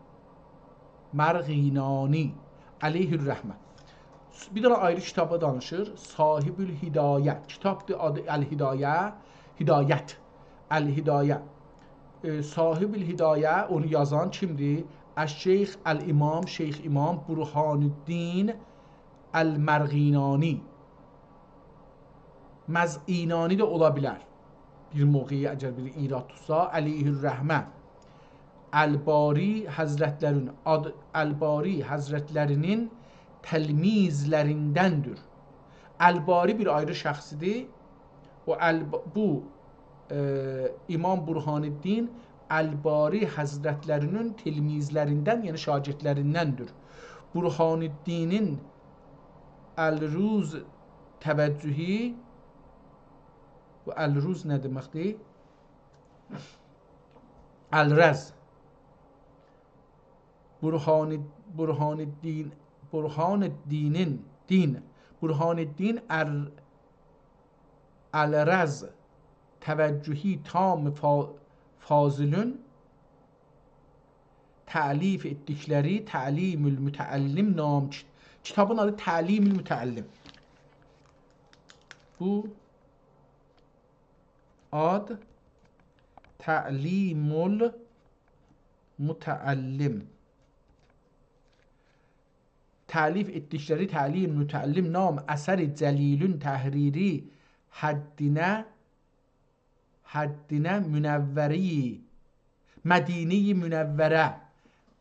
مرغینانی، علیه الرحمه. بیر دنه آیری کیتابا دانیشیر. صاحب الهدایه. کیتابدیر، آدی الهدایه، هدایت. الهدایه. ائ، صاحب الهدایه، اونو یازان کیمدیر؟ الشیخ الامام، شیخ امام برهان الدین المرغینانی. مزعینانی ده اولا بیلر. بیر موقعی اگر بیری ایراد توتسا، علیه الرحمه. الباری حضرتلرین آد-، الباری حضرتلرینین تلمیذلریندندیر. الباری بیر آیری شخصیدیر. او ال-، بو، ائ، امام برهان الدین الباری حضرتلرینین تلمیذلریندن، یعنی شاگردلریندندیر. برهان الدینین الروز توجهی، بو الروز نه دئمکدیر؟ الرز. برهان، برهان الدین، برهان الدینین، دین. برهان الدین ار-، الرز توجهی تام فا-، فاضلون تألیف ائتدیکلری تعلیم المتعلم نام کی-، کیتابین آدی تعلیم المتعلم. بو آد تعلیم ال-، متعلم. تألیف ائتدیکلری تألیف متعلم نام اثر جلیلین تحریری حدینه، حدینه منوری، مدینهٔ منوره،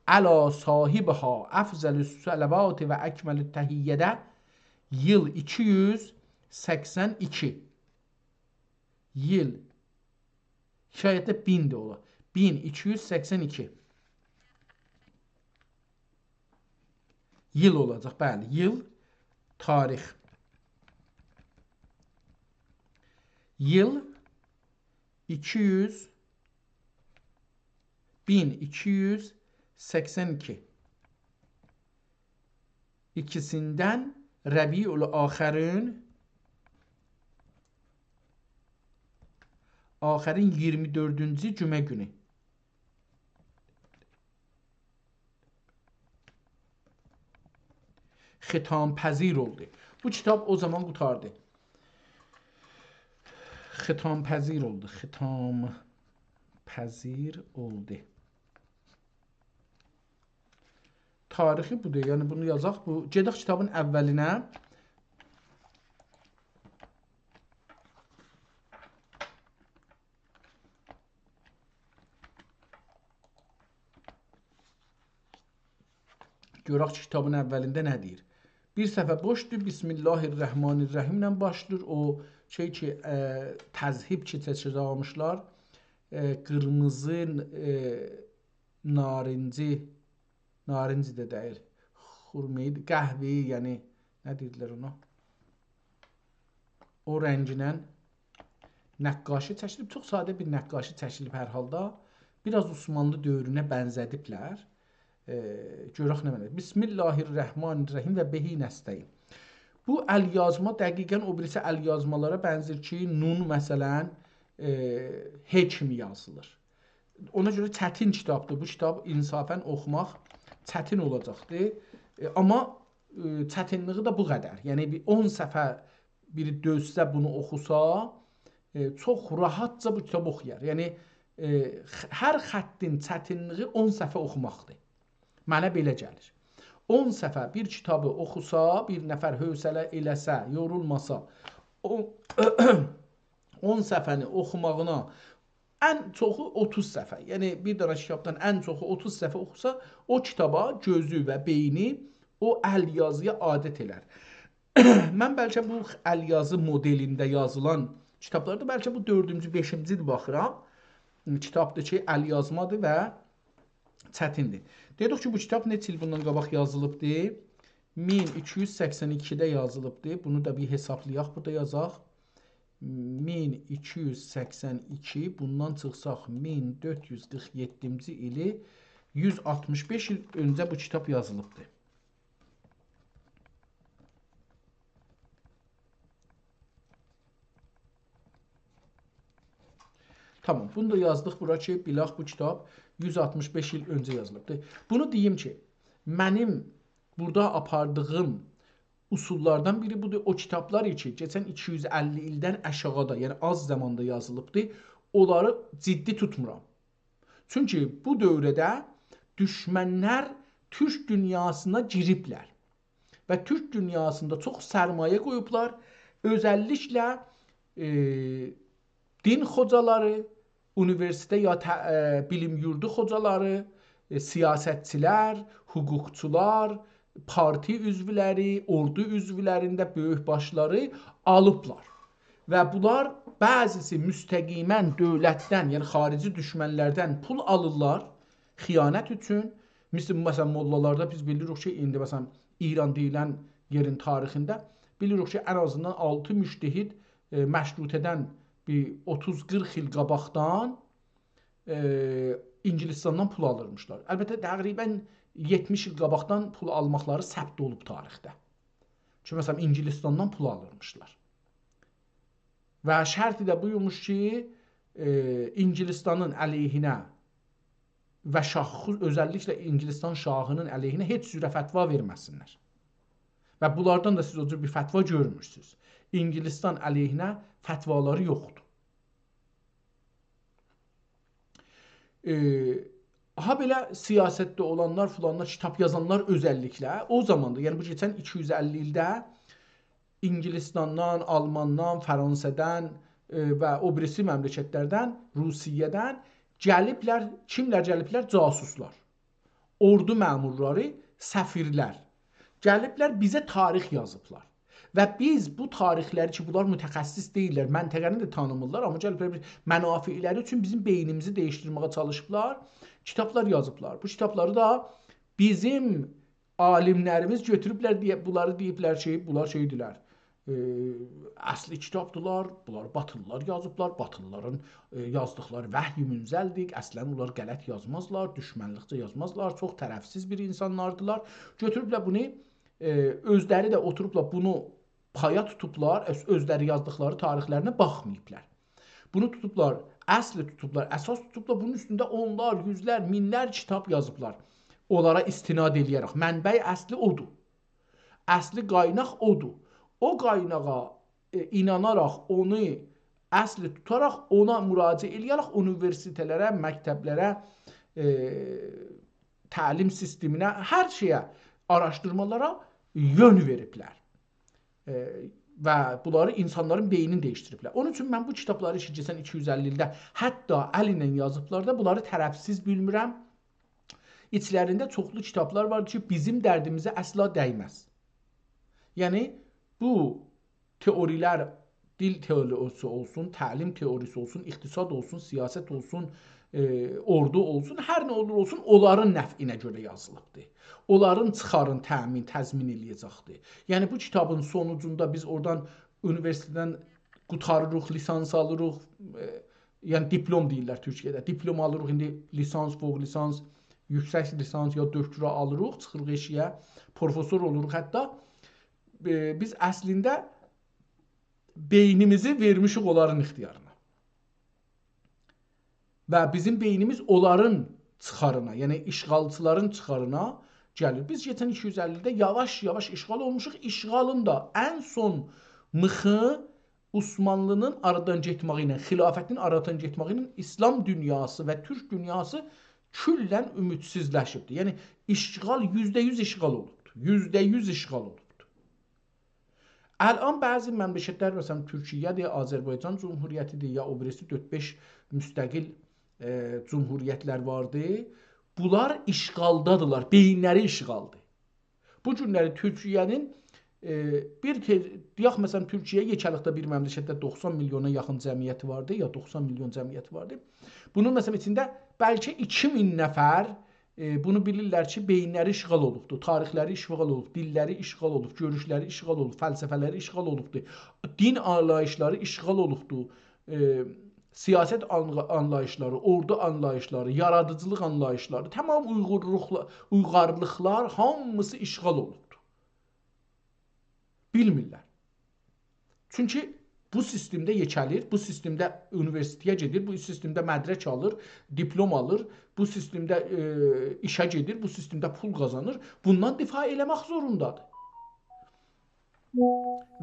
علی صاحبها افضل الصلوات و اکمل التحیه، ایل ایکی یوز سکسن ایکی. ایل. شاید ده مین ده اولا. مین ایکی یوز سکسن ایکی. ایل اولاجاق، بلی، ایل، تاریخ. ایل ایکی یوز، مین ایکی یوز سکسن ایکی. ایکیسیندن ربیع الآخرین، آخرین اییرمی دؤردونجو جمعه گونو. ختام‌پذیر اولدو. بو کیتاب او زامان قوتاردی. ختام‌پذیر اولدو. ختام‌پذیر اولدو. تاریخی بودور. یعنی بونو یازاق. بو، گئدک کیتابین اولینه. گؤرک کی، کیتابین اولینده نه دئییر؟ بیر صفحه بوشدور، بسم الله الرحمن الرحیم‌له باشلاییر. او شئی کی، ائ، تذهیب کی چکیجی آلمیشلار، ائ، قیرمیزی، ائ، نارنجی، نارنجی ده دئییل، خورما ایدی، قهوه‌ای، یعنی، نه دئییرلر اونا؟ او رنگینن نقاشی چکیلیب، چوخ ساده بیر نقاشی چکیلیب هر حالدا. بیر آز عثمانلی دؤورونه بنزه‌دیبلر. ائ، گؤرک نه منه. بسم الله الرحمن الرحیم و به نستعین. بو ال‌یازما دقیقاً او بیریسی ال‌یازمالارا بنزیر کی، نون، مثلاً، ائ، «ه» کیمی یازیلیر. اونا گؤره چتین کیتابدیر. بو کیتابی انصافاً اوخوماق چتین اولاجاقدیر. ائ، آمما، ائ، چتینلیگی ده بو قدر. یعنی، بیر اون صفحه بیری دؤزسه، بونو اوخوسا، ائ، چوخ راحتجا بو کیتابی اوخویار. یعنی، ائ، خ-، هر خطین چتینلیگی اون صفحه اوخوماقدیر. منه بئله گلیر. اون صفحه بیر کیتابی اوخوسا، بیر نفر حوصله ائله‌سه، یورولماسا، او، اون صفحه‌نی اوخوماغینا ان چوخو اوتوز صفحه، یعنی بیر دنه کیتابدان ان چوخو اوتوز صفحه اوخوسا، او کیتابا گؤزو و بئینی او ال‌یازی‌یا عادت ائلر. من بلکه بو ال‌یازی مدلینده یازیلان کیتابلاردا، بلکه بو دؤردونجو، بئشینجی‌دیر باخیرام. کیتابدیر کی، ال‌یازمادیر و چتیندیر. دئدیک کی، بو کیتاب نئچه ایل بوندان قاباق یازیلیبدی؟ مین ایکی یوز سکسن ایکیده یازیلیبدی. بونو دا بیر حسابلایاق، بورادا یازاق. مین ایکی یوز سکسن ایکی، بوندان چیخساق مین دؤرد یوز قیرخ یئددینجی ایلی، یوز آلتمیش بئش ایل اؤنجه بو کیتاب یازیلیبدی. تامام، بونو دا یازدیق بورا کی، بیلاخ بو کیتاب یوز آلتمیش بئش ایل اؤنجه یازیلیبدیر. بونو دئییم کی، منیم بورادا آپاردیغیم اصوللاردان بیری بودور. او کیتابلار کی، کئچن ایکی یوز اللی ایلدن آشاغیدا، یعنی آز زاماندا یازیلیبدیر، اونلاری جدی توتمورام. چونکی بو دؤوره‌ده دوشمنلر تورک دونیاسینا گیریبلر و تورک دونیاسیندا چوخ سرمایه قویوبلار. اؤزللیکله، ائ، دین خوجالاری، اونیوئرسیتئت یا ته-، ائ، بیلیم یوردو خوجالاری، ائ، سیاستچیلر، حقوقچولار، پارتی عضولری، اوردو عضولرینده بؤیوک باشلاری آلیبلار. و بونلار بعضیسی مستقیماً دؤولتدن، یعنی خاریجی دوشمنلردن پول آلیرلار خیانت اوچون. مثل، مثلاً، موللالاردا بیز بیلیریک کی، ایندی، مثلاً، ایران دئییلن یئرین تاریخینده بیلیریک کی، ان آزیندان آلتی مجتهد، ائ، مشروطه‌دن بیر اوتوز قیرخ ایل قاباقدان، ائ، انگلستاندان پول آلیرمیشلار. البته، تقریباً یئتمیش ایل قاباقدان پول آلماقلاری ثبت اولوب تاریخده. کی، مثلاً، انگلستاندان پول آلیرمیشلار. و شرطی ده بویموش کی، ائ، انگلستانین علیهینه و شاه، خو-، اؤزللیکله انگلستان شاهینین علیهینه هئچ جوره فتوا وئرمه‌سینلر. و بونلاردان دا سیز او جور بیر فتوا گؤرمورسونوز. انگلستان علیهینه فتوالاری یوخدور. ائ، هابئله سیاستده اولانلار، فلانلار، کیتاب یازانلار اؤزللیکله او زاماندا، یعنی بو کئچن ایکی یوز اللی ایلده اینگیلیستاندان، آلماندان، فرانسه‌دن، ائ، و او بیریسی مملکتلردن، روسیه‌دن گلیبلر. کیملر گلیبلر؟ جاسوسلار، اوردو مأمورلاری، سفیرلر گلیبلر، بیزه تاریخ یازیبلار. و بیز بو تاریخلری کی، بونلار متخصص دئییللر، منطقه‌نی ده تانیمیرلار، آمما گلیبلر بیر منافعلری اوچون بیزیم بئینیمیزی دییشدیرمه‌یه چالیشیبلار، کیتابلار یازیبلار. بو کیتابلاری دا بیزیم عالیملریمیز گؤتوروبلر، دئیه، بونلاری دئییبلر کی، بونلار شئیدیرلر، ائ، اصلی کیتابدیلار، بونلاری باتیلیلار یازیبلار، باتیلیلارین، ائ، یازدیقلاری وحی منزلدیر، اصلاً اونلار غلط یازمازلار، دوشمنلیکجه یازمازلار، چوخ طرفسیز بیر اینسانلاردیلار. گؤتوروبلر بونو، ائ، اؤزلری ده اوتوروبلار بونو پایا توتوبلار، اؤز-، اؤزلری یازدیقلاری تاریخلرینه باخماییبلار. بونو توتوبلار، اصلی توتوبلار، اساس توتوبلار، بونون اوستونده اونلار، یوزلر، مینلر کیتاب یازیبلار. اونلارا استناد ائله‌یه‌رک. منبع اصلی اودور. اصلی قایناق اودور. او قایناغا، ائ، ایناناراق، اونو اصلی توتاراق، اونا مراجعه ائله‌یه‌رک اونیوئرسیته‌لره، مکتبلره، ائ، تعلیم سیستمینه، هر شئیه، آراشدیرمالارا یؤن وئریبلر. ائ، و بونلاری اینسانلارین بئینینی دییشدیریبلر. اونون اوچون من بو کیتابلاری کی، کئچن ایکی یوز اللی ایلده حتی ال ایله یازیبلار دا، بونلاری طرفسیز بیلمیرم. ایچلرینده چوخلو کیتابلار واردیر کی، بیزیم دردیمیزه اصلا دیمز. یعنی، بو تئوری‌لر، دیل تئوری‌سی اولسون، تعلیم تئوری‌سی اولسون، اقتصاد اولسون، سیاست اولسون، ائ، اوردو اولسون، هر نه اولور اولسون، اونلارین نفعینه گؤره یازیلیبدیر. اونلارین چیخارین تأمین، تضمین ائله‌یه‌جکدیر. یعنی، بو کیتابین سونوجوندا بیز اورادان اونیوئرسیته‌دن قوتاریریق، لیسانس آلیریق، ائ، یعنی دیپلم دئییرلر تورکیه‌ده. دیپلم آلیریق، ایندی لیسانس، فوق لیسانس، یوکسک لیسانس یا دکترا آلیریق، چیخیریق ائشیگه، پروفسور اولوروق حتی. ائ، بیز اصلینده بئینیمیزی وئرمیشیک اونلارین اختیارینا. و بیزیم بئینیمیز اونلارین چیخارینا، یعنی اشغالچیلارین چیخارینا گلیر. بیز کئچن ایکی یوز اللی ایلده یاواش-یاواش اشغال اولموشوق. اشغالین دا ان سون میخی عثمانلی‌نین آرادان گئتمه‌یی ایله، خلافتین آرادان گئتمه‌یی ایله ایسلام دونیاسی و تورک دونیاسی کلاً امیدسیزلشیبدیر. یعنی، اشغال، یوزده یوز اشغال اولوبدور. یوزده یوز اشغال اولوبدور. الان بعضی مملکتلر، مثلاً تورکیه‌دیر، آذربایجان جمهوریتی‌دیر، یا او بیریسی دؤرد-بئش مستقل، ائ، جمهوریتلر واردی. بونلار اشغالدادیلار، بئینلری اشغالدیر. بو گونلری تورکیه‌نین، ائ، بیر ته-، دئیک، مثلاً تورکیه یئکه‌لیکده بیر مملکتده دوخسان میلیونا یاخین جمعیتی واردی، یا دوخسان میلیون جمعیتی واردی. بونون، مثلاً، ایچینده بلکه ایکی مین نفر ائ، بونو بیلیرلر کی، بئینلری اشغال اولوبدور، تاریخلری اشغال اولوب، دیللری اشغال اولوب، گؤروشلری اشغال اولوب، فلسفه‌لری اشغال اولوبدور، دین آنلاییشلاری اشغال اولوبدور، ائ، سیاست آن-، آنلاییشلاری، اوردو آنلاییشلاری، یارادیجیلیق آنلاییشلاری، تمام اویغورلوقلا-، اویغارلیقلار هامیسی اشغال اولوبدور. بیلمیرلر. چونکی بو سیستمده یئکه‌لیر، بو سیستمده اونیوئرسیته‌یه گئدیر، بو سیستمده مدرک آلیر، دیپلم آلیر، بو سیستمده، ائ، ایشه گئدیر، بو سیستمده پول قازانیر. بوندان دفاع ائله‌مک زوروندادیر.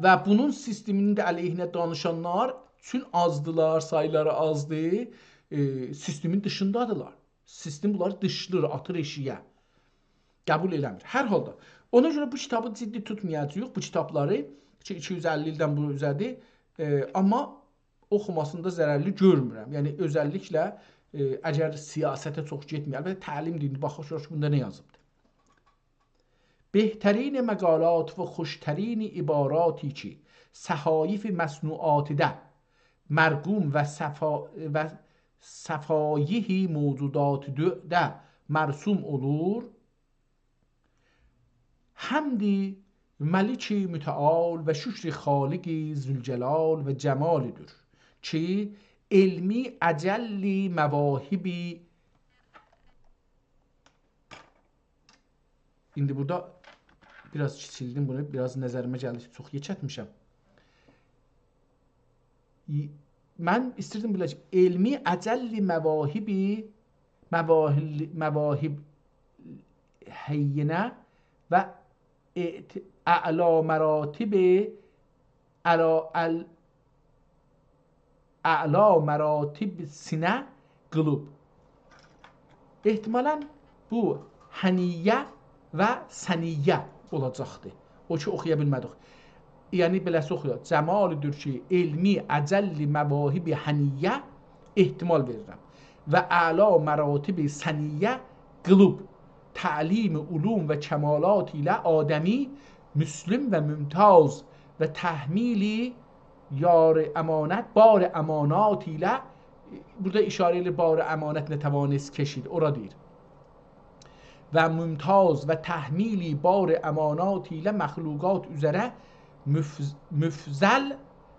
و بونون سیستمینین ده علیهینه دانیشانلار، چون آزدیلار، سایلاری آزدی، ائ، سیستمین دیشیندادیلار. سیستم بونلاری دیشلیر، آتیر ائشیگه. قبول ائله‌میر. هر حالدا، اونا گؤره بو کیتابی جدی توتمایاجاغیق، بو کیتابلاری کی، ایکی یوز اللی ایلدن بو اوزه‌دیر. ائ، آمما اوخوماسیندا ضررلی گؤرمورم. یعنی، اؤزللیکله، ائ، اگر سیاسته چوخ گئتمیر. البته، تعلیم دینی، باخاق گؤرک بوندا نه یازیبدیر. بهترین مقالات و خوشترین عباراتی کی، صحایف مصنوعاتیده مرقوم و صفا-، و صفایح موجودات دؤ-، ده مرسوم اولور، حمد ملک متعال و شکر خالق ذوالجلال و جمالدیر کی، علمی اجل مواهبی ایندی بورادا بیر آز کیچیلدیم بونو، بیر آز نظریمه گلدی کی، چوخ یئکلتمیشم. ای-، من ایستیردیم بیله‌جک، علمی اجل مواهبی، مواهل-، مواهب هینه و اعت-، اعلی مراتب، اعلی ال-، اعلی مراتب سینه قیلیب. احتمالاً بو حنیه و ثنیه اولاجاقدی. او کی، اوخویا بیلمه‌دیک. یعنی، بئله‌سی اوخویور. جمالی‌دیر کی، علمی اجل مواهب حنیه احتمال وئریرم. و اعلی مراتب ثنیه قیلیب، تعلیم علوم و کمالات ایله آدمی مسلم و ممتاز و تحمیل یار امانت، بار امانات ایله، بورادا اشاره ائله‌ییر، بار امانت نتوانست کشید، اورا دئییر. و ممتاز و تحمیل بار امانات ایله مخلوقات اوزره مفض-، مفضل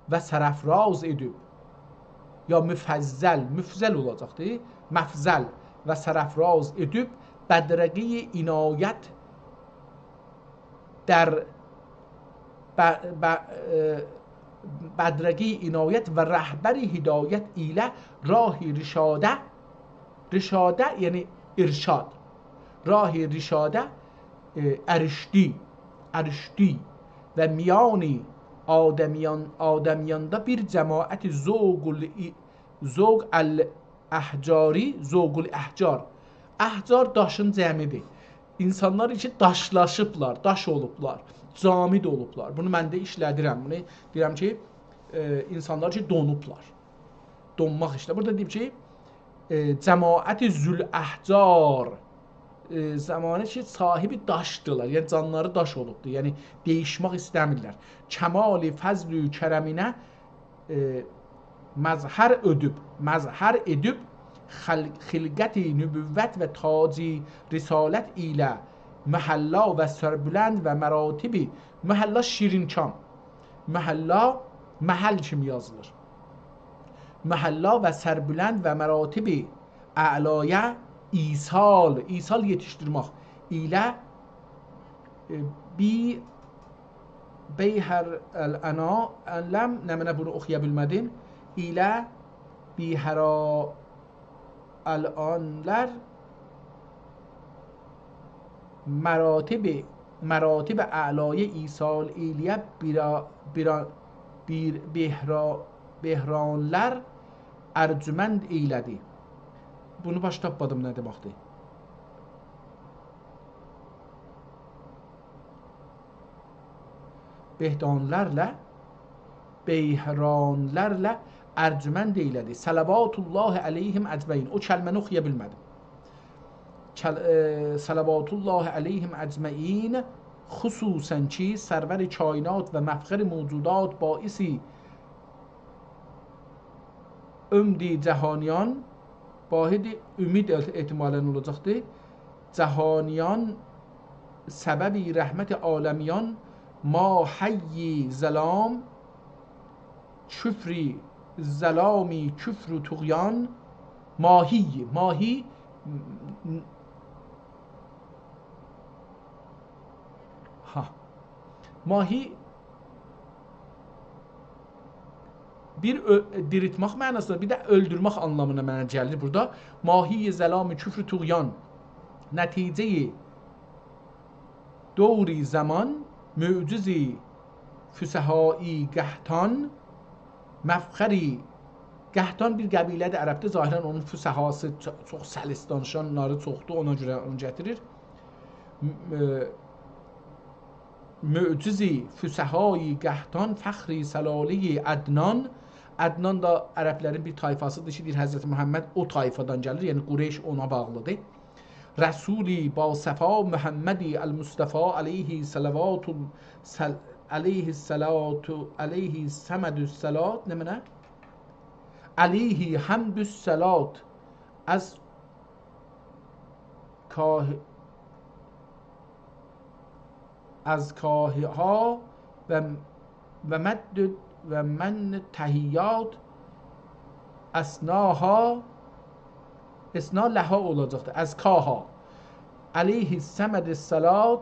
و سرافراز ائدیب. یا مفضل، مفضل اولاجاقدی. مفضل و سرافراز ائدیب، بدرقه‌ی عنایت در ب-، ب-، ائ، بدرقه‌ی عنایت و رهبر هدایت ایله راه رشاده، رشاده یعنی ارشاد، راه رشاده، ائ، ارشدی، ارشدی و میان آدمیان، آدمیاندا بیر جماعت ذوق ال-، ذوق ال-، احجاری، ذوق الاحجار. احجار داشین جمعی‌دیر. اینسانلار کی داشلاشیبلار، داش اولوبلار، جامد اولوبلار. بونو من ده ایشله‌دیرم. بونو دئییرم کی، ائ، اینسانلار کی دونوبلار. دونماق ایشله‌ییر. بورادا دئییب کی، ائ، جماعت ذوالاحجار، ائ، زمانی کی صاحب داشدیلار، یعنی جانلاری داش اولوبدور، یعنی دییشمک ایسته‌میرلر. کمال فضل و کرمینه ائ، مظهر ائدیب، مظهر ائدیب خل-، خلقت نبوت و تاج رسالت ایله محلا و سربلند و مراتب، محلا شیرین‌کام، محلا محل کیمی یازیلیر. محلا و سربلند و مراتب اعلایه ایصال، ایصال یئتیشدیرمک ایله، ائ، بی بیهر الانام، نمنه بونو اوخویا بیلمه‌دیم. ایله بیهرا الانلر مراتب، مراتب اعلایه ایصال ائیله‌یه بیرا-، بیرا-، بیر-، بهرا-، بهرانلر ارجمند ائیله‌دی. بونو باش تاپمادیم نه دئمکدیر. بهدانلرله، بیهرانلرله ارجمند ائیله‌دی. صلوات الله علیهم اجمعین. او کلمه‌نی اوخویا بیلمه‌دیم. کل-، ائ، صلوات الله علیهم اجمعین، خصوصاً کی سرور کائنات و مفخر موجودات، باعث امید جهانیان، باعث امید احتمالاً اولاجاقدی. جهانیان، سبب رحمت عالمیان، ماهی ظلام، کفر، ظلام کفر و طغیان، ماهی، ماهی، ها. ماهی بیر اؤ-، دیریلتمک معناسیندا، بیر ده اؤلدورمک آنلامینا منه گلیر بورادا. ماهی ظلام کفر و طغیان، نتیجه‌ی دور زمان، معجز فصحایی قحطان، مفخر قحطان بیر قبیله‌دیر عربده، ظاهراً اونون فصحاسی، چو-، چوخ سلیس دانیشانلاری چوخدور، اونا گؤره اونو گتیریر. م-، ائ، معجز فصحایی قحطان، فخر سلاله عدنان. عدنان دا عربلرین بیر طایفاسیدیر کی، دئییر حضرت محمد او طایفادان گلیر، یعنی قریش اونا باغلیدیر. رسولی باصفا محمدی المصطفی علیه صلوات ال-، سل-، علیه الصلاة، علیه صمد الصلاة، نمنه؟ علیه حمد الصلاة، از کاه-، از کاهها و، و مد و من تحیات، اثناها، اثنا لها اولاجاقدیر. از کاها. علیه صمد الصلاة،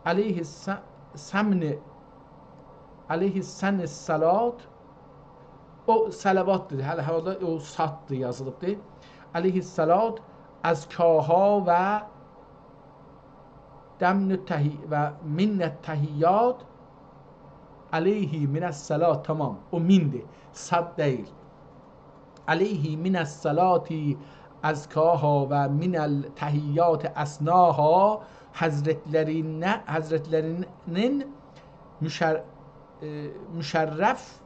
علیه س-، سمن، علیه سن الصلاة، او صلواتدیر. هله، هله او صاددیر یازیلیبدیر. علیه الصلاة، از کاها و دمن تحی-، و من التحیات، علیه من الصلاة، تمام. او مندیر، صاد دئییل. علیه من الصلاة ازکاها و من التحیات اسناها، حضرتلرینه، حضرتلرینین مشر-، ائ، مشرف،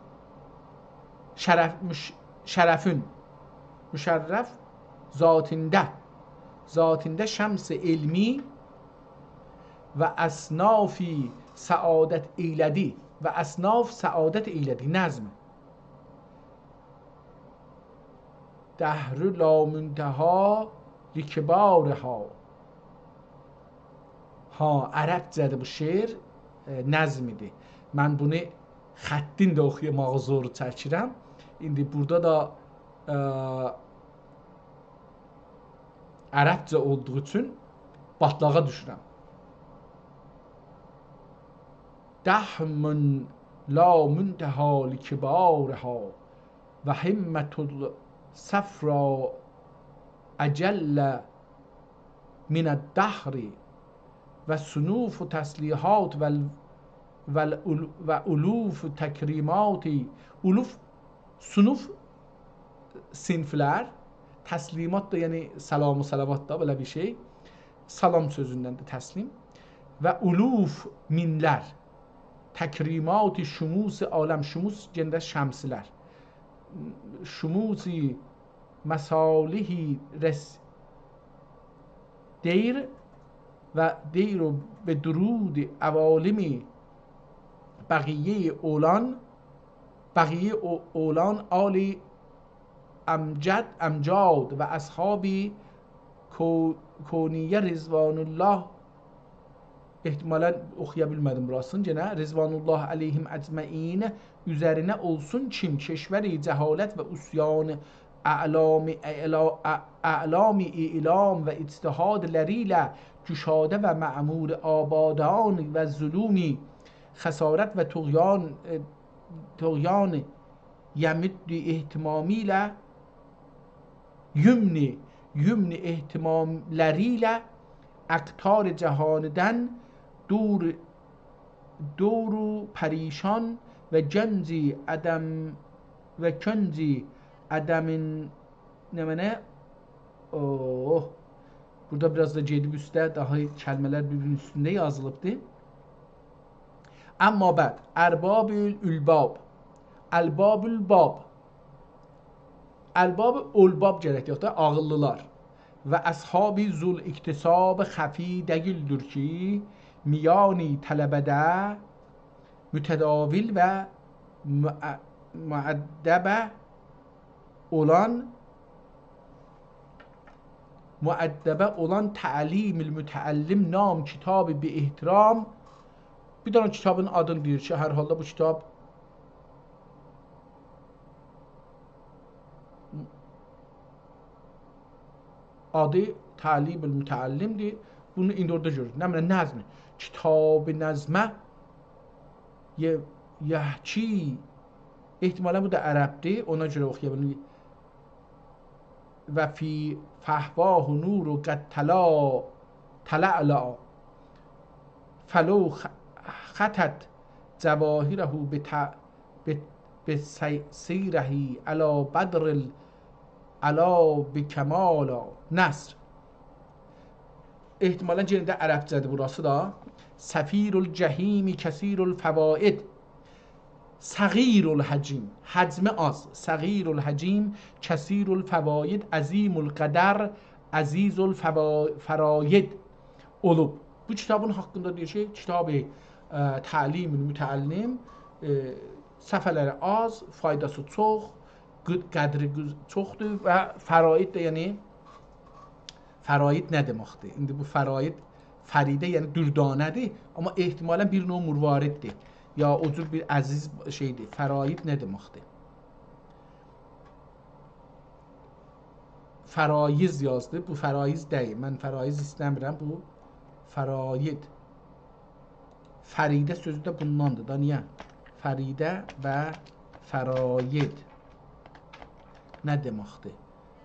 شرف، مش-، شرفین، مشرف ذاتینده، ذاتینده شمس علمی و اصنافی سعادت ائیله‌دی. و اصناف سعادت ائیله‌دی، نظم. دهر لا منتهی لکبارها. ها، عربجه‌دیر بو شعر، ائ، نظم ایدی. من بونو خطین ده اوخویاماغی زور چکیرم. ایندی بورادا دا، ائ، عربجه اولدوغو اوچون باتلاغا دوشورم. دهر لا منتهی لکبارها و همة الصفرا اجل من الدهر و صنوف تسلیحات و ال-، و ال-، و الوف تکریمات، الوف، صنوف صنفلر، تسلیمات دا، یعنی سلام و صلوات دا، بئله بیر شئی. سلام سؤزوندندیر تسلیم. و الوف، مینلر. تکریمات شموس عالم، شموس یئنه ده شمسلر. شموس مصالح رس-، دیر و دیر و به درود عوالم بقیه اولان، بقیه او-، اولان آل امجد، امجاد و اصحاب کو-، کونیه رضوان الله، احتمالاً اوخویا بیلمه‌دیم بوراسینی، یئنه رضوان الله علیهم اجمعین اوزرینه اولسون کیم کشور جهالت و عصیان اعلام، اعلا-، ا-، اعلام اعلام و اجتهادلری ایله گشاده و معمور آبادان و ظلم، خسارت و طغیان، ائ، طغیان یمد اهتمامی ایله یمن، یمن اهتماملری ایله اقطار جهاندن دور، دور و پریشان و گنج عدم و کنج عدم، نمنه؟ اوه. بورادا بیر آز دا گئدیب اوسته، داها کلمه‌لر بیر-بیرینین اوستونده یازیلیبدی. اما بعد، ارباب الالباب، ارباب الباب، ارباب الباب گرک دئیک ده، عاغیللیلار. و اصحاب ذوالاکتساب خفی دئییلدیر کی، میان طلبه‌ده متداول و مع-، مؤدب اولان، مؤدب اولان تعلیم المتعلم نام کتاب به احترام. بیر دنه کیتابین آدینی دئییر کی، هر حالدا بو کیتاب آدی تعلیم المتعلم‌دیر. بونو ایندی اورادا گؤروروک. نمنه، نظم. کتاب نظمه یه-، یحکی. احتمالاً بو دا عربدیر، اونا گؤره اوخویا بیلمیرم. و فی فحواه نور قد تلا-، تلألأ، فلو خ-، ختت جواهره بت-، بت-، بسیره علی بدر ال-، علا بکمالا. نثر. احتمالاً یئنه ده عربجه‌دیر بوراسی دا. سفیر الجحیم کثیر الفوائد، صغیر الحجم، حجم آز. صغیر الحجم، کثیر الفوائد، عظیم القدر، عزیز الفوا-، فرائد اولوب. بو کیتابین حاقیندا دئییر کی، کتاب، اه، تعلیم المتعلم، اه، صفحه‌لری آز، فایداسی چوخ، ق-، قدری گوز-، چوخدور و فرائد ده، یعنی فرائد نه دئمکدیر؟ ایندی بو فرائد، فریده، یعنی دردانه‌دیر، اما احتمالاً بیر نوع مروارددیر. یا او جور بیر عزیز شئیدیر. فرائد نه دئمکدیر؟ فرایض یازدی. بو فرایض دئییل. من فرایض ایسته‌میرم. بو فرائد. فریده سؤزو ده بونداندیر دا. نییه؟ فریده و فرائد نه دئمکدیر؟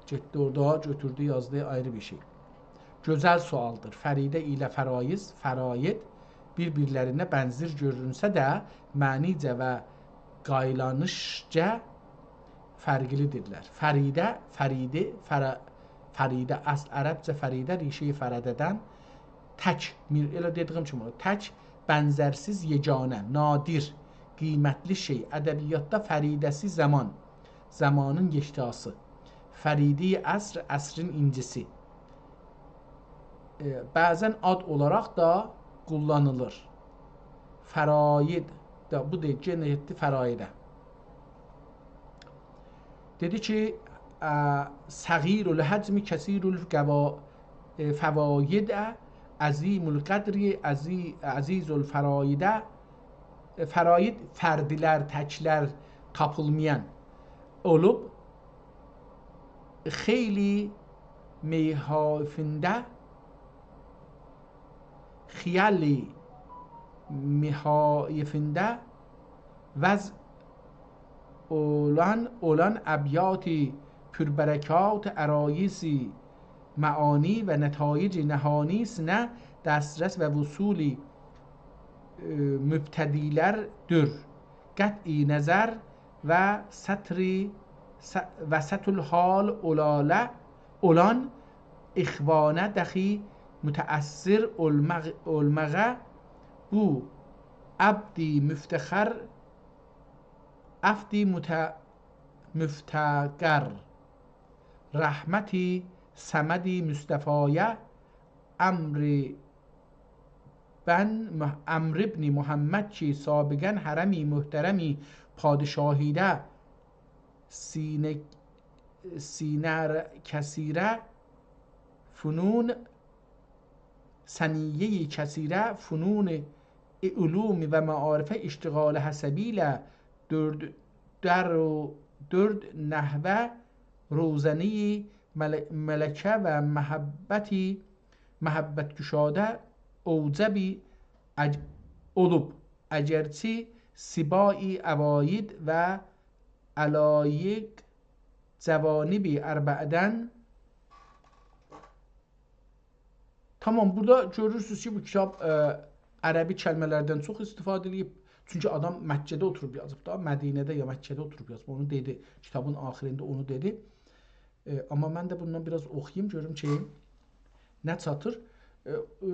گئتدی اورادا، گؤتوردو، یازدی آیری بیر شئی. گؤزل سؤالدیر. فریده ایله فرایض، فرائد بیر-بیرلرینه بنزیر گؤرونسه ده، معنیجه و قایلانیشجا فرقلی‌دیرلر. فریده، فریده، فرا-، فریده، اصل عربجه فریده، ریشه‌ی فرده‌دن، تک، میر-، ائله دئدیگیم کیمی اولور. تک، بنزرسیز، یگانه، نادر، قیمتلی شئی. ادبیاتدا فریده‌سی زمان، زمانین یکتاسی. فریده‌ی عصر، عصرین اینجیسی. ائ، بعضاً آد اولاراق دا قوللانیلیر. فراید دا، بو دا یئنه گئتدی فرایده. دئدی کی، ا، صغیر الحجم، کثیر الگوا-، ائ، فواید، عظیم القدر، عزی-، عزیز الفراید. ائ، فراید فردلر، تکلر، تاپیلمایان اولوب، خیلی محایفینده، خیلی محایفینده وضع اولان، اولان ابیات پربرکات، عرایض معانی و نتایج نهانی سینه دسترس و وصول، ائ، مبتدی‌لردیر. قطع نظر و سطر، س-، وسط الحال اولاله، اولان اخوانه دخی متأثر اولماق، اولماغا بو عبد مفتخر، عبد مت-، مفتقر، رحمت صمد مصطفایه، امر بن مح-، عمرو ابن محمد کی، سابقاً حرم محترم پادشاهیده، سینه، سینه کثیره فنون، ثنیه‌ی کثیره فنون، علوم و معارف اشتغال حسبی ایله دؤرد، در و دؤرد نحوه روزنه‌ی مل-، ملکه و محبتی محبت‌گشاده اوجب اج-، اولوب. اگرچه سبای عواید و علایق جوانب اربعه‌دن. تامام، بورادا گؤرورسونوز کی، بو کیتاب، ائ، عربی کلمه‌لردن چوخ استفاده ائله‌ییب. چونکی آدام مکه‌ده اوتوروب یازیب دا، مدینه‌ده یا مکه‌ده اوتوروب یازیب. اونو دئدی، کیتابین آخیرینده اونو دئدی. ائ، آمما من ده بوندان بیر آز اوخویوم، گؤروم کی، نه چاتیر. ائ، ائ،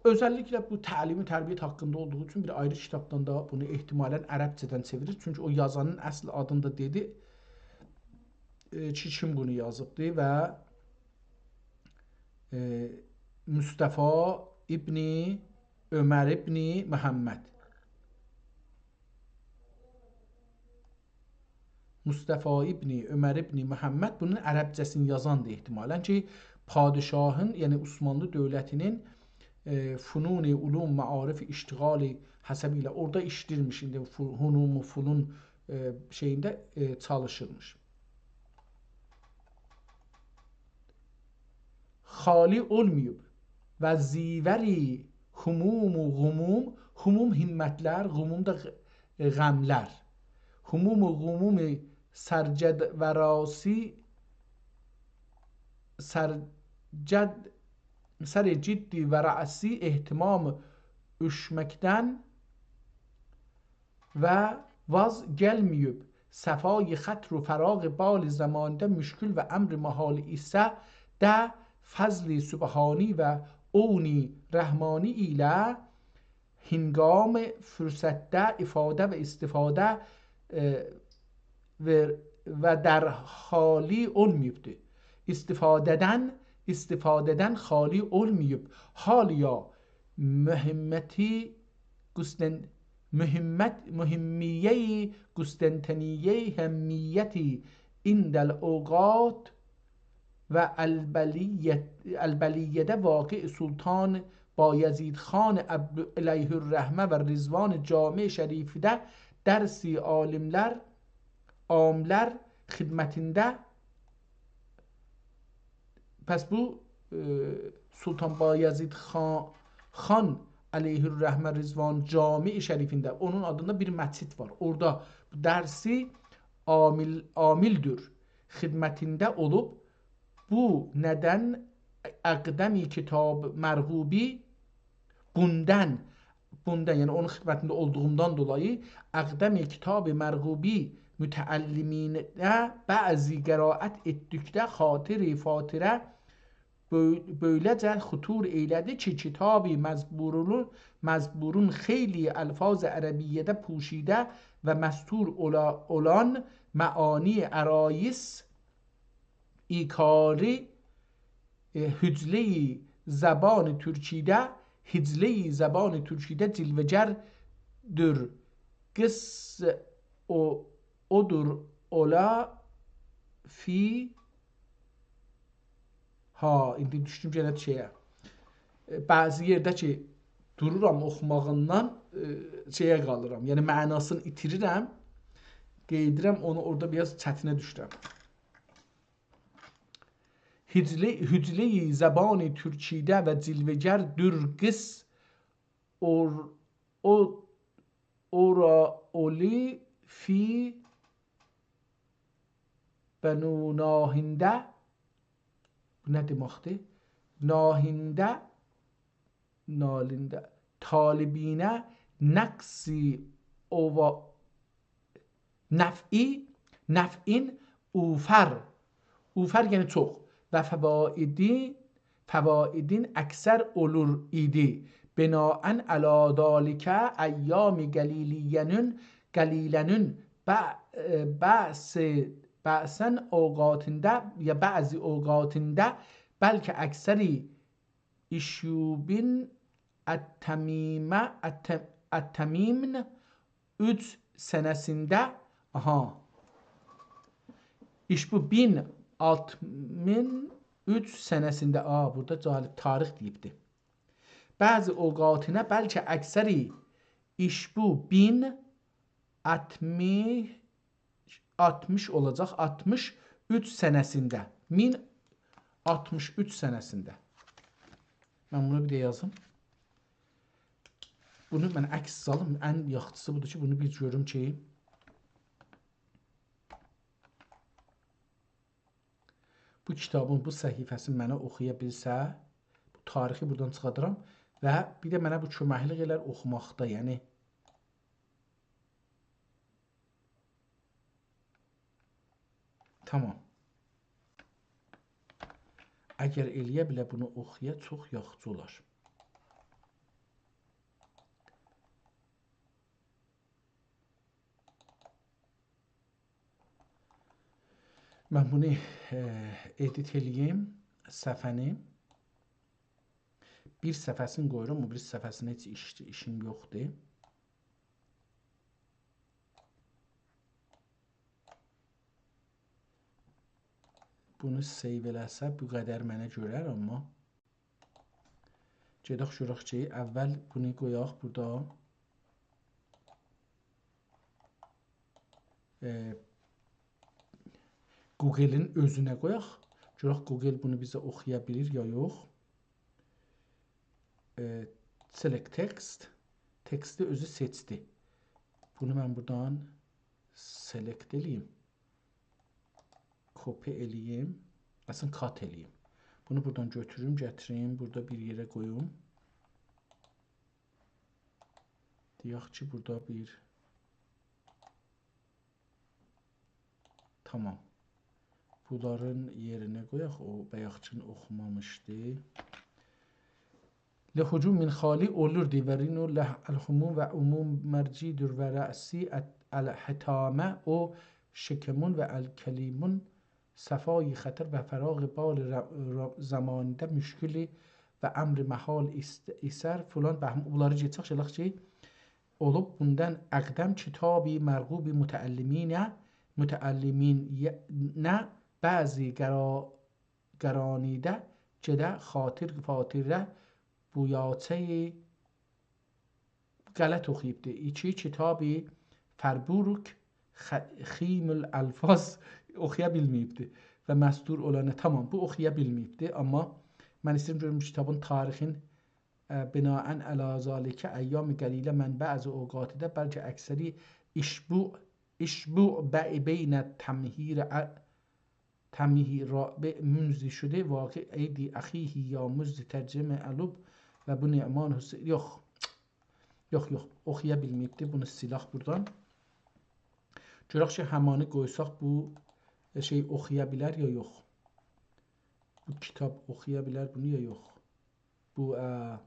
اؤزللیکله بو تعلیم و تربیت حاقیندا اولدوغو اوچون بیر آیری کیتابدان دا بونو احتمالاً عربجه‌دن چئویریر. چونکی او یازانین اصل آدینی دا دئدی، ائ، کی، کیم بونو یازیبدی و، ائ، مصطفی ابن عمر ابن محمد. مصطفی ابن عمر ابن محمد بونون عربجه‌سینی یازاندی احتمالاً کی، پادشاهین، یعنی عثمانلی دؤولتینین، ائ، فنون، علوم، معارف، اشتغال حسبی ایله اورادا ایشله‌ییرمیش، ایندی فو-، هنوم و فنون، ائ، شئیینده، ائ، چالیشیرمیش. خالی اولماییب و زیوری هموم و غموم، هموم همت‌لر، غموم دا غ-، غم‌لر. هموم و غموم سرجد و راسی، سرجد، سر جدی و راسی اهتمام اوشمکدن و واز گلمه‌ییب، صفای خاطر و فراغ بال زمانده مشکل و امر محال ایسه ده فضل سبحانی و عون رحمانی ایله هنگام فرصتده افاده و استفاده، ائ، و، و در خالی اولماییبدی. استفاده‌دن، استفاده‌دن خالی اولماییب. حالیا مهمتی قسطن-، مهمت، مهمیه‌ی قسطنطنیه اهمیتی عند الاوقات و البلیه-، البلیه‌ده واقع سلطان بایزید خان عبد-، علیه‌الرحمه و رضوان جامع شریفده درس عالم‌لر، عام‌لر خدمتینده. پس بو، ائ، سلطان بایزید خان، خان علیه‌الرحمه رضوان جامع شریفینده، اونون آدیندا بیر مسجد وار. اورادا درس عامل، عامل‌دیر خدمتینده اولوب. بو ندن اقدم کتاب مرغوبی بوندان، بوندان، یعنی اونون خدمتینده اولدوغومدان دولایی اقدم کتاب مرغوبی متعلمینه بعضی قرائت ائتدیکده خاطر فاطره بؤ-، بؤیله‌جه خطور ائیله‌دی کی، کتابی مزبورون، مزبورون خیلی الفاظ عربیه‌ده پوشیده و مستور اولا-، اولان معانی عرایض ایکاری، ائ، هجله‌ی زبان تورکیده، هجله‌ی زبان تورکیده جلوه‌گردور. قصه او، اودور اولا فی، ها، ایندی دوشدوم یئنه شئیه. ائ، بعضی یئرده کی، دورورام اوخوماغیندان، ائ، شئیه قالیرام. یعنی معناسینی ایتیریرم، قئییدیرم، اونو اورادا بیر آز چتینه دوشورم. هجله-، هجله‌ی زبان تورکیده و جلوه‌گردور قصه اور-، او-، اوراولی فی بنو ناهینده. بو نه دئمکدیر؟ ناهینده، نالینده. طالبینه نقصی اووا-، نفعی، نفعین اوفر. اوفر یعنی چوخ. و فوایدی، فوایدین اکثر اولور ایدی. بناءً علی ذلک ایام گلیلیه‌نین، گلیله‌نین بع-، ائ، بعضی، بعضاً اوقاتیندا یا بعضی اوقاتیندا بلکه اکثری ایشبوین التمیمه، الت-، التمیمین اوچ سنه‌سینده، آها، ایشبو بین آلتمین اوچ سنه‌سینده، آ، بورادا جالب تاریخ دئییبدی. بعضی اوقاتینه بلکه اکثری ایشبو بین آلتمیش، آلتمیش اولاجاق، آلتمیش اوچ سنه‌سینده. مین آلتمیش اوچ سنه‌سینده. من بونو بیر ده یازیم. بونو من عکس سالیم. ان یاخشیسی بودور کی، بونو بیر گؤروم کی، بو کیتابین بو صفحه‌سینی منه اوخویا بیلسه، بو تاریخی بورادان چیخاردارام و بیر ده منه بو کؤمکلیک ائلر اوخوماقدا، یعنی. تامام. اگر ائلیه بیله بونو اوخویا، چوخ یاخشی اولار. من بونو، ائ، ادیت ائله‌ییم، صفحه‌نی. بیر صفحه‌سینی قویورام، او بیری صفحه‌سینه هئچ ایش-، ایشیم یوخدور. بونو سیو ائله‌سه، بو قدر منه گؤرر، آمما گئدک گؤرک کی، اول بونو قویاق بورادا. ائ، گوگلین اؤزونه قویاق. گؤرک گوگل بونو بیزه اوخویا بیلیر یا یوخ. ائ، select text. تکستی اؤزو سئچدی. بونو من بورادان select ائله‌ییم. کپی ائله‌ییم. اصلاً cut ائله‌ییم. بونو بورادان گؤتوروم، گتیریم، بورادا بیر یئره قویوم. دئیک کی، بورادا بیر، تامام. بونلارین یئرینه قویاق، او بایاقکین اوخومامیشدی. لهجوم من خالی اولوردو و رینو له الهموم و عموم مرجیدور و رأسی ات-، الحتامه، او شکمون و الکلیمون صفای خطر و فراغ بال ر-، ر-، زمانده مشکلی و امر محال ایست-، ایسر فلان بهمان. بونلاری گئچک، شئیلک کی، اولوب بوندان اقدم کتابی مرغوب متعلمینه، متعلمینه بعضی قرا-، قرانیده گئده خاطر فاطره بویاچه‌ی غلط اوخویوبدو. ایکی کتابی فربورک خ-، خیم الالفاظ اوخویا بیلمه‌ییبدی و مستور اولانی، تامام، بو اوخویا بیلمه‌ییبدی، آمما من ایسته‌ییرم گؤروم بو کیتابین تاریخین، اه، بناءً علی ذلک ایام قلیله من بعضی اوقاتده بلکه اکثری اشبوع، اشبوع بی-، بین تمهیر ا-، تمیهی رابع منذ شده واقع ایدی اخیه یا منذ ترجمه الوب و بو نعمان حسین. یوخ. یوخ، یوخ. اوخویا بیلمه‌ییبدی. بونو سیلاق بورادان. گؤرک کی، همانی قویساق بو، ائ، شئی اوخویا بیلر یا یوخ؟ بو کیتاب اوخویا بیلر بونو یا یوخ؟ بو، اه،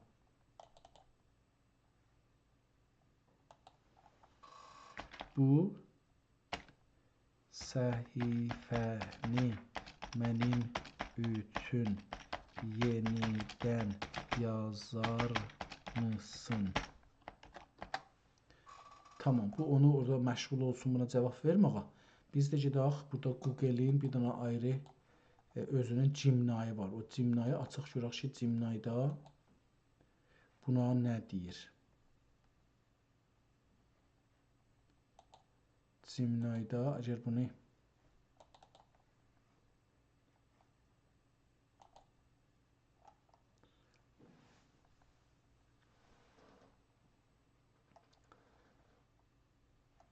بو صفحه‌نی منیم اوچون یئنیدن یازارمیسین؟ تامام، بو اونو اورادا مشغول اولسون، بونا جاواب وئرمه، آغا. بیز ده گئدک، بورادا گوگلین بیر دنه آیری، ائ، اؤزونون جیمنایی وار. او جیمنایی آچاق گؤرک کی، جیمنایدا بونا نه دئییر؟ جیمنایدا، اگر بونو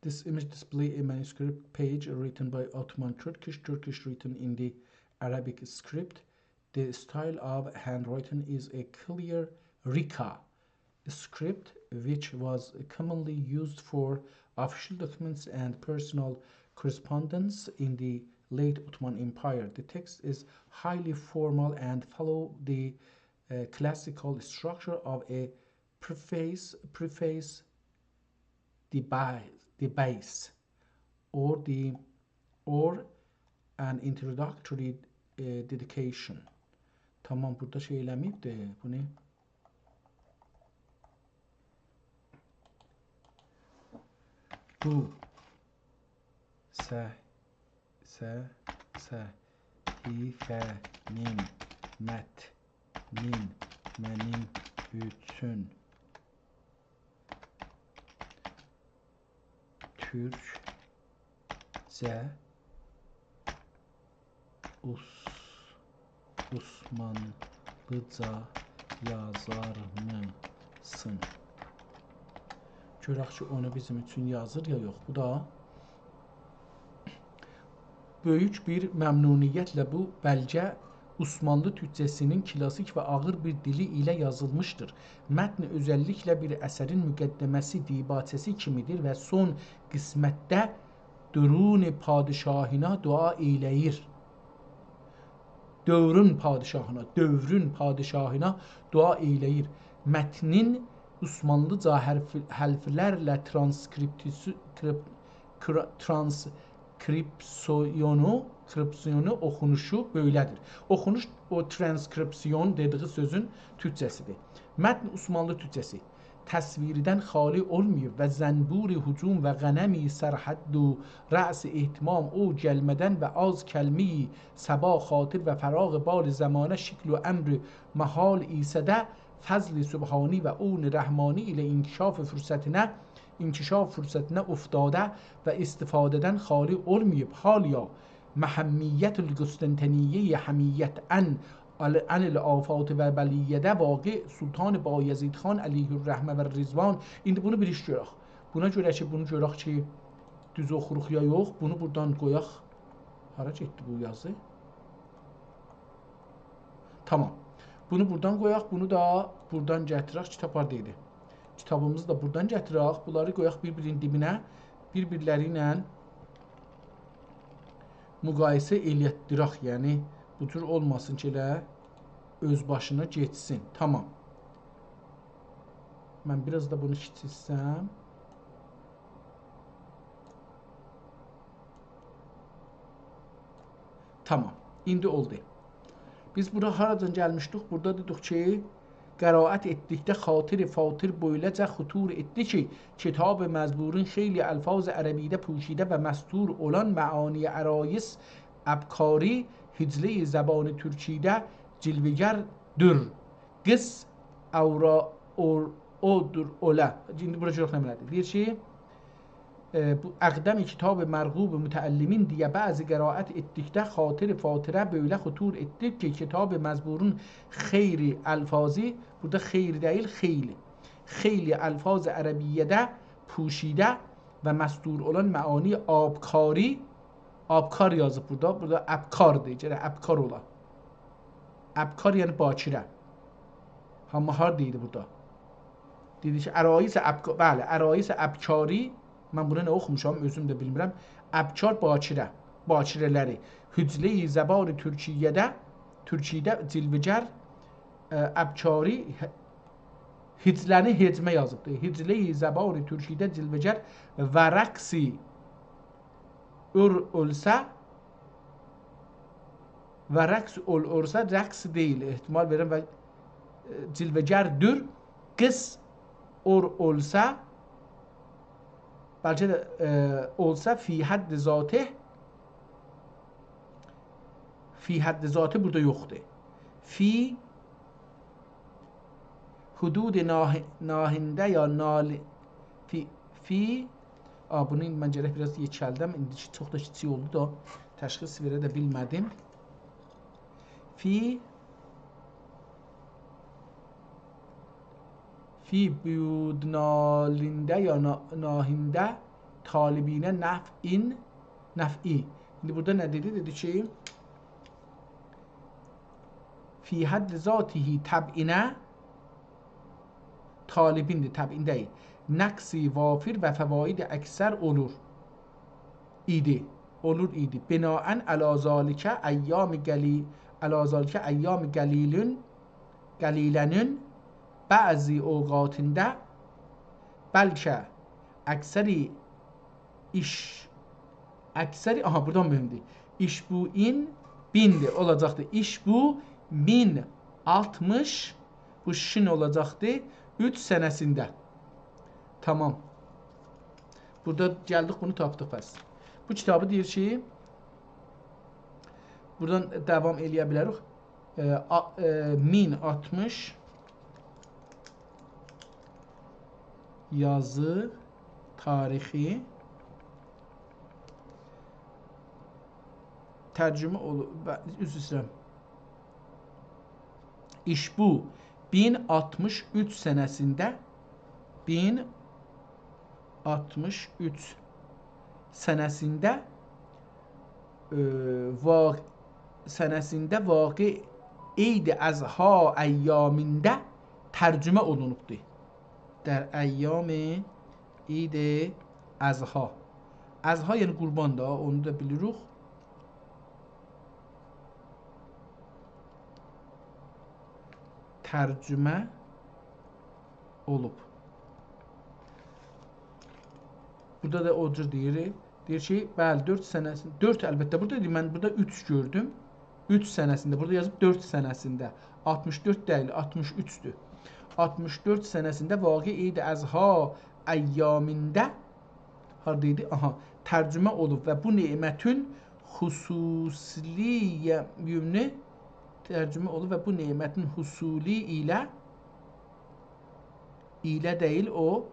This image display a manuscript page written by Ottoman Turkish, Turkish written in the Arabic script. The style of handwriting is a clear Rika script, which was commonly used for official documents and personal correspondence in the late Ottoman Empire. The text is highly formal and follow the, uh, classical structure of a preface, preface, the ba-, the base, or the, or an introductory, uh, dedication. تامام، بورادا شئی ائله‌مه‌ییبدی. بو نه؟ بو صح-، صح-، صفحه‌نین متنین منیم اوچون تورکجه، عث-، عثمانلیجا یازارمیسین؟ گؤرک کی، اونو بیزیم اوچون یازیر یا یوخ. بو دا بؤیوک بیر ممنونیتله بو بلگه عثمانلی تورکجه‌سینین کلاسیک و آغیر بیر دیلی ایله یازیلمیشدیر. متن اؤزللیکله بیر اثرین مقدمه‌سی، دیباچه‌سی کیمیدیر و سون قسمتده دؤورون پادشاهینا دعا ائیله‌ییر. دؤورون پادشاهینا، دؤورون پادشاهینا دعا ائیله‌ییر. متنین عثمانلیجا حرف-، حرفلرله ترانسکریپتیسی-، کریپ-، کرا-، ترانسکریپسیونو، کریپسیونو اوخونوشو بئله‌دیر. اوخونوش، او ترانسکریپسیون دئدیگی سؤزون تورکجه‌سیدیر. متن عثمانلی تورکجه‌سی تصویردن خالی اولماییب و زنبور هجوم و غنمی سرحد و رأس اهتمام او گلمه‌دن و آز کلمه‌ی صبا خاطر و فراغ بال زمانه شکل و امر محال ایسه ده، فضل سبحانی و عون رحمانی ایله انکشاف فرصتینه، انکشاف فرصتینه افتاده و استفاده‌دن خالی اولماییب. حالیا محمیت القسطنطنیه‌ی حمیت عن، عن الآفات و بلیه‌ده واقع سلطان بایزید خان علیه الرحمه و رضوان. ایندی بونو بیر ایش گؤرک. بونا گؤره کی، بونو گؤرک کی، دوز اوخوروق یا یوخ، بونو بورادان قویاق. هارا گئتدی بو یازی؟ تامام. بونو بورادان قویاق، بونو دا بورادان گتیرک. کیتاب هاردا ایدی؟ کیتابیمیزی دا بورادان گتیرک. بونلاری قویاق بیر-بیرینین دیبینه، بیر-بیرلری ایله مقایسه ائلتدیرک. یعنی، بو جور اولماسین کی، ائله اؤز باشینا گئتسین. تامام. من بیر آز دا بونو کیچیلتسم. تامام. ایندی اولدو. بیز بورا هارادان گلمیشدیک؟ بورادا دئدیک کی، قرائت ائتدیکده خاطر فاطر بؤیله‌جه خطور ائتدی کی، کتاب مزبورون خیلی الفاظ عربیده پوشیده و مستور اولان معانی عرایض ابکاری، هجله‌ی زبان تورکیده جلوه‌گردور. قیس اورا، اور، اودور، اوله. ایندی بورا گؤرک نمنه‌دیر. دئییر کی، ائ، بو اقدم کتاب مرغوب متعلمین دئیه بعضی قرائت ائتدیکده خاطر فاطره بؤیله خطور ائتدی کی، کتاب مزبورون خیری الفاظی، بورادا خیر دئییل، خیلی. خیلی الفاظ عربیه‌ده پوشیده و مستور اولان معانی آبکاری، آبکار یازیب بورادا، بورادا ابکاردیر، گرک ابکار اولا. ابکار یعنی باکره. هامی هاردا ایدی بورادا؟ دئدی کی، عرایض ابک-، بلی، عرایض ابکاری من بونو نه اوخوموشام، اؤزوم ده بیلمیرم. ابکار باکره، باکره‌لری. هجله‌ی زبان ترکیه‌ده، ترکیه‌ده جلوه‌گر، ائ، ابکاری، ه-، هجله‌نی هجمه یازیبدی. هجله‌ی زبان ترکیه‌ده جلوه‌گر و رقصی اول-، اولسا، و رقص اول-، اولسا، رقص دئییل، احتمال وئریرم و، ائ، جلوه‌گردیر. قیس اول-، اولسا، بلکه ده، ائ، اولسا فی حد ذاته، فی حد ذاته بورادا یوخدور. فی حدود ناه-، ناهنده یا نال-، فی، فی، آ، بونو ایندی من گرک بیر آز یئکلدم. ایندی کی، چوخ دا کیچیک اولدو دا، تشخیص وئره ده بیلمه‌دیم. فی، فی بودنالینده یا نا-، ناهنده طالبین نفعین، نفعی. ایندی بورادا نه دئدی؟ دئدی کی، فی حد ذاته طبعینه، طالبیندیر، طبعین دئییل. نقص وافر و فواید اکثر اولور ایدی. اولور ایدی. بناءً علی ذلک ایام قلی-، علی ذلک ایام قلیلون، قلیلنون بعضی اوقاتیندا بلکه اکثری ایش، اکثری، آها، بورادان مهمدور. ایشبوین، بین‌دیر، اولاجاقدیر. ایشبو مین آلتمیش، بو شین اولاجاقدی، اوچ سنه‌سینده. تامام. بورادا گلدیک، بونو تاپدیق پس. بو کیتابی دئییر کی، بورادان داوام ائله‌یه بیلریک. ائ، آ-، ائ، مین آلتمیش یازی تاریخی ترجمه اولوب، بع-، عذر ایسته‌ییرم. ایشبو مین آلتمیش اوچ سنه‌سینده، مین آلتمیش اوچ سنه‌سینده، ائ، وا-، سنه‌سینده واقع عید اضحی ایامینده ترجمه اولونوبدور. در ایام عید اضحی. اضحی یعنی قربان دا، اونو دا بیلیریک. ترجمه اولوب. بورادا دا او جور دئییر. دئییر کی، بلی، دؤرد سنه‌سین-، دؤرد، البته، بورادا دئییر، من بورادا اوچ گؤردوم. اوچ سنه‌سینده، بورادا یازیب دؤرد سنه‌سینده. آلتمیش دؤرد دئییل، آلتمیش اوچدور. آلتمیش دؤرد سنه‌سینده واقع عید اضحی ایامینده، هاردا ایدی؟ آها، ترجمه اولوب و بو نعمتین حصولی یمنی، ترجمه اولوب و بو نعمتین حصولی ایله، ایله دئییل او،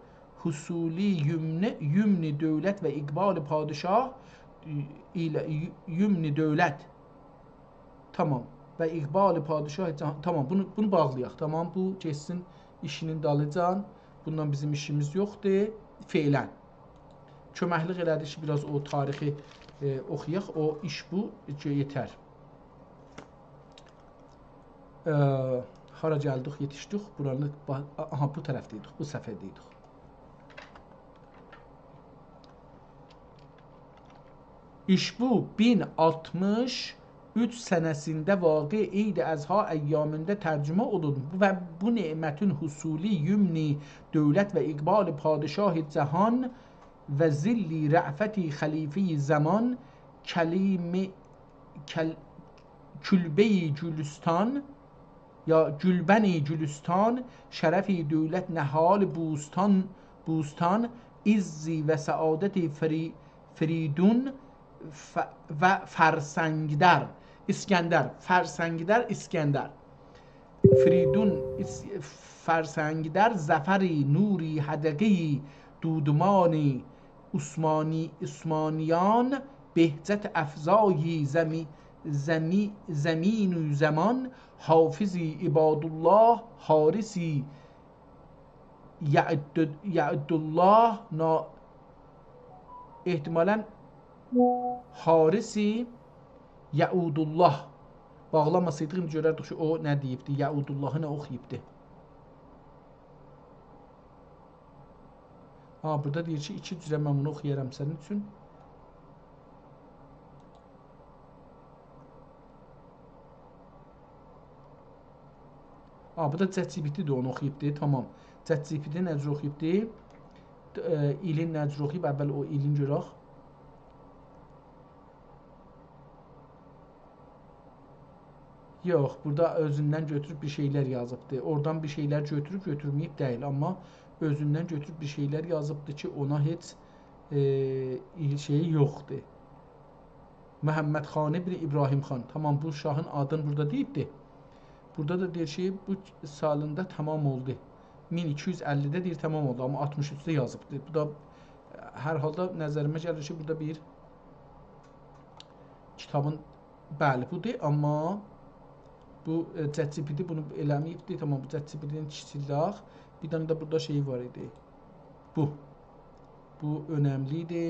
حصولی یمنی، یمنی دولت و اقبال پادشاه ایله، ی-، یمنی دولت. تامام. و اقبال پادشاه جهان، تامام، بونو، بونو باغلایاق. تامام، بو گئتسین ایشینین دالیجان. بوندان بیزیم ایشیمیز یوخدور. فعلاً. کؤمکلیک ائله‌دی کی، بیر آز او تاریخی، ائ، اوخویاق. او ایشبو، یئتر. ائ، هارا گلدیک، یئتیشدیک. بورانی، با-، آها، بو طرفده ایدیک، بو صفحه‌ده ایدیک. ایشبو مین آلتمیش اوچ سنه‌سینده واقع عید اضحی ایامینده ترجمه اولوب و بو نعمتین حصولی یمنی دولت و اقبال پادشاه جهان و ظل رأفت خلیفه‌ی زمان کلیم-، کل-، کلبه‌ی گلستان یا گلبن گلستان، شرف دولت نهال بوستان، بوستان، عز و سعادت فری-، فریدون ف-، و فرسنگدر، اسکندر، فرسنگدر، اسکندر. فریدون اس-، فرسنگدر، ظفر نوری حدقه‌ی دودمان عثمانی-، عثمانیان، بهجت افزای زمی-، زمی-، زمین و زمان، حافظ عبادالله، حارس یعد-، یعدالله، نا-، احتمالاً حارس یعودالله. باغلاماسایدیق، ایندی گؤرردیک کی، او نه دئییبدی، یعوداللهی نه اوخویوبدو. ها، بورادا دئییر کی، ایکی جوره من بونو اوخویارام سنین اوچون. ها، بو دا ChatGPT ده اونو اوخویوبدی، تامام. ChatGPT نه جور اوخویوبدی؟ ائ، ایلین نه جور اوخویوب؟ اول او ایلین گؤرک. یوخ، بورادا اؤزوندن گؤتوروب بیر شئیلر یازیبدی. اورادان بیر شئیلر گؤتوروب گؤتورمه‌ییب دئییل، آمما اؤزوندن گؤتوروب بیر شئیلر یازیبدی کی، اونا هئچ، ائ، شئیی یوخدور. محمد خان ابن ابراهیم خان. تامام، بو شاهین آدینی بورادا دئییبدی. بورادا دا دئییر کی، بو سالیندا تامام اولدو. مین ایکی یوز اللی‌ده دئییر تامام اولدو، آمما آلتمیش اوچده یازیبدی. بو دا هر حالدا نظریمه گلیر کی، بورادا بیر کیتابین، بلی، بودور، آمما بو، ائ، ChatGPT بونو ائله‌مه‌ییبدی. تامام، بو ChatGPT-نی کیچیلدک. بیر دنه ده بورادا شئی وار ایدی. بو. بو اؤنملی ایدی.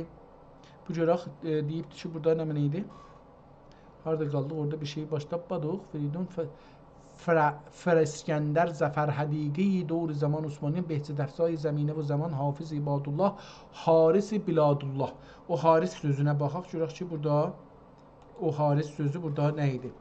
بو گؤرک، ائ، دئییبدی کی، بورادا نمنه ایدی؟ هاردا قالدیق؟ اورادا بیر شئی باش تاپمادیق. فریدون ف-، فر-، فر اسکندر ظفر حدیقهٔ دور زمان عثمانیان، بهجت‌افزای زمینه و زمان حافظ عبادالله، حارس بلادالله. او حارس سؤزونه باخاق، گؤرک کی، بورادا او حارس سؤزو بورادا نه ایدی؟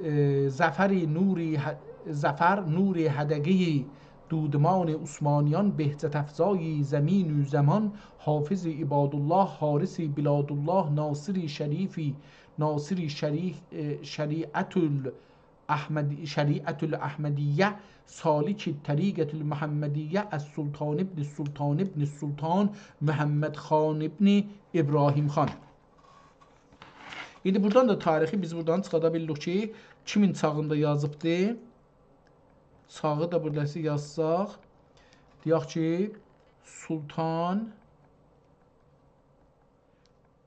ائ، ظفر نوری ح-، ظفر نوری حدقهٔ دودمان عثمانیان، بهجت‌افزای زمین و زمان، حافظ عبادالله، حارس بلادالله، ناصر شریفی، ناصر شری-، ائ، شریعت الاحمد-، شریعت الاحمدیه، سالک طریقت المحمدیه، السلطان ابن السلطان ابن السلطان محمد خان ابن ابراهیم خان. ایندی بورادان دا تاریخی بیز بورادان چیخادا بیلدیک کی، کیمین چاغیندا یازیبدی؟ چاغی دا بورادا یازساق، دئیک کی، سلطان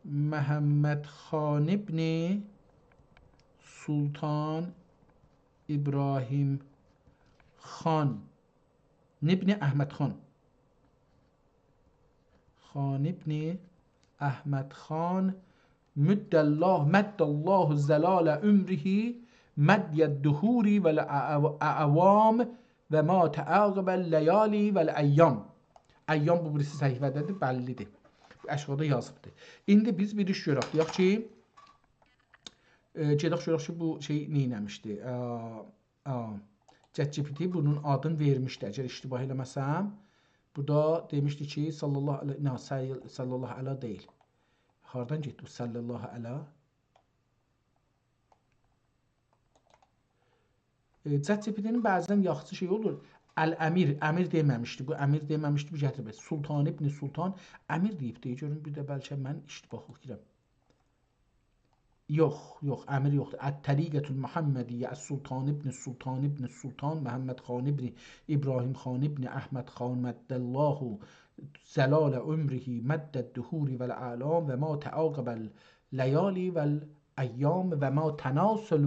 محمد خان ابن سلطان ابراهیم خان ابن احمد خان. خان ابن احمد خان، مد الله، مد الله ظلال عمره مد الدهور والاعوام و ما تعاقب اللیالی والایام. ایام بو بیریسی صفحه‌ده‌دیر، بللی‌دیر. بو اشیاغیدا یازیبدیر. ایندی بیز بیر ایش گؤرک. دئیک کی، ائ، گئدک گؤرک کی، بو شئی نئینه‌میشدی؟ ا، ا، ChatGPT بونون آدینی وئرمیشدی، اگر اشتباه ائله‌مه‌سم. بورادا دئمیشدی کی، صلی الله علی، نه، صلی، صلی الله علی دئییل. هاردان گئتدی بو صلی الله علی؟ ائ، ChatGPT-نین بعضاً یاخشی شئی اولور. الامیر، امیر دئمه‌میشدی. بو امیر دئمه‌میشدی، بو گتیریب. سلطان ابن سلطان، امیر دئییبدی. گؤرون، بیر ده بلکه من اشتباه اوخویورام. یوخ، یوخ، امیر یوخدور. الطریقة المحمدیة، السلطان ابن السلطان ابن السلطان محمد خان ابن ابراهیم خان ابن احمد خان مد الله ظلال عمره مد الدهور والاعوام و ما تعاقب اللیالی والایام و ما تناسل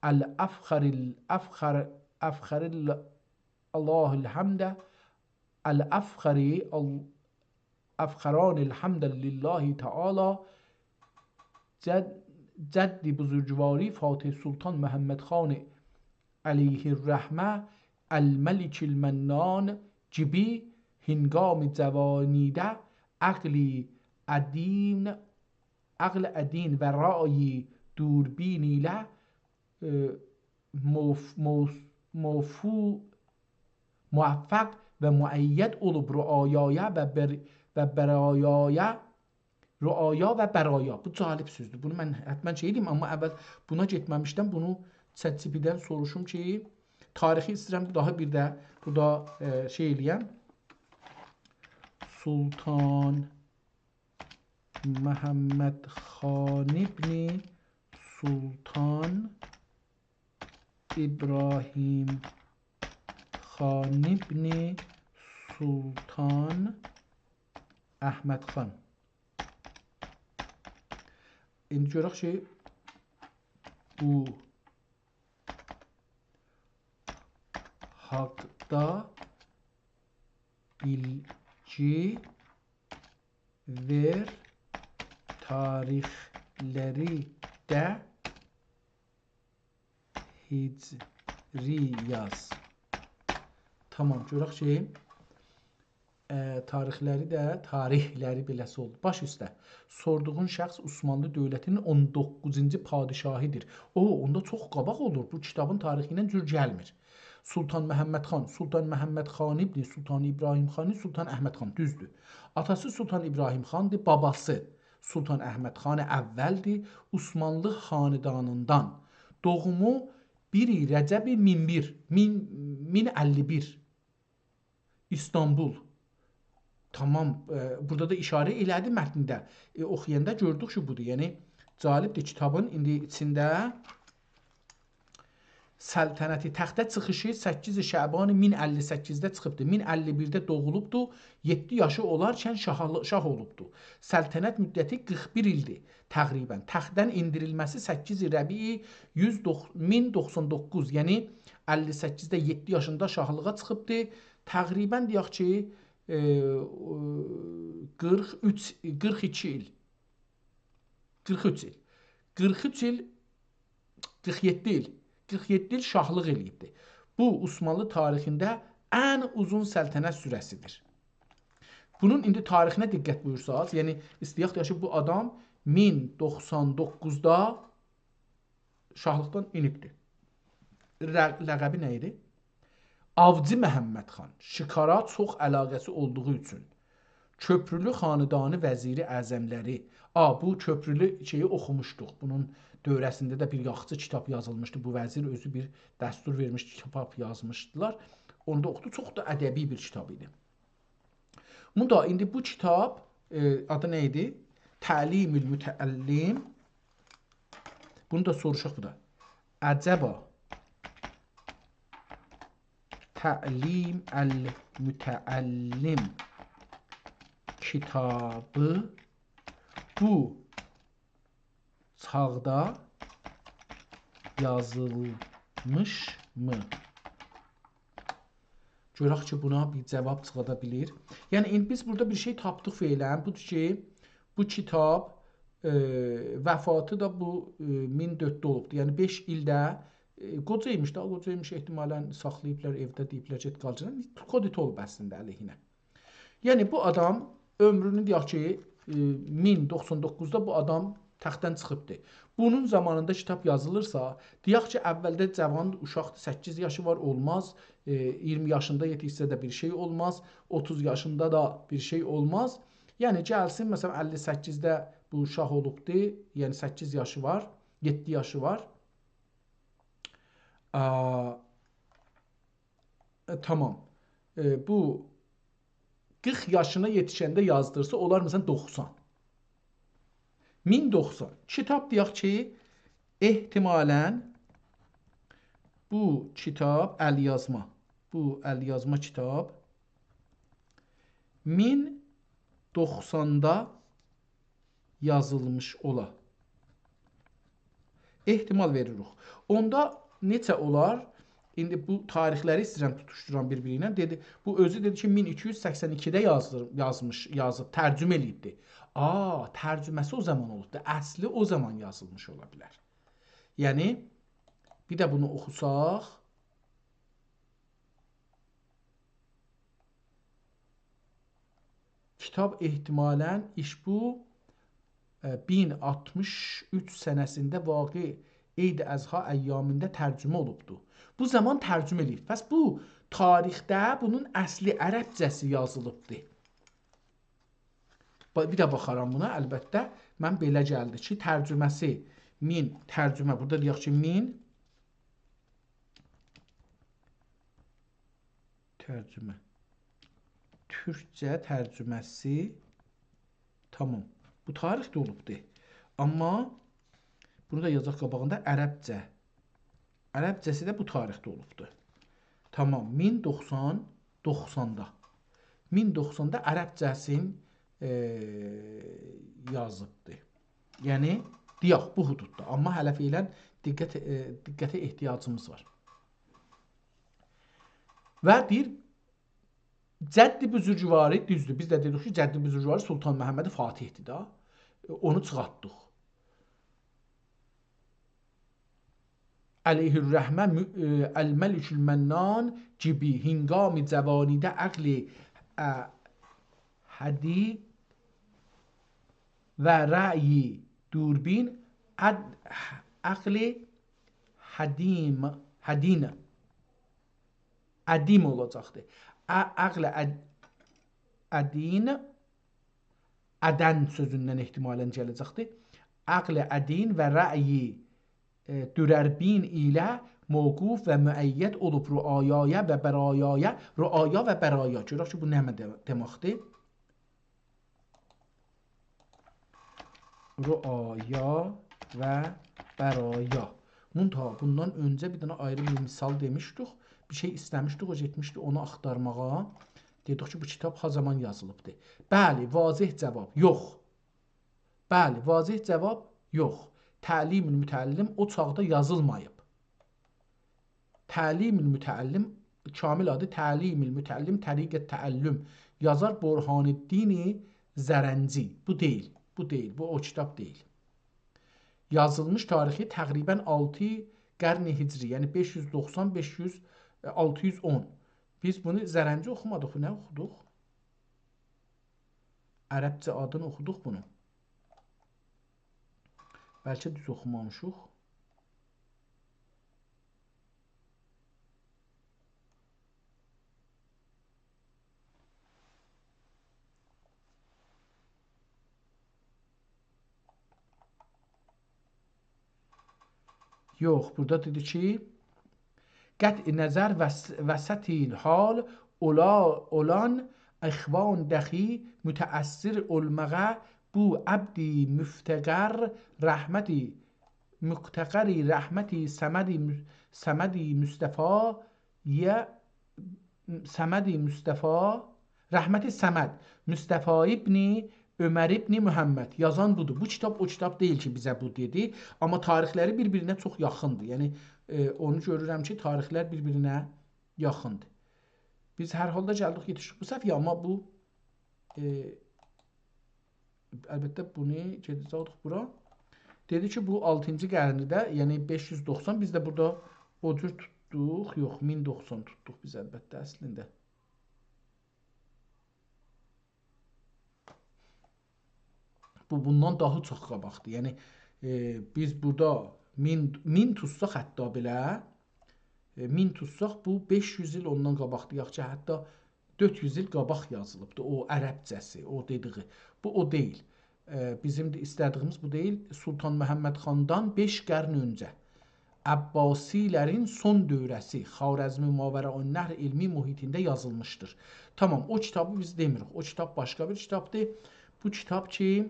الافخر، الافخر، افخر ال-، الله الحمد، الافخر، ال-، افخران الحمد لله تعالی، جد، جد بزرگواری فاتح سلطان محمد خان علیه الرحمه، الملک المنان گیبی، هنگام جوانیده عقل ادین، عقل ادین و رأی دوربین ایله، ائ، موف-، موف-، موفو-، موفق و مؤید اولوب رعایایا و بر-، و برایایا، رعایا و برایا. بو جالب سؤزدور. بونو من حتماً شئی دئییم، آمما اول بونا گئتمه‌میشدن بونو ChatGPT-دن سوروشوم کی، تاریخی ایسته‌ییرم داها بیر ده بورادا، ائ، شئی ائله‌یم. سلطان محمد خان ابن سلطان ابراهیم خان ابن سلطان احمد خان. ایندی گؤرک کی، بو حاقدا بیلگی وئر، تاریخلری ده هجری یاز. تامام، گؤرک کی، ائ، تاریخلری ده، تاریخلری بئله‌سی اولدو. باش اوسته. سوردوغون شخص عثمانلی دؤولتی‌نین اون دوققوزونجو پادشاهی‌دیر. او، اوندا چوخ قاباق اولور. بو کیتابین تاریخی ایله جور گلمیر. سلطان محمد خان، سلطان محمد خان ابن سلطان ابراهیم خان، سلطان احمد خان، دوزدور. آتاسی سلطان ابراهیم خاندیر، باباسی سلطان احمد خان اولدیر. عثمانلی خاندانیندان. دوغومو بیر رجب مین بیر، مین، مین اللی بیر. ایستانبول. تامام، ائ، بورادا دا ایشاره ائله‌دی متنده. ائ، اوخویاندا گؤردوک کی، بودور. یعنی، جالبدیر کیتابین ایندی ایچینده سلطنتی تخته چیخیشی سککیز شعبان مین اللی سککیزده چیخیبدی. مین اللی بیرده دوغولوبدو، یئددی یاشی اولارکن شاه، شاه اولوبدو. سلطنت مدتی قیرخ بیر ایلدیر تقریباً. تختدن ائندیریلمه‌سی سککیز ربیع یوز، مین دوخسان دوققوز، یعنی اللی سککیزده یئددی یاشیندا شاهلیغا چیخیبدی. تقریباً دئیک کی، ائ، قیرخ اوچ، قیرخ ایکی ایل. قیرخ اوچ ایل. قیرخ اوچ ایل، قیرخ یئددی ایل. قیرخ یئددی ایل شاهلیق ائله‌ییبدی. بو، عثمانلی تاریخینده ان اوزون سلطنت سوره‌سی‌دیر. بونون ایندی تاریخینه دقت بویورساز، یعنی ایسته‌یک دئیک کی، بو آدام مین دوخسان دوققوزدا شاهلیقدان ائنیبدی. ر-، لقبی نه ایدی؟ آوجی محمد خان. شکارا چوخ علاقه‌سی اولدوغو اوچون. کؤپرولو خاندانی وزیر اعظملری. آ، بو کؤپرولو شئیی اوخوموشدوق. بونون دؤوره‌سینده ده بیر یاخشی کیتاب یازیلمیشدی. بو وزیر اؤزو بیر دستور وئرمیشدی، کیتاب یازمیشدیلار. اونو دا اوخودو. چوخ دا ادبی بیر کیتاب ایدی. بوندا ایندی بو کیتاب، ائ، آدی نه ایدی؟ تعلیم المتعلم. بونو دا سوروشاق بو دا. عجبا تعلیم المتعلم کیتابی بو چاغدا یازیلمیشمی؟ گؤرک کی، بونا بیر جاواب چیخادا بیلیر. یعنی، ایندی بیز بورادا بیر شئی تاپدیق فعلاً. بودور کی، بو کیتاب، ائ، وفاتی دا بو، ائ، مین دؤردده اولوبدور. یعنی، بئش ایلده، ائ، قوجا ایمیش ده، قوجا ایمیش احتمالاً ساخلاییبلار ائوده، دئییبلر، «گئت قال جنت.» خودت اولوب اصلینده علیهینه. یعنی، بو آدام عؤمرونو، دئیک کی، ائ، مین دوخسان دوققوزدا بو آدام تختدن چیخیبدی. بونون زامانیندا کیتاب یازیلیرسا، دئیک کی، اولده جاوان اوشاقدیر، سککیز یاشی وار، اولماز. ائ، اییرمی یاشیندا یئتیشسه ده بیر شئی اولماز، اوتوز یاشیندا دا بیر شئی اولماز. یعنی، گلسین، مثلاً، اللی سککیزده بو شاه اولوبدو، یعنی سککیز یاشی وار، یئددی یاشی وار. آ، ائ، تامام. ائ، بو قیرخ یاشینا یئتیشنده یازدیرسا، اولار، مثلاً، دوخسان. مین دوخسان. کیتاب، دئیک کی، احتمالاً بو کیتاب ال‌یازما، بو ال‌یازما کیتاب مین دوخساندا یازیلمیش اولا. احتمال وئریریک. اوندا نئچه اولار؟ ایندی بو تاریخلری ایسته‌ییرم توتوشدورام بیر-بیری ایله. دئدی، بو اؤزو دئدی کی، مین ایکی یوز سکسن ایکیده یازدیر-، یازمیش، یازیب، ترجمه ائله‌ییبدی. آ، ترجمه‌سی او زامان اولوبدو. اصلی او زامان یازیلمیش اولا بیلر. یعنی، بیر ده بونو اوخوساق، کیتاب احتمالاً ایشبو، ائ، مین آلتمیش اوچ سنه‌سینده واقع عید اضحی ایامیندا ترجمه اولوبدو. بو زامان ترجمه ائله‌ییب. پس بو تاریخده بونون اصلی عربجه‌سی یازیلیبدی. با-، بیر ده باخارام بونا، البته. من بئله گلدی کی، ترجمه‌سی مین، ترجمه، بورادا دئیک کی، مین، ترجمه. تورکجه ترجمه‌سی. تامام. بو تاریخده اولوبدو. آمما بونو دا یازاق قاباغیندا عربجه. عربجه‌سی ده بو تاریخده اولوبدو. تامام. مین دوخسان، دوخساندا. مین دوخساندا عربجه‌سین، ائ، یازیبدی. یعنی، دئیک، بو حدوددا. آمما هله فعلاً دقت، ائ، دقته احتیاجیمیز وار. و دئییر، جد بزرگواری، دوزدور، بیز ده دئدیک کی، جد بزرگواری سلطان محمد فاتح‌دیر دا. اونو چیخارتدیق. علیه الرحمه، مو-، ائ، الملک المنان گیبی هنگام جوانیده عقل، ا، هدی و رأی دوربین، اد-، عقل هدیم، هدین، ادیم اولاجاقدیر. ع-، عقل اد-، ادین، ادن سؤزوندن احتمالاً گله‌جکدیر. عقل ادین و رأی، ائ، دوربین ایله موقوف و مؤید اولوب رعایایا و برایایا، رعایا و برایا. گؤرک کی، بو نه ده-، دئمکدیر؟ رعایا و برایا. منتها بوندان اؤنجه بیر دنه آیری بیر مثال دئمیشدیک. بیر شئی ایسته‌میشدیک، او گئتمیشدی اونو آختارماغا. دئدیک کی، بو کیتاب ها زامان یازیلیبدی؟ بلی، واضح جواب، یوخ. بلی، واضح جواب، یوخ. تعلیم المتعلم او چاغدا یازیلماییب. تعلیم المتعلم، کامل آدی تعلیم المتعلم طریق تعلم. یازار برهان‌الدین زرنجی. بو دئییل، بو دئییل، بو او کیتاب دئییل. یازیلمیش تاریخی تقریباً آلتی قرن هجری، یعنی بئش یوز دوخسان، بئش یوز، آلتی یوز اون. بیز بونو زرنجی اوخومادیق، نه اوخودوق؟ عربجه آدینی اوخودوق بونون. بلکه دوز اوخومامیشیق. یوخ، بورادا دئدی کی، قطع نظر و س-، وسط حال اولا-، اولان اخوان دخی متأثر اولماغا بو عبدی مفتقر رحمتی، مفتقری رحمتی صمدی مو-، صمدی مصطفی یه صمد مصطفی، رحمت صمد، مصطفی ابن عمر ابن محمد. یازان بودور. بو کیتاب او کیتاب دئییل کی، بیزه بو دئدی. آمما تاریخلری بیر-بیرینه چوخ یاخیندیر. یعنی، ائ، اونو گؤرورم کی، تاریخلر بیر-بیرینه یاخیندیر. بیز هر حالدا گلدیک، یئتیشدیک بو صفحه‌یه، آمما بو، ائ، البته، بونو گئده‌جکدیک بورا. دئدی کی، بو آلتینجی قرنده، یعنی بئش یوز دوخسان، بیز ده بورادا او جور توتدوق. یوخ، مین دوخسان توتدوق بیز، البته، اصلینده. بو، بوندان داها چوخ قاباقدیر. یعنی، ائ، بیز بورادا مین، مین توتساق حتی بئله، ائ، مین توتساق، بو بئش یوز ایل اوندان قاباقدیر. یاخشی، حتی دؤرد یوز ایل قاباق یازیلیبدی، او عربجه‌سی، او دئدیگی. بو او دئییل. ائ، بیزیم ده ایسته‌دیگیمیز بو دئییل. سلطان محمد خاندان بئش قرن اؤنجه. عباسی‌لرین سون دؤوره‌سی، خوارزمی ماوراءالنهر علمی محیطینده یازیلمیشدیر. تامام، او کیتابی بیز دئمیریک. او کیتاب باشقا بیر کیتابدیر. بو کیتاب کی،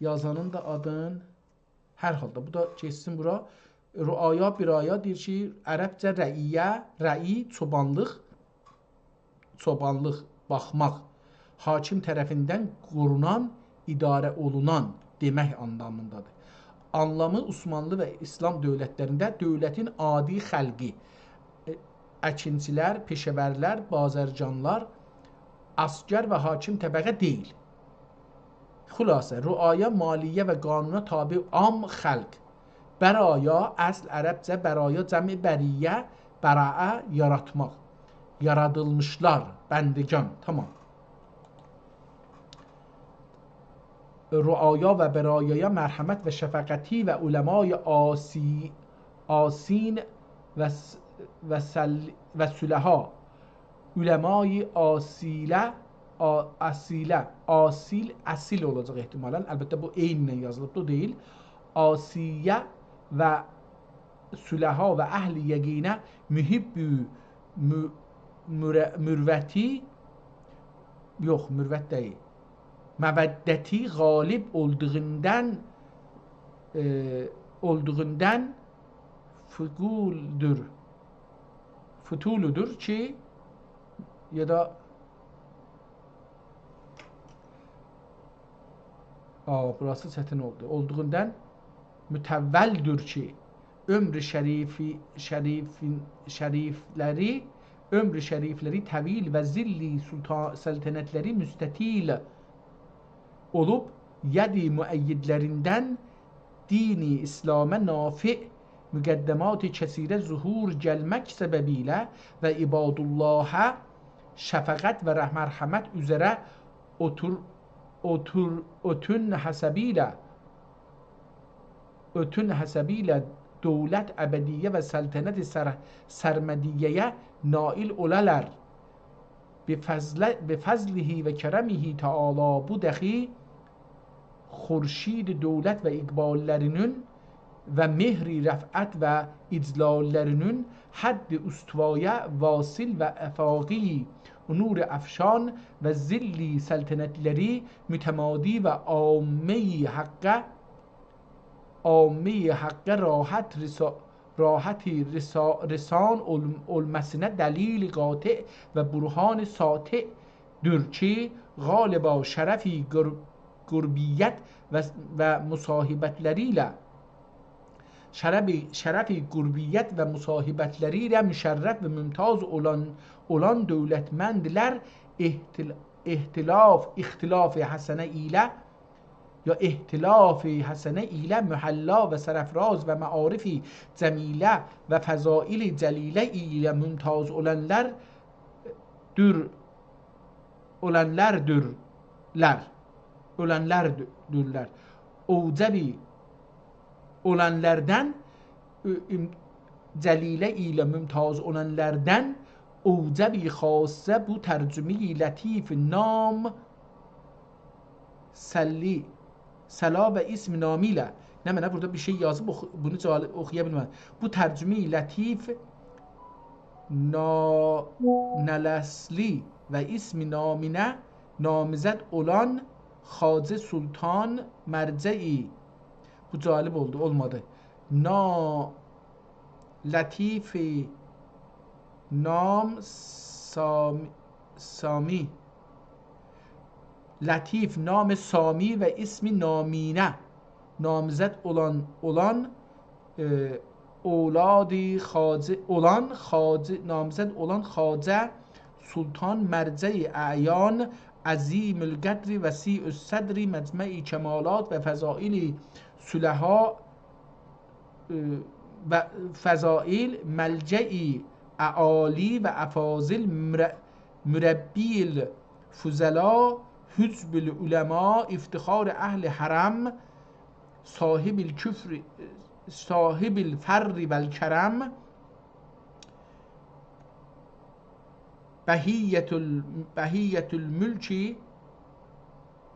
یازانین دا آدین هر حالدا، بو دا گئتسین بورا. رعایا، برایا دئییر کی، عربجه رعیه، رعی، چوبانلیق، چوبانلیق، باخماق، حاکم طرفیندن قورونان، اداره اولونان دئمک آنلامیندادیر. آنلامی عثمانلی و ایسلام دؤولتلرینده دؤولتین عادی خلقی، ائ، اکینچیلر، پئشه‌ورلر، بازرگانلار، عسگر و حاکم طبقه دئییل. خلاصه، رعایا مالیه و قانونا تابع عام خلق. برایا، اصل عربجه برایا، جمع بریه، برأ، یاراتماق. یارادیلمیشلار، بندگان، تامام. رعایا و برایایا مرحمت و شفقتی و علمای آسی-، آسین و س-، و سل-، و صلحا. علمای آسیله، آ-، اصیله، آسیل، اصیل اولاجاق احتمالاً. البته، بو عین‌له یازیلیبدیر، او دئییل. آسیه و صلحا و اهل یقینه محب مو-، مر-، مروتی، یوخ، مروت دئییل. مودتی غالب اولدوغوندان، ائ، اولدوغوندان فقولدور. فتولودور کی، یا دا، آ، بوراسی چتین اولدو. اولدوغوندان متولدور کی، عمر شریفی، شریفین، شریفلری، عمر شریفلری طویل و ظل سلطا-، سلطنتلری مستطیل اولوب، ید مؤیدلریندن دین اسلاما نافع مقدمات کثیره ظهور گلمک سببیله و عباداللها شفقت و رح-، مرحمت اوزره اوتور، اوتور، اوتون حسبیله، اوتون حسبیله دولت ابدیه و سلطنت سر-، سرمدیه‌یه نائل اولالار. به فضل-، به فضله و کرمه تعالی بو دخی خورشید دولت و اقبال‌لرینین و مهر رفعت و اجلال‌لرینین حد استوایه واصل و افاقی نور افشان و ظل سلطنت‌لری متمادی و عامهٔ حقه، عامهٔ حقه راحت رسا-، راحتی رسا-، رسان اول-، اولماسینا دلیل قاطع و برهان ساطع دور کی، غالبا شرف قر-، قربیت و، و مصاحبت‌لری ایله، شرف، شرف قربیت و مصاحبت‌لری ایله مشرف و ممتاز اولان، اولان دولتمندلر احتل-، اختلاف، اختلاف حسنه ایله، یا اختلاف حسنه ایله محلا و سرافراز و معارف جمیله و فضائل جلیله ایله ممتاز اولانلار دور، اولانلاردیرلار. اولانلاردیرلار. اوجبی اولانلاردان، ائ، ائ، جلیله ایله ممتاز اولانلاردان اوجبی خاصه بو ترجمهٔ لطیف نام صلی، صلا و اسم نامی ایله. نمنه، بورادا بیر شئی یازیب، اوخو-، بونو جالی-، اوخویا بیلمه‌دیم. بو ترجمهٔ لطیف نا-، نلسلی و اسم نامینه نامزد اولان خواجه سلطان مرجعی. بو جالب اولدو، اولمادی. نا-، لطیف نام سام-، سامی. لطیف نام سامی و اسم نامینه نامزد اولان، اولان، ائ، اولاد خواجه، اولان خواجه، نامزد اولان خواجه سلطان مرجع اعیان، عظیم القدر، وسیع الصدر، مجمع کمالات و فضائل صلحا، ائ، و فضائل ملجع اعالی و افاضل، مر-، مربی الفضلا، حجب العلما، افتخار اهل حرم، صاحب الکفر، صاحب الفر و الکرم، بهیة ال-، بهیة الملک،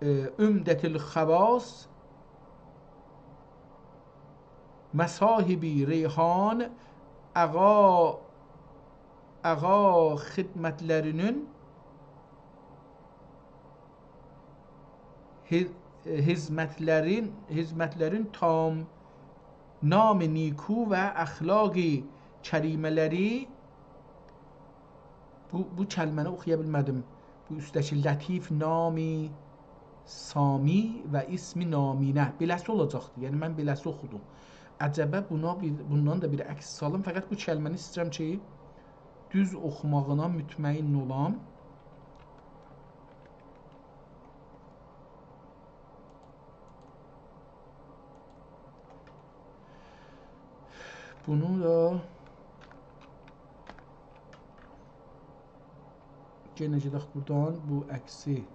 ائ، عمدة الخواص، مصاحب ریحان، آقا، آقا خدمت‌لرینین، هی-، خدمت‌لرین، خدمت‌لرین تام، نام نیکو و اخلاق کریمه‌لری. بو، بو کلمه‌نی اوخویا بیلمه‌دیم. بو اوستده‌کی لطیف نام سامی و اسم نامینه. بئله‌سی اولاجاقدی. یعنی، من بئله‌سی اوخودوم. عجبا بونا بیر، بوندان دا بیر عکس سالیم. فقط بو کلمه‌نی ایسته‌ییرم کی، دوز اوخوماغینا مطمئن اولام. بونو دا یئنه گئدک بورادان بو عکسی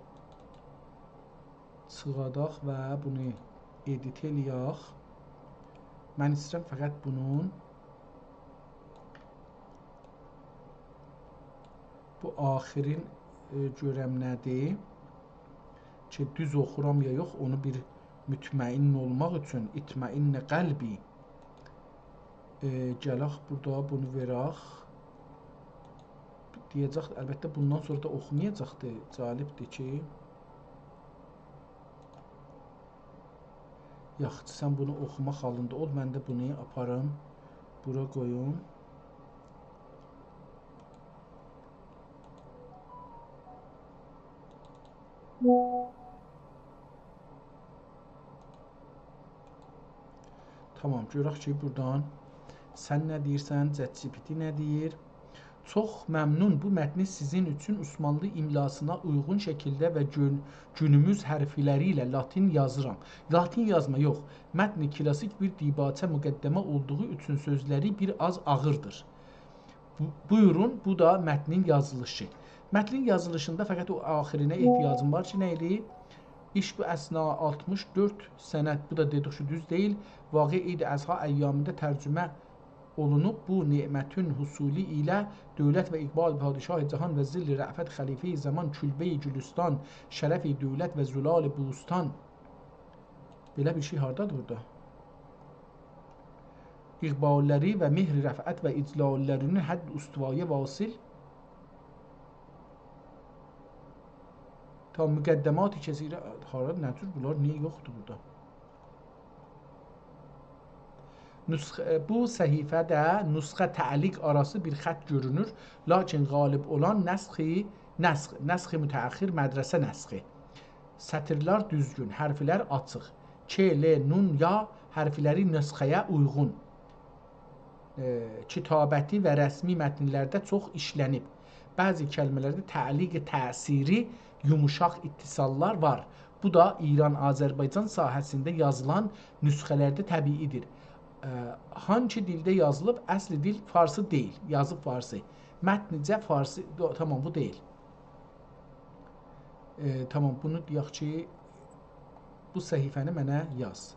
چیخاداق و بونو ادیت ائله‌یک. من ایسته‌ییرم فقط بونون بو آخرین، ائ، گؤرم نه‌دیر؟ کی، دوز اوخورام یا یوخ، اونو بیر مطمئن اولماق اوچون، اطمئن قلبی. ائ، گلک بورادا بونو وئرک. دئیه‌جک، البته، بوندان سونرا دا اوخومایاجاقدی. جالبدیر کی، یاخشی، سن بونو اوخوماق حالیندا اول، من ده بونو آپاریم، بورا قویوم. تامام، گؤرک کی، بورادان سن نه دئییرسن، ChatGPT نه دئییر؟ چوخ ممنون، بو متنی سیزین اوچون عثمانلی املاسینا اویغون شکیلده و گون-، گونوموز حرفلری ایله لاتین یازیرام. لاتین یازما، یوخ. متن کلاسیک بیر دیباچه مقدمه اولدوغو اوچون سؤزلری بیر آز آغیردیر. بو-، بویورون، بو دا متنین یازیلیشی. متنین یازیلیشیندا فقط او آخیرینه احتیاجیم وار کی، نه ایدی؟ ایش بو اثنا آلتمیش دؤرد سند، بو دا دئدیک کی، دوز دئییل. واقع عید اضحی ایامیندا ترجمه اولونوب، بو نعمتین حصولی ایله دولت و اقبال پادشاه جهان و ظل رأفت خلیفهٔ زمان، کلبهٔ گلستان، شرف دولت و زلال بوستان. بئله بیر شئی هاردادیر بورادا؟ اقبال‌لری و مهر رفعت و اجلال‌لرینین حد استوایه واصل. تا مقدمات کثیره، هارا، نه جور بونلار، نییه یوخدور بورادا؟ نسخه، بو صفحه‌ده نسخه تعلیق آراسی بیر خط گؤرونور، لاکین غالب اولان نسخی، نسخ، نسخ متأخر، مدرسه نسخی. سطرلر دوزگون، حرفلر آچیق. ک، ل، نون، یا حرفلری نسخه‌یه اویغون. ائ، کتابتی و رسمی متنلرده چوخ ایشلنیب. بعضی کلمه‌لرده تعلیق تأثیری، یوموشاق اتصاللار وار. بو دا ایران-آذربایجان ساحه‌سینده یازیلان نسخه‌لرده طبیعی‌دیر. ائ، هانسی دیلده یازیلیب؟ اصلی دیل فارسی دئییل، یازیب فارسی. متنیجه فارسی، دو-، تامام، بو دئییل. ائ، تامام، بونو دئیک کی، بو صفحه‌نی منه یاز.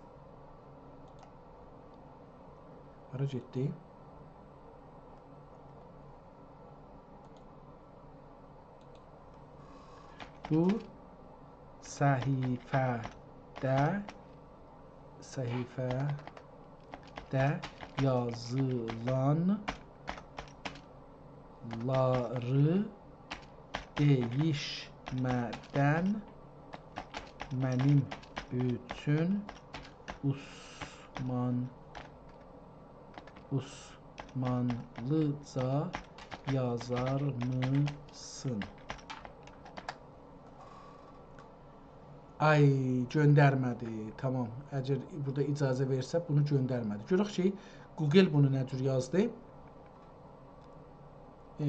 هارا گئتدی؟ بو صفحه‌ده، صفحه‌ده یازیلانلاری دییشمه‌دن منیم اوچون عثمان، عثمانلیجا یازارمیسین؟ آی، گؤندرمه‌دی. تامام. اگر بورادا اجازه وئرسه، بونو گؤندرمه‌دی. گؤرک کی، گوگل بونو نه جور یازدی. ائ،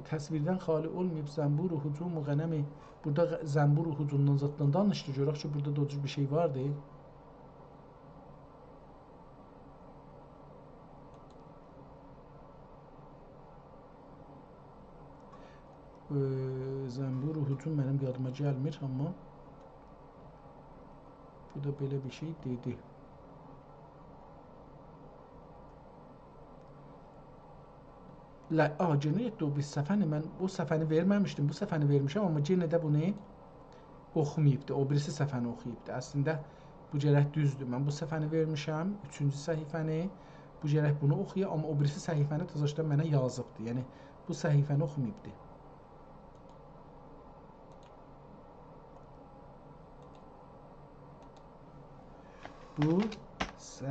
تصویردن خالی اولماییب، زنبور و هجوم و غنمی. بورادا غ-، زنبور و هجومدان زاددان دانیشدی. گؤرک کی، بورادا دا او جور بیر شئی واردی. ائ، زنبور و هجوم منیم یادیما گلمیر، آمما بو دا بئله بیر شئی دئدی. ل، آ، یئنه گئتدی او بیر صفحه‌نی، من او صفحه‌نی وئرمه‌میشدیم، بو صفحه‌نی وئرمیشم، آمما یئنه ده بونو اوخوماییبدی، او بیریسی صفحه‌نی اوخویوبدو. اصلینده بو گرک دوزدور، من بو صفحه‌نی وئرمیشم، اوچونجو صفحه‌نی، بو گرک بونو اوخویا، آمما او بیریسی صفحه‌نی تزه‌دن منه یازیبدی، یعنی بو صفحه‌نی اوخوماییبدی. بو ص-،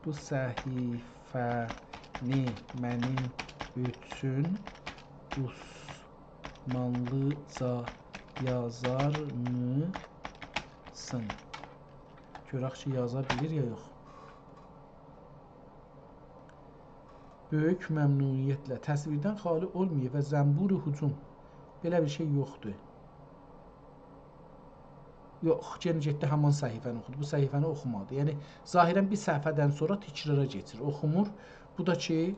بو صفحه‌نی منیم اوچون عثمانلیجا یازارمیسین؟ گؤرک کی، یازا بیلیر یا یوخ. بؤیوک ممنونیتله. تصویردن خالی اولماییب و زنبور هجوم. بئله بیر شئی یوخدور. یوخ، یئنه گئتدی همان صفحه‌نی اوخودو. بو صفحه‌نی اوخومادی. یعنی، ظاهراً بیر صفحه‌دن سونرا تکرارا کئچیر، اوخومور. بو دا کی،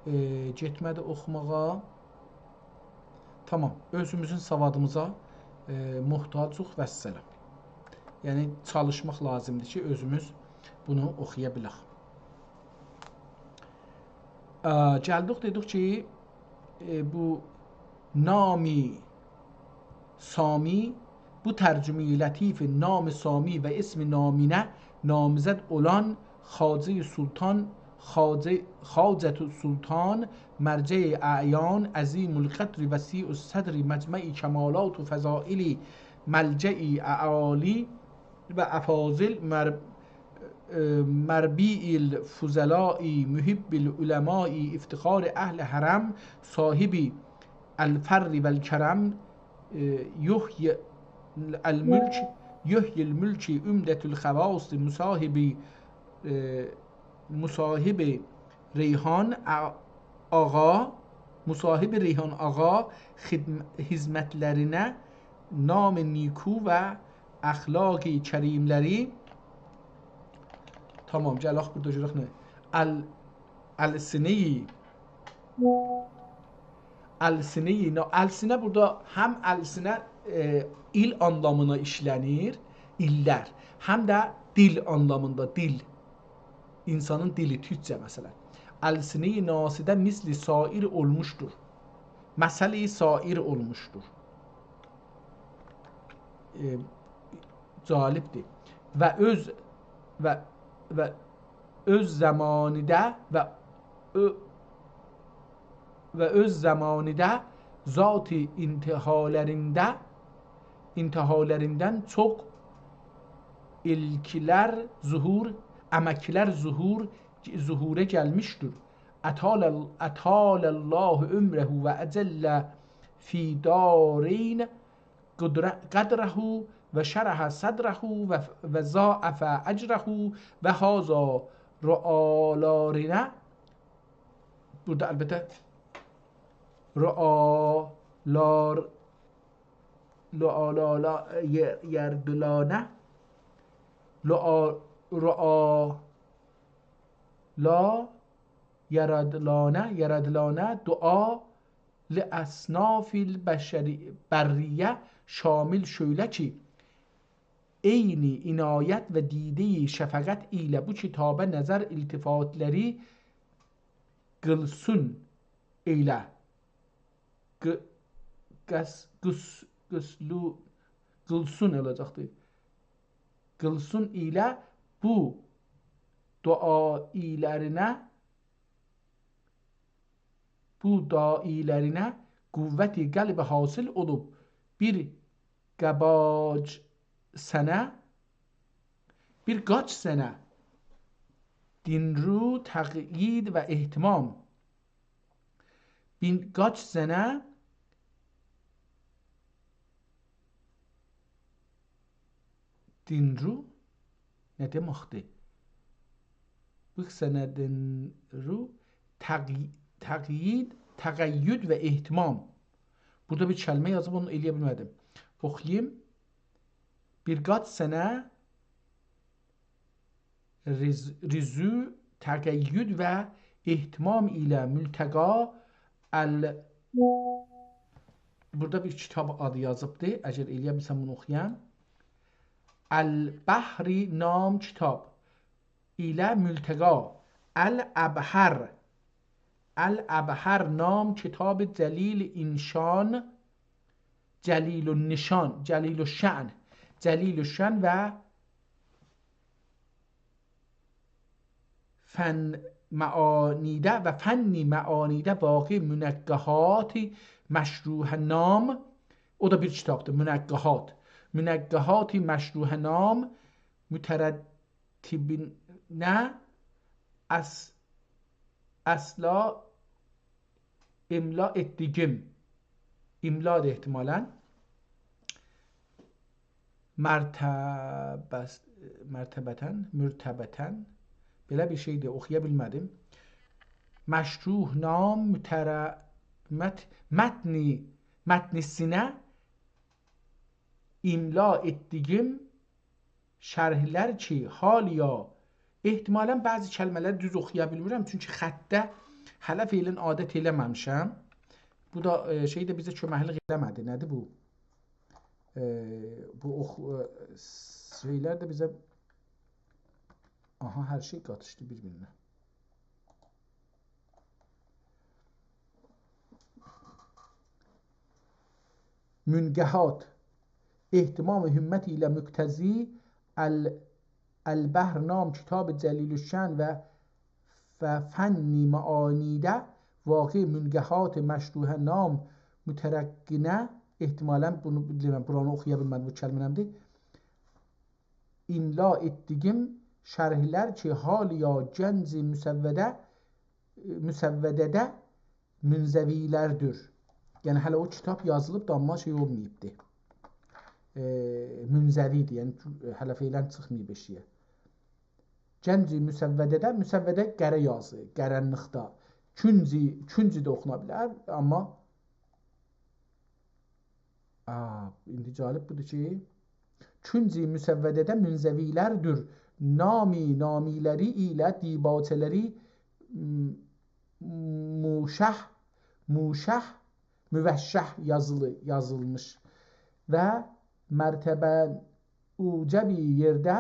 ائ، گئتمه‌دی اوخوماغا. تامام، اؤزوموزون سوادیمیزا، ائ، محتاجوق، والسلام. یعنی، چالیشماق لازیمدیر کی، اؤزوموز بونو اوخویا بیلک. ا، گلدیک، دئدیک کی، ائ، بو نام سامی، بو ترجمه‌ی لطیف نام سامی و اسم نامینه نامزد اولان خواجه سلطان، خواجه، خواجة سلطان، مرجع اعیان، عظیم القدر، وسیع الصدر، مجمع کمالات و فضائل، ملجأ اعالی و افاضل، مر-، ائ، مربیع الفضلاء، محب العلماء، افتخار اهل حرم، صاحب الفر والکرم، ائ، یحیی الملک، یحیی الملک، عمدة الخواص، مصاحب، ائ، مصاحب ریحان ا-، آقا، مصاحب ریحان آقا خدم-، خدمتلرینه نام نیکو و اخلاق کریملری. تامام، گلک بورادا گؤرک نه. ال-، السنه‌ی السنه‌ی نا-، السنه بورادا هم السنه، ائ، ایل آنلامینا ایشله‌نیر، ایللر، هم ده دیل آنلامیندا، دیل. اینسانین دیلی، تورکجه مثلا. السنه‌ی ناسیده مثل سایر اولموشدور. مثل سایر اولموشدور. ائ، جالبدیر. و اؤز، و، و اؤز زمانیده و اؤ-، و اؤز زمانیده ذاتی انتهالرینده، انتهالریندن چوخ ایلکلر ظهور، امکلر ظهور، ظهوره گلمیشدیر. اطال، اطال الله عمره و اجل فی دارین قدر-، قدره و شرح صدره و، و ضاعف اجره و هذا رعالارینه. بورادا البته رعالار، رعالالا، ی-، یردلانه، رعا-، رعا-، لا، یرادلانه، یرادلانه، دعا لأصناف البشری-، بریه شامل شؤیله کی، عینی عنایت و دیده‌ی شفقت ایله بو کیتابا نظر التفاتلری قیلسین ائیله. ق-، قس-، قس-، قسلو-، قیلسین اولاجاقدیر. قیلسین ایله بو دعایلرینه، بو دعایلرینه قوت قلب حاصل اولوب، بیر قاباج سنه، بیر قاچ سنه دینرو تقیید و اهتمام. بیر قاچ سنه دینرو نه دئمکدیر؟ بیر سنه دینرو تقی-، تقیید، تقید و اهتمام. بورادا بیر کلمه یازیب، اونو ائلیه بیلمه‌دیم. اوخویوم. بیر قاچ سنه رز-، رزو تقید و اهتمام ایله ملتقا ال-، بورادا بیر کیتاب آدی یازیبدی. اگر ائلیه بیلسم بونو اوخویام. البحر نام کیتاب ایله ملتقا الابحر. الابحر نام کیتاب جلیل انشان، جلیل النشان، جلیل الشأن، جلیل الشأن و فن معانیده و فنی معانیده واقع منقحات مشروح نام، او دا بیر کیتابدیر، منقحات. منقحات مشروح نام مترتبینه اص-، اصلا املا ائتدیگیم. املا دا احتمالا. مرتبس-، مرتبتن، مرتبتن. بئله بیر شئی ده اوخویا بیلمه‌دیم. مشروح نام متر-، مت-، متنی، متنیسینه املا ائتدیگیم شرحلر کی، حالیا، احتمالا بعضی کلمه‌لری دوز اوخویا بیلمیرم، چونکی خطه هله فعلا عادت ائله‌مه‌میشم. بو دا، ائ، شئی ده بیزه کؤمکلیک ائله‌مه‌دی. نه‌دیر بو؟ ائ، بو اوخ-، ائ، شئیلر ده بیزه، آها، هر شئی قاتیشدی بیر-بیرینه. منقحات، اهتمام و همت ایله مقتضی ال-، البحر نام کیتاب جلیل الشأن و، و فنی معانیده واقع منقحات مشروح نام مترقینه، احتمالا بونو بیلمیرم، بورانی اوخویا بیلمه‌دیم، بو کلمه نه‌دیر؟ املا ائتدیگیم شرحلر کی، حالیا گنج مسوده، مسوده‌ده منزوی‌لردیر. یعنی، هله او کیتاب یازیلیب دا، آمما شئی اولماییبدی. ائ، منزوی‌دیر، یعنی، هله فعلا چیخماییب ائشییه. گنج مسوده‌ده، مسوده قره یازی، قارانلیقدا. کنج، کنج ده اوخونا بیلر، آمما آ، ایندی جالب بودور کی، کنج مسوده‌ده منزوی‌لردیر. نامی، نامی‌لری ایله دیباچه‌لری، م-، موشح، موشح، موشّح یازیلی، یازیلمیش و مرتبه اوجه بیر یئرده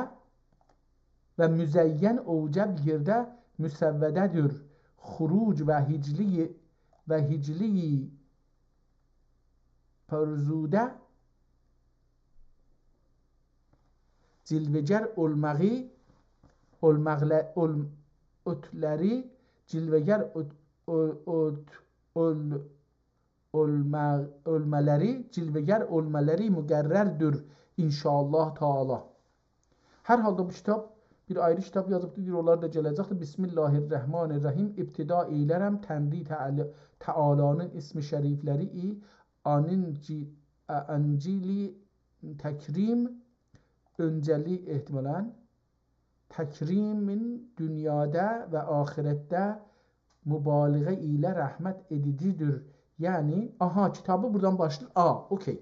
و مزین اوجه بیر یئرده مسوده‌دیر. خروج و هجلی، و هجلی پرزوده جلوه‌گر اولماغی، اولماغله-، اول-، اؤتلری، جلوه‌گر اؤت-، اؤ-، اؤت-، اول-، اولما-، اولمالاری، جلوه‌گر اولمالاری مقرردیر ان‌شاءالله تعالی. هر حالدا بو کیتاب، بیر آیری کیتاب یازیبدی، دئییر، اونلار دا گله‌جکدیر. بسم الله الرحمن الرحیم. ابتدا ائیلرم تنری تعالی-، تعالانین اسم شریفلری ای، آنینجی-، ا-، انجیلی تکریم، اؤنجه‌لی احتمالاً، تکریمین دونیادا و آخرتده مبالغه ایله رحمت ائدیجی‌دیر. یعنی، آها، کیتابی بورادان باشلاییر. آ، اوکی.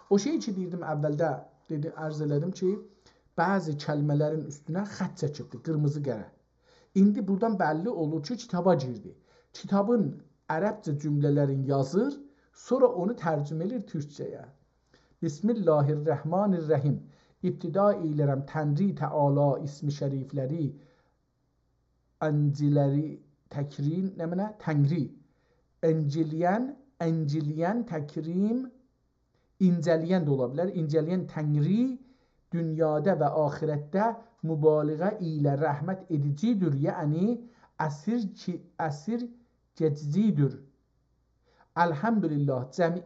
او شئی کی، دئییردیم اولده، دئدی، عرض ائله‌دیم کی، بعضی کلمه‌لرین اوستونه خط چکیبدی، قیرمیزی قره. ایندی بورادان بللی اولور کی، کیتابا گیردی. کیتابین عربجه جمله‌لرین یازیر، سونرا اونو ترجمه ائله‌ییر تورکجه‌یه. بسم الله الرحمن الرحیم. ابتدا ائیلرم تنری تعالی اسم شریفلری، انجیلری تکریم، نمنه؟ تنری. انجیلین، انجیلین تکریم، اینجه‌له‌ین ده اولا بیلر. اینجه‌له‌ین تنری دونیادا و آخرتده مبالغه ایله رحمت ائدیجی‌دیر، یعنی اسیر کی-، اسیر گئچیجی‌دیر. الحمدلله، جمی-،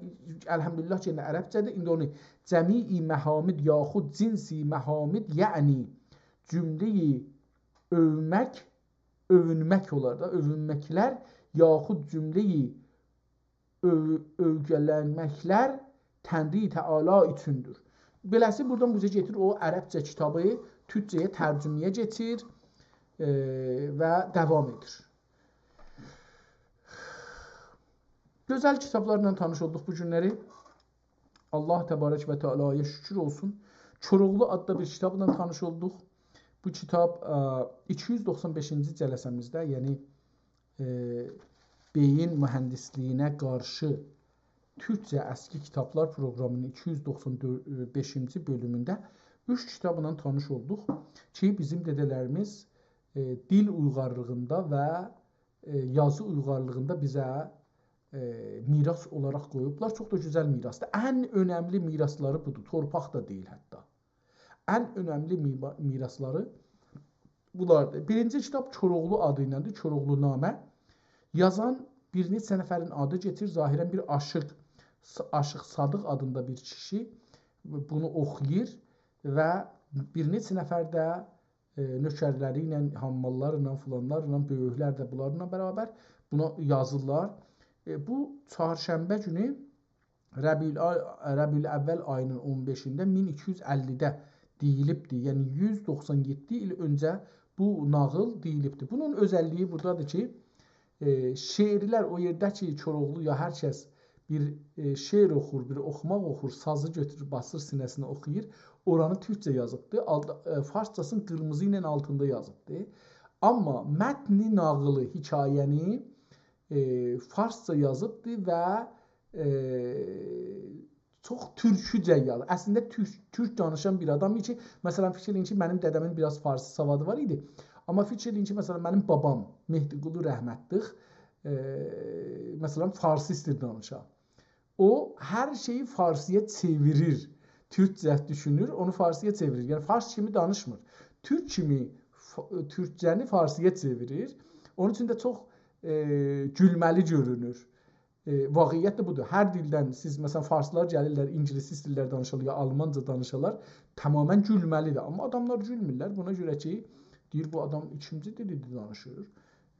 الحمدلله کی، یعنی عربجه‌دیر، ایندی اونو جمیع محامد یاخود جنس محامد، یعنی جمله‌ی اؤومک، اؤوونمک اولار دا، اؤوونمکلر یاخود جمله‌ی اؤو-، اؤوگولنمکلر تنری تعالی اوچوندور. بئله‌سی بورادان بوجا گئدیر، او عربجه کیتابی تورکجه‌یه ترجمه‌یه کئچیر، ائ، و داوام ائدیر. گؤزل کیتابلارلا تانیش اولدوق بو گونلری. الله تبارک و تعالی‌یا شکر اولسون. کوراوغلو آددا بیر کیتابلا تانیش اولدوق. بو کیتاب، ا، ایکی یوز دوخسان بئشینجی جلسه‌میزده، یعنی، ائ، بئیین مهندسلیگینه قارشی تورکجه اسکی کیتابلار پروقرامینین ایکی یوز دوخسان بئشینجی بؤلومونده اوچ کیتابلا تانیش اولدوق کی، بیزیم دده‌لریمیز، ائ، دیل اویغارلیغیندا و، ائ، یازی اویغارلیغیندا بیزه، ائ، میراث اولاراق قویوبلار. چوخ دا گؤزل میراثدیر. ان اؤنملی میراثلاری بودور. تورپاق دا دئییل حتی. ان اؤنملی میما-، میراثلاری بونلاردیر. بیرینجی کیتاب کوراوغلو آدی ایلندیر، کوراوغلونامه. یازان بیر نئچه نفرین آدی کئچیر. ظاهراً بیر آشیق، س-، آشیق صادق آدیندا بیر کیشی بونو اوخویور و بیر نئچه نفر ده، ائ، نؤکرلری ایله، حاماللارلا، فلانلارلا، بؤیوکلر ده بونلارلا برابر بونا یازیرلار. ائ، بو چهارشنبه گونو ربیع، ربیع‌الاول آیی‌نین اون بئشینده مین ایکی یوز اللی‌ده دئییلیبدی. یعنی یوز دوخسان یئددی ایل اؤنجه بو ناغیل دئییلیبدی. بونون اؤزللیگی بورادادیر کی، ائ، شعرلر او یئرده کی، کوراوغلو یا هر کس بیر، ائ، شعر اوخور، بیر اوخوماق اوخور، سازی گؤتورور، باسیر سینه‌سینه اوخویور، اورانی تورکجه یازیبدی. آلدا-، ائ، فارسجاسینی قیرمیزی ایله آلتیندا یازیبدی. آمما متنی، ناغیلی، حکایه‌نی ائ، فارسجا یازیبدی و، ائ، چوخ تورکوجه یازیب. اصلینده تورک، تورک دانیشان بیر آدام کی، مثلاً، فیکیر ائله‌یین کی، منیم دده‌مین بیر آز فارسی سوادی وار ایدی. آمما فیکیر ائله‌یین کی، مثلاً، منیم بابام مهدی‌قلی رحمتلیک، ائ، مثلاً، فارسی ایسته‌ییر دانیشا. او هر شئیی فارسی‌یا چئویریر. تورکجه دوشونور، اونو فارسی‌یا چئویریر. یعنی فارس کیمی دانیشمیر. تورک کیمی ف-، تورکجه‌نی فارسی‌یا چئویریر. اونون اوچون ده چوخ، ائ، گولمه‌لی گؤرونور. ائ، واقعیت ده بودور. هر دیلدن سیز، مثلاً، فارسلار گلیرلر، اینگیلیس ایسته‌ییرلر دانیشالار، یا آلمانجا دانیشالار، تماماً گولمه‌لی‌دیر. آمما آداملار گولمورلر. بونا گؤره کی، دئییر، بو آدام ایکینجی دیلیدیر دانیشیر.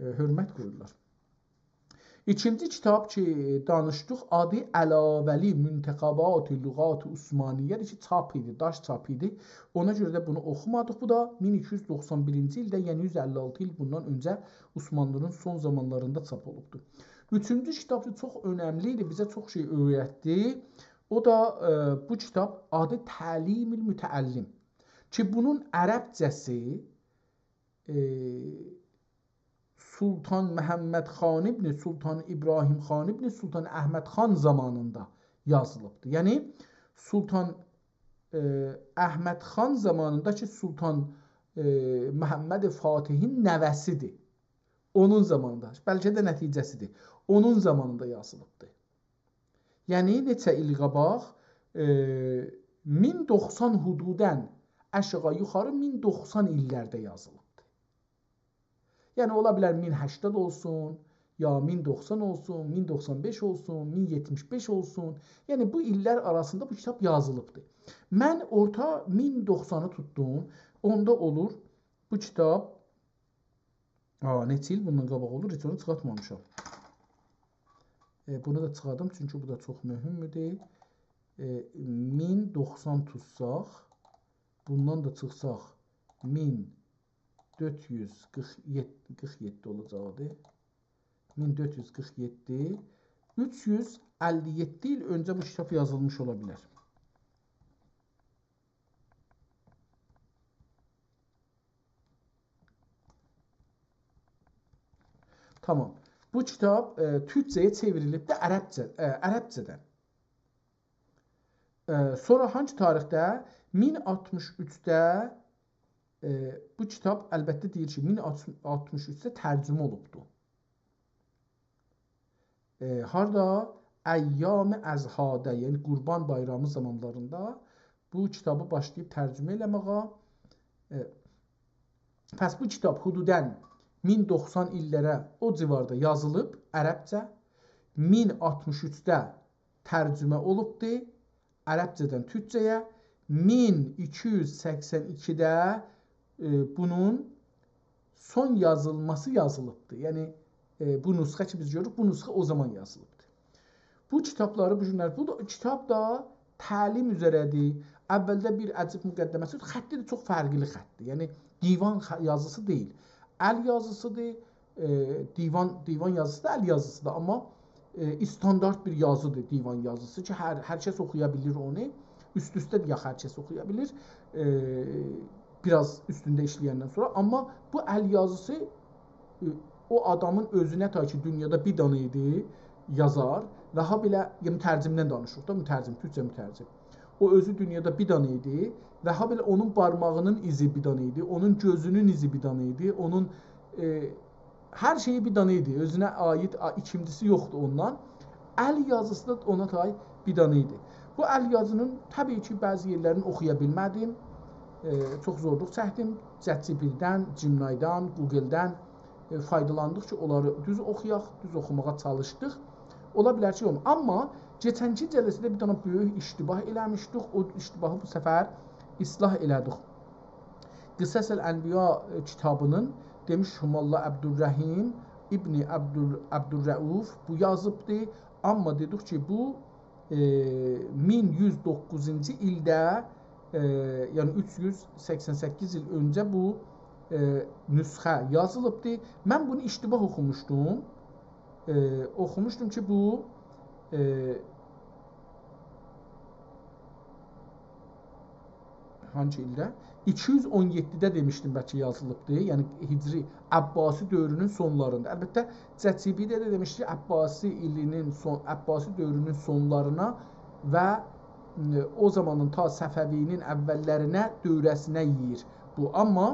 ائ، حؤرمت قویورلار. ایکینجی کیتاب کی، دانیشدیق، آدی علاوه‌لی منتخبات لغات عثمانیه‌دیر کی، چاپ ایدی، داش چاپ ایدی. اونا گؤره ده بونو اوخومادیق. بو دا مین ایکی یوز دوخسان بیرینجی ایلده، یعنی یوز اللی آلتی ایل بوندان اؤنجه عثمانلی‌نین سون زامانلاریندا چاپ اولوبدور. اوچونجو کیتاب کی، چوخ اؤنملی ایدی، بیزه چوخ شئی اؤیرتدی. او دا، ائ، بو کیتاب آدی تعلیم المتعلم کی، بونون عربجه‌سی، ائ، سلطان محمد خان ابن سلطان ابراهیم خان ابن سلطان احمد خان زامانیندا یازیلیبدیر. یعنی، سلطان، ائ، احمد خان زامانیندا کی، سلطان، ائ، محمد فاتحین نوه‌سیدیر. اونون زامانیندا، بلکه ده نتیجه‌سیدیر. اونون زامانیندا یازیلیبدیر. یعنی، نئچه ایل قاباق، ائ، مین دوخسان حدوداً آشاغی یوخاری مین دوخسان ایللرده یازیلیبدیر. یعنی، اولا بیلر مین هشتاد اولسون، یا مین دوخسان اولسون، مین دوخسان بئش اولسون، مین یئتمیش بئش اولسون. یعنی، بو ایللر آراسیندا بو کیتاب یازیلیبدیر. من اورتا مین دوخسانی توتدوم. اوندا اولور بو کیتاب، آ، نئچه ایل بوندان قاباق اولور، هئچ اونو چیخارتمامیشام. ائ، بونو دا چیخاردیم، چونکی بو دا چوخ مهمدور. ائ، مین دوخسان توتساق، بوندان دا چیخساق، مین دؤرد یوز قیرخ یئددی، قیرخ یئددی اولاجاقدی. مین دؤرد یوز قیرخ یئددی. اوچ یوز اللی یئددی ایل اؤنجه بو کیتاب یازیلمیش اولا بیلر. تامام. بو کیتاب، ائ، تورکجه‌یه چئوریلیبدی عربجه، ائ، عربجه‌دن. ائ، سونرا هانسی تاریخده؟ مین آلتمیش اوچده، ائ، بو کیتاب، البته، دئییر کی، مین آلتمیش اوچده ترجمه اولوبدو. ائ، هاردا؟ ایام اضحاده، یعنی قربان بایرامی زامانلاریندا بو کیتابی باشلاییب ترجمه ائله‌مه‌یه. ائ، پس بو کیتاب حدوداً مین دوخسان ایللره او جیواردا یازیلیب عربجه، مین آلتمیش اوچده ترجمه اولوبدو عربجه‌دن تورکجه‌یه، مین ایکی یوز سکسن ایکیده، ائ، بونون سون یازیلماسی یازیلیبدی. یعنی، ائ، بو نسخه کی، بیز گؤروروک، بو نسخه او زامان یازیلیبدی. بو کیتابلاری بو گونلر، بو دا، کیتاب دا تعلیم اوزره‌دیر. اولده بیر عجیب مقدمه‌سی، خطی ده چوخ فرقلی خطدیر. یعنی، دیوان خ-، یازیسی دئییل. ال یازیسیدیر، ائ، دیوان، دیوان یازیسی دا ال یازیسیدیر، آمما، ائ، استاندارد بیر یازیدیر دیوان یازیسی کی، هر، هر کس اوخویا بیلیر اونو. اوست-اوسته ده یاخ هر کس اوخویا بیلیر. ائ، بیر آز اوستونده ایشله‌یندن سونرا. آمما بو ال یازیسی، ائ، او آدامین اؤزونه، تا کی، دونیادا بیر دنه ایدی یازار و هابئله، یا، مترجمدن دانیشیریق دا، مترجم، تورکجه مترجم. او اؤزو دونیادا بیر دنه ایدی و هابئله اونون بارماغینین ایزی بیر دنه ایدی، اونون گؤزونون ایزی بیر دنه ایدی، اونون، ائ، هر شئیی بیر دنه ایدی. اؤزونه عایید، آ، ایکینجیسی یوخدور اوندان. ال یازیسی دا اونا تای بیر دنه ایدی. بو ال یازینین، طبیعی کی، بعضی یئرلرینی اوخویا بیلمه‌دیم. ائ، چوخ زورلوق چکدیم. ChatGPT-دن، Gemini-دن، Google-دن، ائ، فایدالاندیق کی، اونلاری دوز اوخویاق، دوز اوخوماغا چالیشدیق. اولا بیلر کی، اولمور. آمما کئچنکی جلسه‌ده بیر دنه بؤیوک اشتباه ائله‌میشدیک. او اشتباهی بو سفر اصلاح ائله‌دیک. قصص الانبیا، ائ، کیتابینین، دئمیش، موللا عبدالرحیم ابن عبدال-، عبدالرؤوف بو یازیبدی. آمما دئدیک کی، بو، ائ، مین یوز دوققوزونجو ایلده، ائ، یعنی اوچ یوز سکسن سککیز ایل اؤنجه بو، ائ، نسخه یازیلیبدی. من بونو اشتباه اوخوموشدوم. ائ، اوخوموشدوم کی، بو، ائ، هانسی ایلده؟ ایکی یوز اون یئددیده دئمیشدیم، بلکه یازیلیبدی. یعنی هجری، عباسی دؤورونون سونلاریندا. البته، ChatGPT ده دئمیشدی، عباسی ایلینین سون، عباسی دؤورونون سونلارینا و، ائ، او زامانین تا صفوی‌نین اوللرینه، دوره‌سینه یئییر بو. آمما،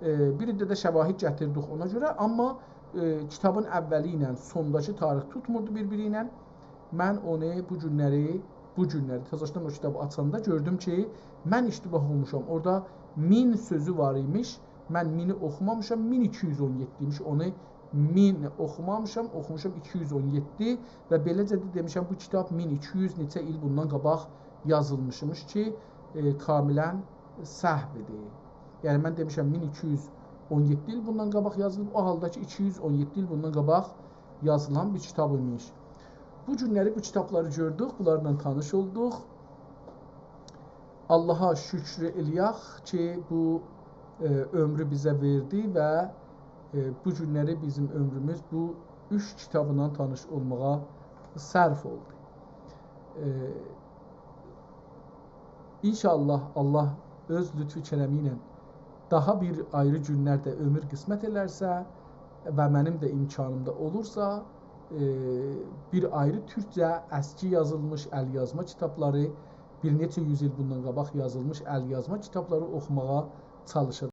ائ، بیر ده، ده شواهد گتیردیک اونا گؤره. آمما، ائ، کیتابین اولی ایله سونداکی تاریخ توتموردو بیر-بیری ایله. من اونو بو گونلری، بو گونلری تازاشدان او کیتابی آچاندا گؤردوم کی، من اشتباه اولموشام. اورادا مین سؤزو وار ایمیش. من مینی اوخومامیشام، مین ایکی یوز اون یئددی ایمیش. اونو مین اوخومامیشام، اوخوموشام ایکی یوز اون یئددی و بئله‌جه ده دئمیشم، بو کیتاب مین ایکی یوز نئچه ایل بوندان قاباق یازیلمیشمیش کی، ائ، کاملاً سهو ایدی. یعنی، من دئمیشم، مین ایکی یوز اون یئددی ایل بوندان قاباق یازیلیب، او حالدا کی، ایکی یوز اون یئددی ایل بوندان قاباق یازیلان بیر کیتاب ایمیش. بو گونلری بو کیتابلاری گؤردوک، بونلارلا تانیش اولدوق. آللاها شوکور ائله‌یک کی، بو، ائ، عؤمرو بیزه وئردی و، ائ، بو گونلری بیزیم عؤمروموز بو اوچ کیتابلا تانیش اولماغا صرف اولدو. ائ، ان‌شاءالله، آللاه اؤز لطف و کرمی ایله داها بیر آیری گونلرده عؤمور قسمت ائلرسه، و منیم ده امکانیمدا اولورسا، ائ، بیر آیری تورکجه اسکی یازیلمیش ال‌یازما کیتابلاری، بیر نئچه یوز ایل بوندان قاباق یازیلمیش ال‌یازما کیتابلاری اوخوماغا چالیشاجاغام.